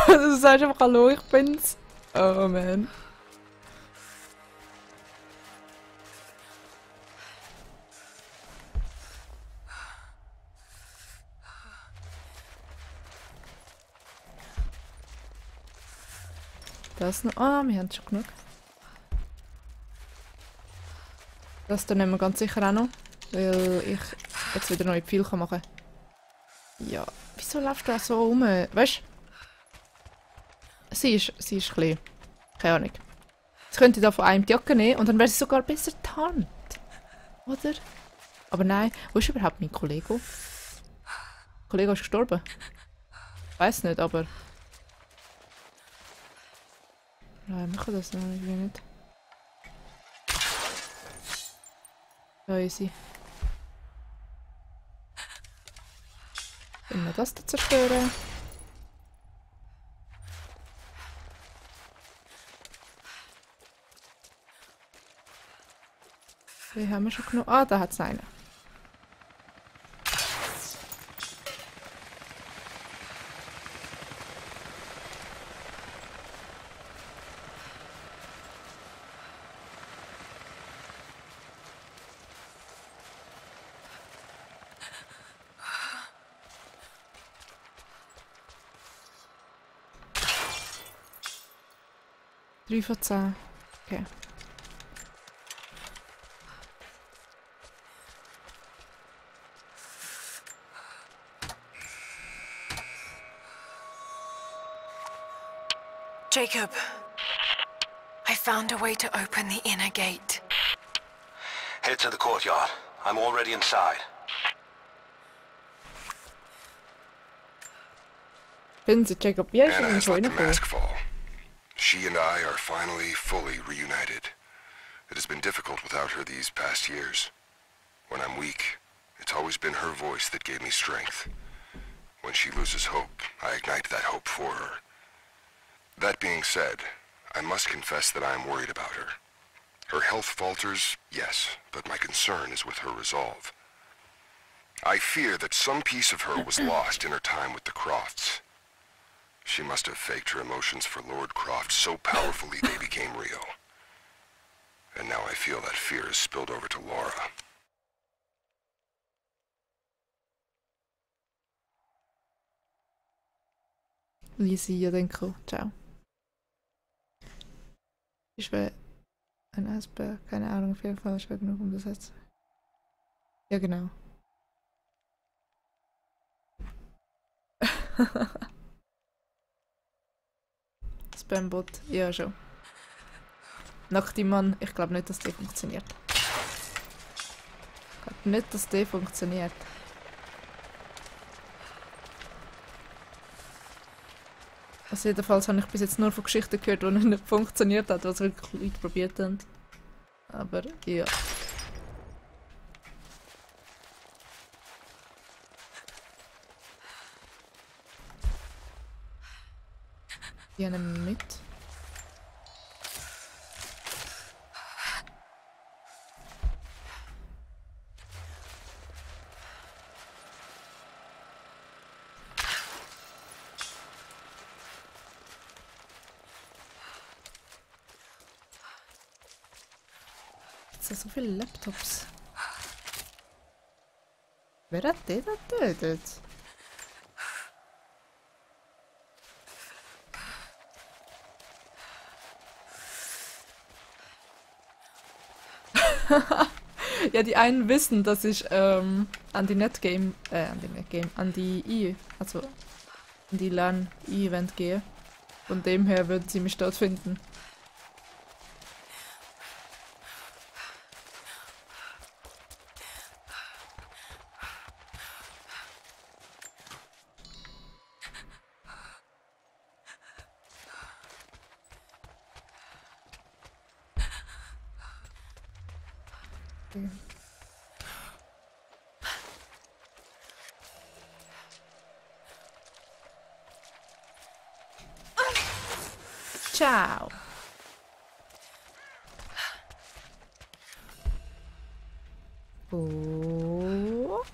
Du sagst einfach hallo, ich bin's. Oh man. Das ist noch. Ah, wir haben schon genug. Das dann nehmen wir ganz sicher auch noch, weil ich jetzt wieder neue Pfeile machen kann. Ja, wieso läuft du auch so rum? Weißt du? Sie ist ein bisschen. Keine Ahnung. Jetzt könnte ich da von einem die Jacke nehmen und dann wäre sie sogar besser tarnt. Oder? Aber nein, wo ist überhaupt mein Kollege? Der Kollege ist gestorben. Ich weiß nicht, aber. Nein, wir können das noch irgendwie nicht. Ja, easy. Wenn wir das da zerstören. Wie haben wir schon genug? Ah, da hat es einen. Drei von 10. Okay. Jacob, I found a way to open the inner gate. Head to the courtyard. I'm already inside. Finden Sie Jacob jetzt Anna in den has let the Scheunen mask fall. She and I are finally fully reunited. It has been difficult without her these past years. When I'm weak, it's always been her voice that gave me strength. When she loses hope, I ignite that hope for her. That being said, I must confess that I am worried about her. Her health falters, yes, but my concern is with her resolve. I fear that some piece of her was lost in her time with the Crofts. She must have faked her emotions for Lord Croft so powerfully they became real. And now I feel that fear has spilled over to Laura. Easy, ja, denke. Ciao. Ich wäre ein Eisbär, keine Ahnung, auf jeden Fall schwer genug, um das jetzt. Ja, genau. Spambot, ja schon. Nackti-Mann, ich glaube nicht, dass der funktioniert. Ich glaube nicht, dass der funktioniert. Also jedenfalls habe ich bis jetzt nur von Geschichten gehört, die nicht funktioniert hat, was wirklich Leute probiert haben. Aber ja. Die nehmen wir mit. sehe so viele Laptops. Wer hat den da getötet? Ja, die einen wissen, dass ich an die Netgame, an die I, also an die LAN-I-Event gehe. Von dem her würden sie mich dort finden. Okay. Ciao. Oh.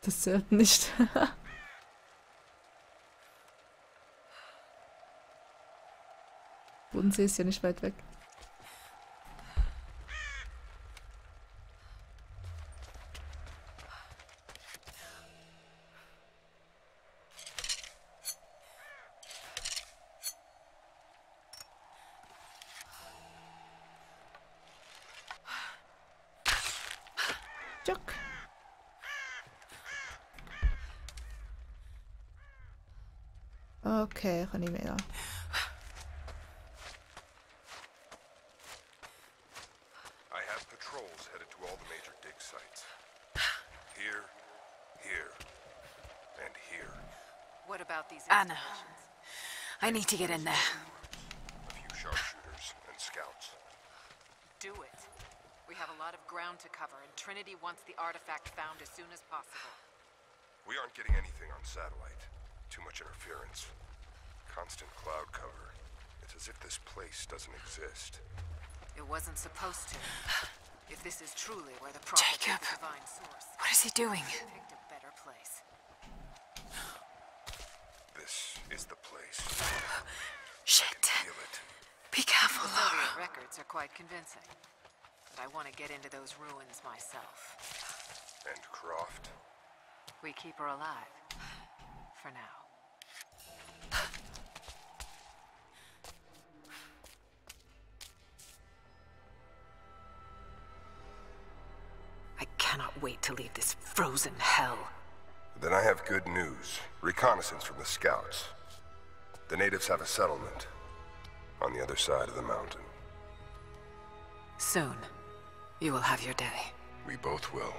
Das zählt nicht. Bodensee ist ja nicht weit weg. Jock. Okay, kann ich mehr. I have patrols headed to all the major dig sites. Here, here, and here. What about these Anna, I need to get in there. A few sharpshooters and scouts. Do it. We have a lot of ground to cover, and Trinity wants the artifact found as soon as possible. We aren't getting anything on satellite. Too much interference. Constant cloud cover. It's as if this place doesn't exist. It wasn't supposed to. If this is truly where the prophet of the divine source, What is he doing? picked a better place. This is the place. Shit. Feel it. Be careful, The Soviet Lara. records are quite convincing. But I want to get into those ruins myself. And Croft? We keep her alive. For now. I cannot wait to leave this frozen hell. Then I have good news. Reconnaissance from the scouts. The natives have a settlement on the other side of the mountain. Soon, you will have your day. We both will.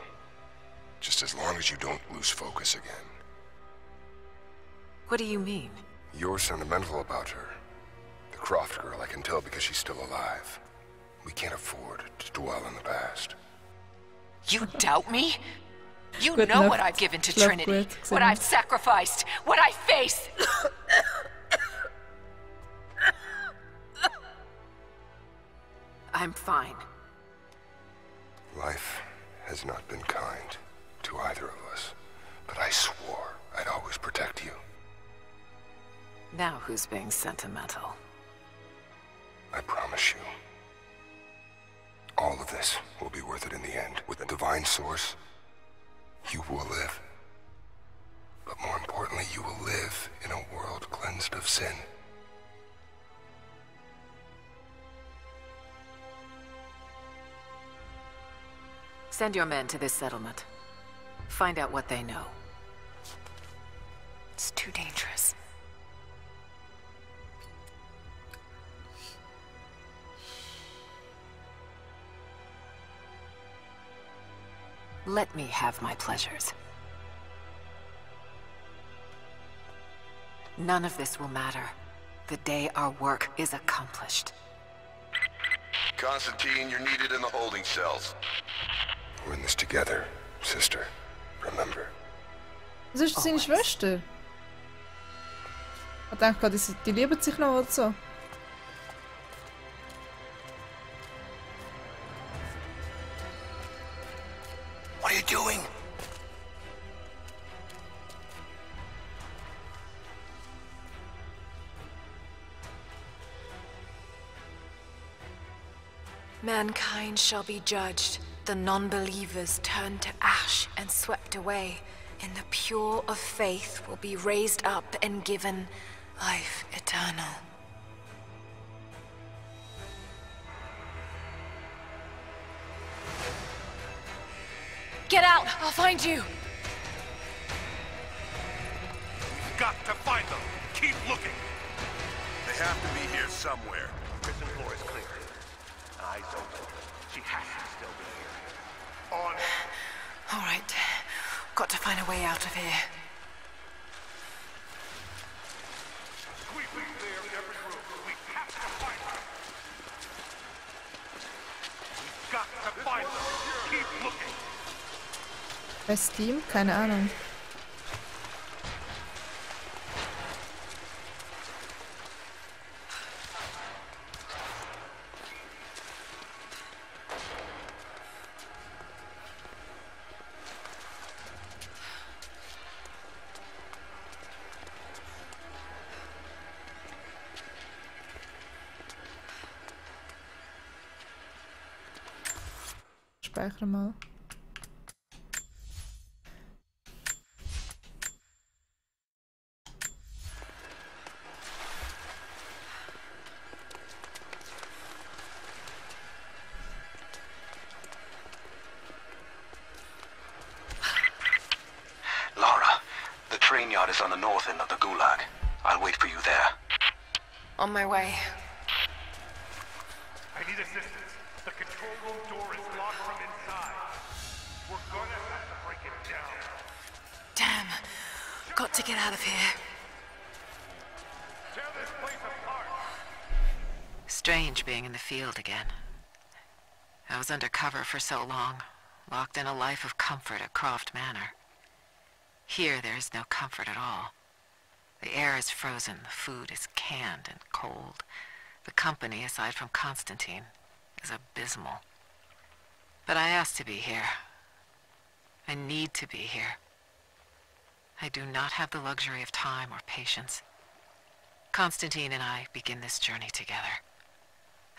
Just as long as you don't lose focus again. What do you mean? You're sentimental about her. The Croft girl, I can tell because she's still alive. We can't afford to dwell in the past. You doubt me? You Good know enough. what I've given to Love Trinity, with what Xenon. I've sacrificed, what I face. I'm fine. Life has not been kind to either of us, but I swore I'd always protect you. Now who's being sentimental? I promise you. All of this will be worth it in the end. With the divine source, you will live. But more importantly, you will live in a world cleansed of sin. Send your men to this settlement. Find out what they know. It's too dangerous. Let me have my pleasures. None of this will matter the day our work is accomplished. Constantine, you're needed in the holding cells. We're in this together, sister. Remember. Das ist seine Schwester. Ich denke, die lieben sich noch oder so. What are you doing? Mankind shall be judged. The non-believers turned to ash and swept away. And the pure of faith will be raised up and given life eternal. Get out! I'll find you! We've got to find them! Keep looking! They have to be here somewhere. Prison floor is clear. Eyes open. She has to still be here. On. All right. Got to find a way out of here. Sweeping clear every room. We have to find them. We've got to find them. Keep looking. Bei Steam? Keine Ahnung. Speichern mal. Lara, the train yard is on the north end of the Gulag. I'll wait for you there. On my way. I need assistance. The control room door is locked from inside. We're gonna have to break it down. Damn. Got to get out of here. Tear this place apart. Strange being in the field again. I was undercover for so long, locked in a life of comfort at Croft Manor. Here there is no comfort at all. The air is frozen, the food is canned and cold. The company, aside from Constantine, is abysmal. But I asked to be here. I need to be here. I do not have the luxury of time or patience. Constantine and I begin this journey together.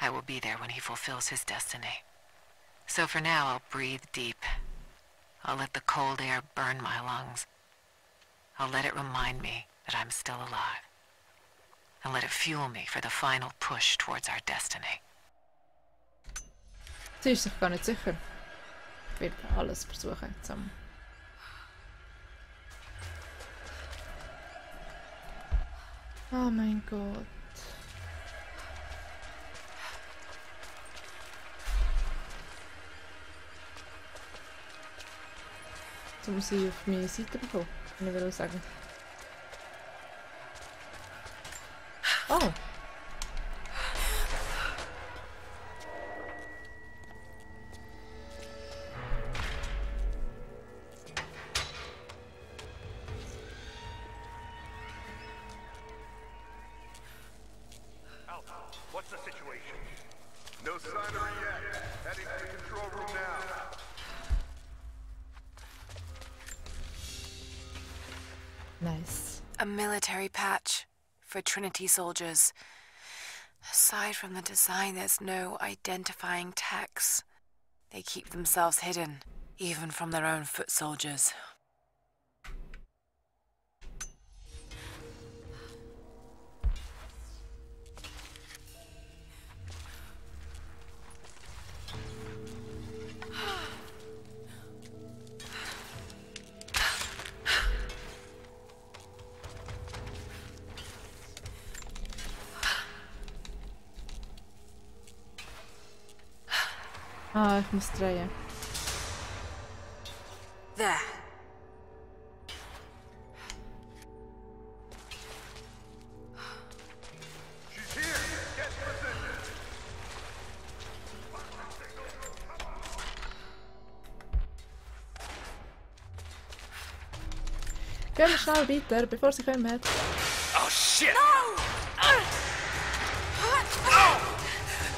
I will be there when he fulfills his destiny. So for now, I'll breathe deep. I'll let the cold air burn my lungs. I'll let it remind me that I'm still alive. And let it fuel me for the final push towards our destiny. Sie ist sich gar nicht sicher. Ich werde alles versuchen zusammen. Oh mein Gott. Jetzt muss ich auf meine Seite bekommen, kann ich will sagen. Oh! What's the situation? No sign of her yet. Heading to the control room now. Nice. A military patch for Trinity soldiers. Aside from the design, there's no identifying tags. They keep themselves hidden, even from their own foot soldiers. Ah, ich muss drehen. There. She's here. Get position. Gehen wir schnell weiter, bevor sie kommen. Oh shit! No!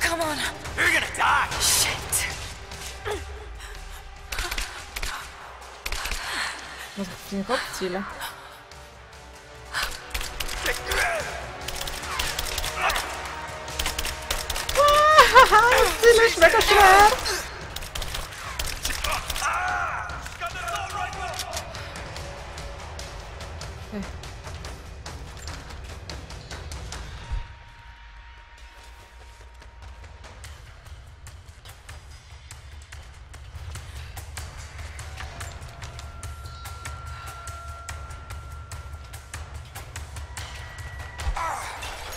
Come on. You're gonna die! Shit. Muss ich auf den Kopf zielen? Haha, ist mega schwer! Okay.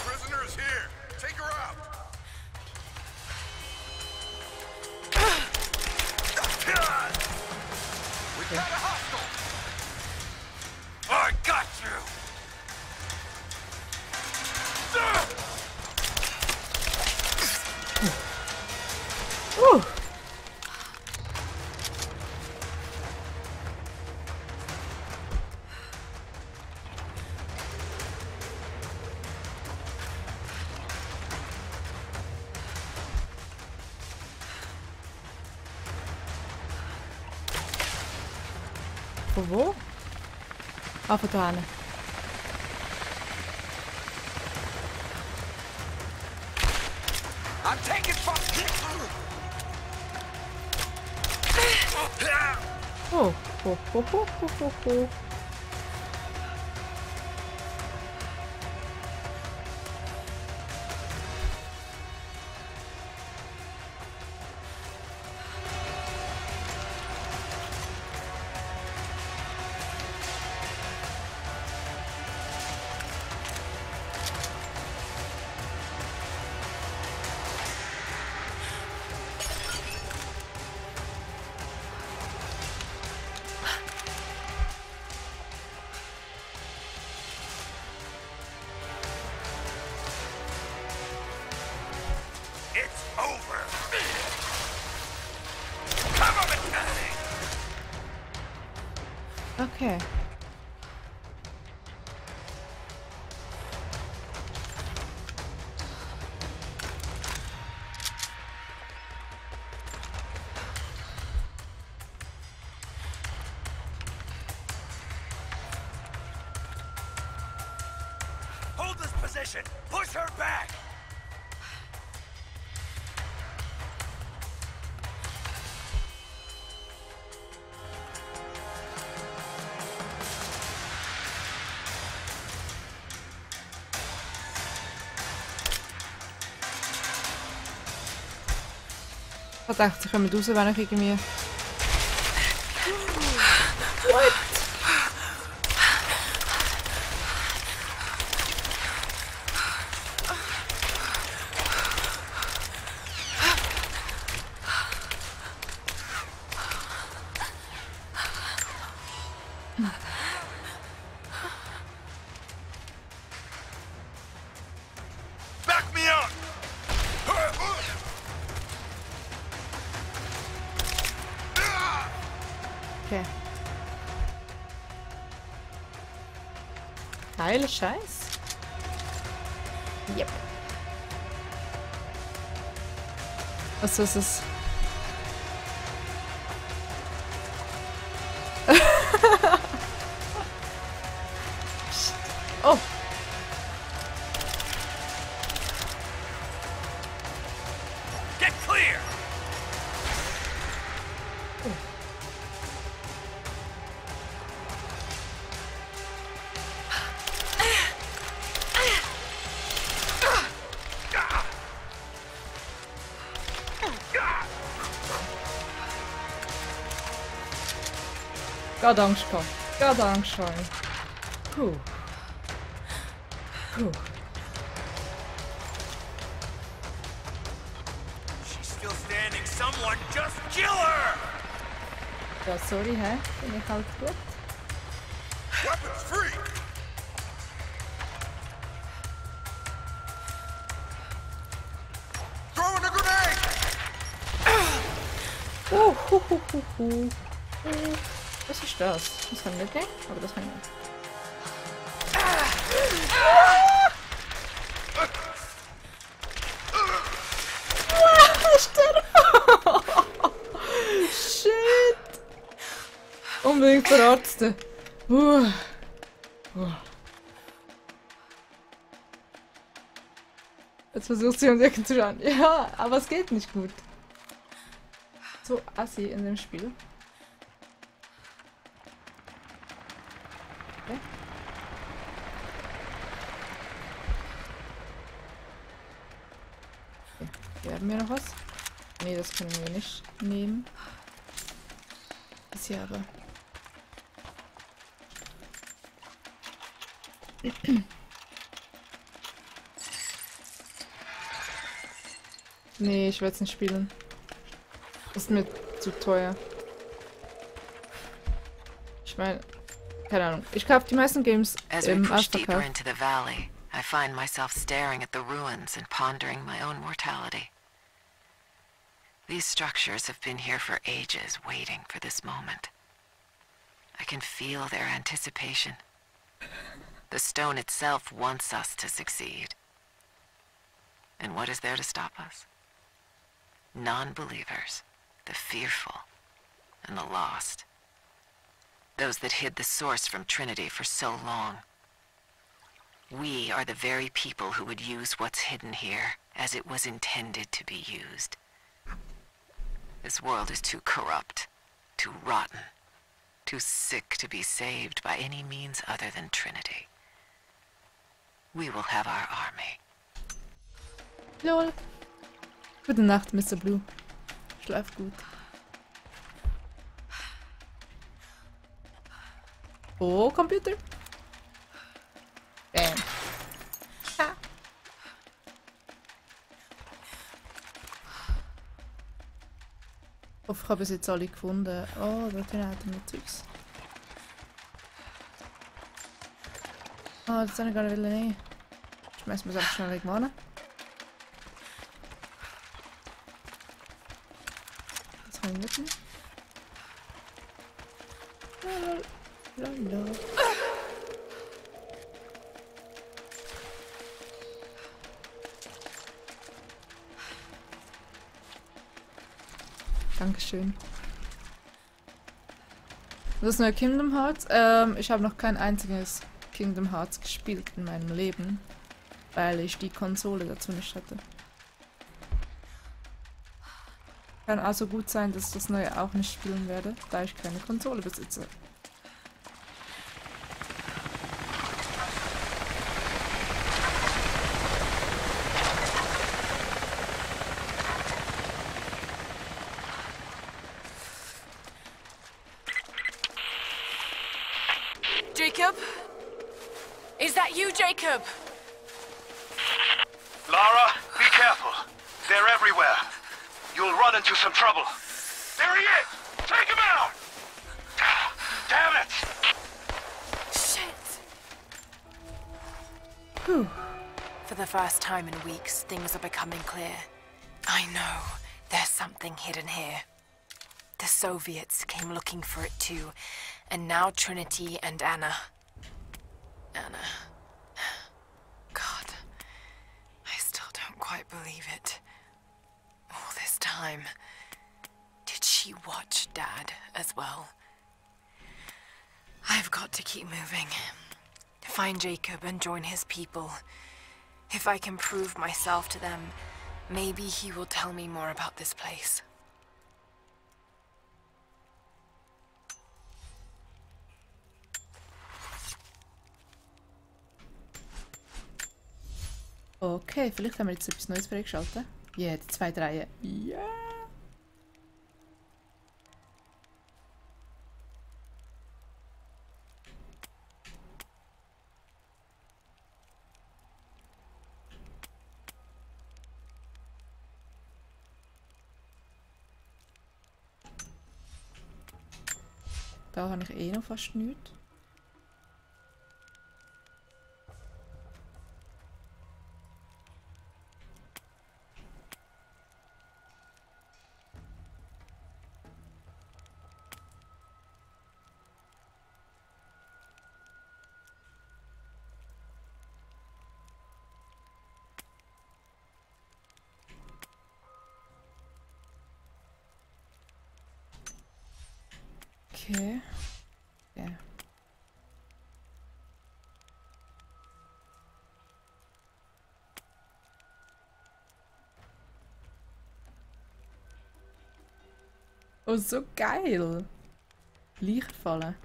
Prisoner's here. Take her out. We've got a hostile. I got you. Woo! Von wo? Ah, von da hinten. I'm taking Oh, ho, ho, ho, ho, ho, ho. It's over. Come on, mechanic. Okay. Hold this position! Push her back! Ich dachte, sie kommen raus, wenn ich irgendwie... Back me up. Okay. Geiler Scheiß. Yep. Was ist es? Oh! Get clear! Gerade Angst gehabt. Gerade Angst gehabt. Puh. Puh. She's still standing. Someone just kill her! Ja, sorry, hä? Bin ich halt gut. Weapons free. Throwing a grenade. Hu. Was ist das? Das kann ich nicht nehmen, aber das kann ich nicht. Was ist das? Shit! Unbedingt verarzten. Jetzt versucht sie uns irgendwie zu schauen. Ja, aber es geht nicht gut. so assi in dem Spiel. Okay. Hier haben wir noch was. Ne, das können wir nicht nehmen. Das hier aber. Nee, ich werde es nicht spielen. Ist mir zu teuer. Ich meine, keine Ahnung. Ich kaufe die meisten Games im Ausverkauf. Into the valley, I find myself staring at the ruins and pondering my own mortality. These structures have been here for ages, waiting for this moment. I can feel their anticipation. The stone itself wants us to succeed. And what is there to stop us? Non-believers, the fearful, and the lost. Those that hid the source from Trinity for so long. We are the very people who would use what's hidden here as it was intended to be used. This world is too corrupt, too rotten, too sick to be saved by any means other than Trinity. We will have our army. Lol. Gute Nacht, Mr. Blue. Schlaf gut. Oh, Computer. Bam. Ha. Ich habe es jetzt alle gefunden. Oh, da drin hat er noch Zeugs. Ah, das habe ich gar nicht nehmen. Schmeißen wir es einfach schnell irgendwo hin. Das kann ich mitnehmen. Lala. Dankeschön. Das neue Kingdom Hearts. Ich habe noch kein einziges Kingdom Hearts gespielt in meinem Leben, weil ich die Konsole dazu nicht hatte. Kann also gut sein, dass ich das neue auch nicht spielen werde, da ich keine Konsole besitze. Jacob? Is that you, Jacob? Lara, be careful. They're everywhere. You'll run into some trouble. There he is! Take him out! Damn it! Shit! Whew. For the first time in weeks, things are becoming clear. I know there's something hidden here. The Soviets came looking for it too, and now Trinity and Anna. Anna. God, I still don't quite believe it. All this time, did she watch Dad as well? I've got to keep moving. Find Jacob and join his people. If I can prove myself to them, maybe he will tell me more about this place. Okay, vielleicht haben wir jetzt etwas Neues freigeschaltet. Ja, die zweite Reihe. Ja! Da habe ich eh noch fast nichts. Okay. Ja. Oh, so geil. Lichtfallen.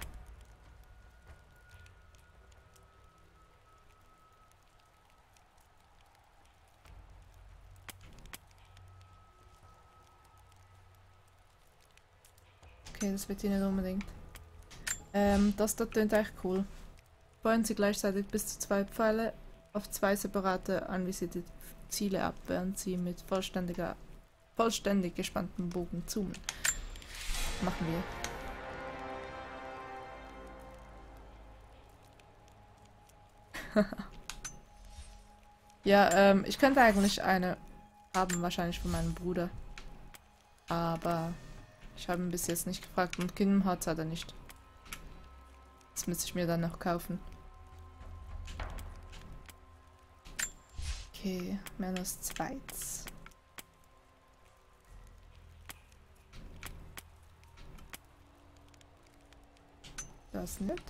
Okay, das wird ich nicht unbedingt. Das dort klingt echt cool. Feuern Sie gleichzeitig bis zu 2 Pfeile auf 2 separate anvisierte Ziele ab, während Sie mit vollständig gespanntem Bogen zoomen. Machen wir. Ja, ich könnte eigentlich eine haben, wahrscheinlich von meinem Bruder. Aber ich habe ihn bis jetzt nicht gefragt und Kingdom Hearts hat er nicht. Das müsste ich mir dann noch kaufen. Okay, meines Zweits. Das nicht.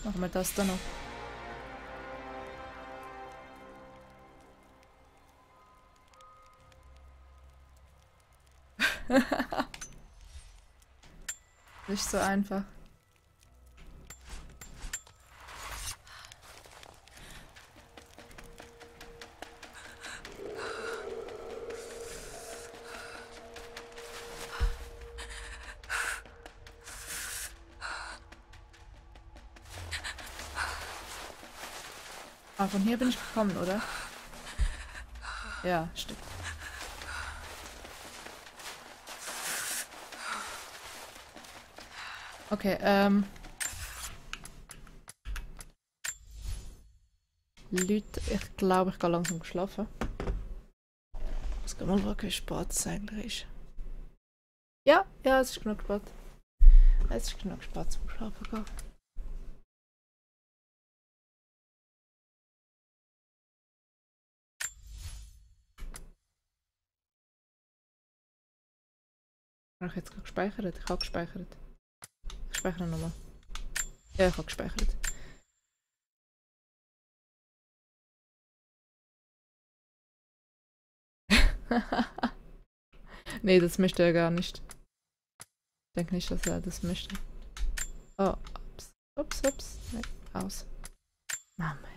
Machen wir das dann noch. Nicht so einfach. Ah, von hier bin ich gekommen, oder? Ja, stimmt. Okay, Leute, ich glaube, ich gehe langsam schlafen. Ich muss mal schauen, wie spät es eigentlich ist. Ja, es ist genug spät. Es ist genug spät zum Schlafen gehen. Habe ich jetzt gerade gespeichert? Ich habe gespeichert. Ich speichere nochmal. Ja, ich habe gespeichert. Nee, das möchte er gar nicht. Ich denke nicht, dass er das möchte. Oh, ups. Nee, aus. Mama.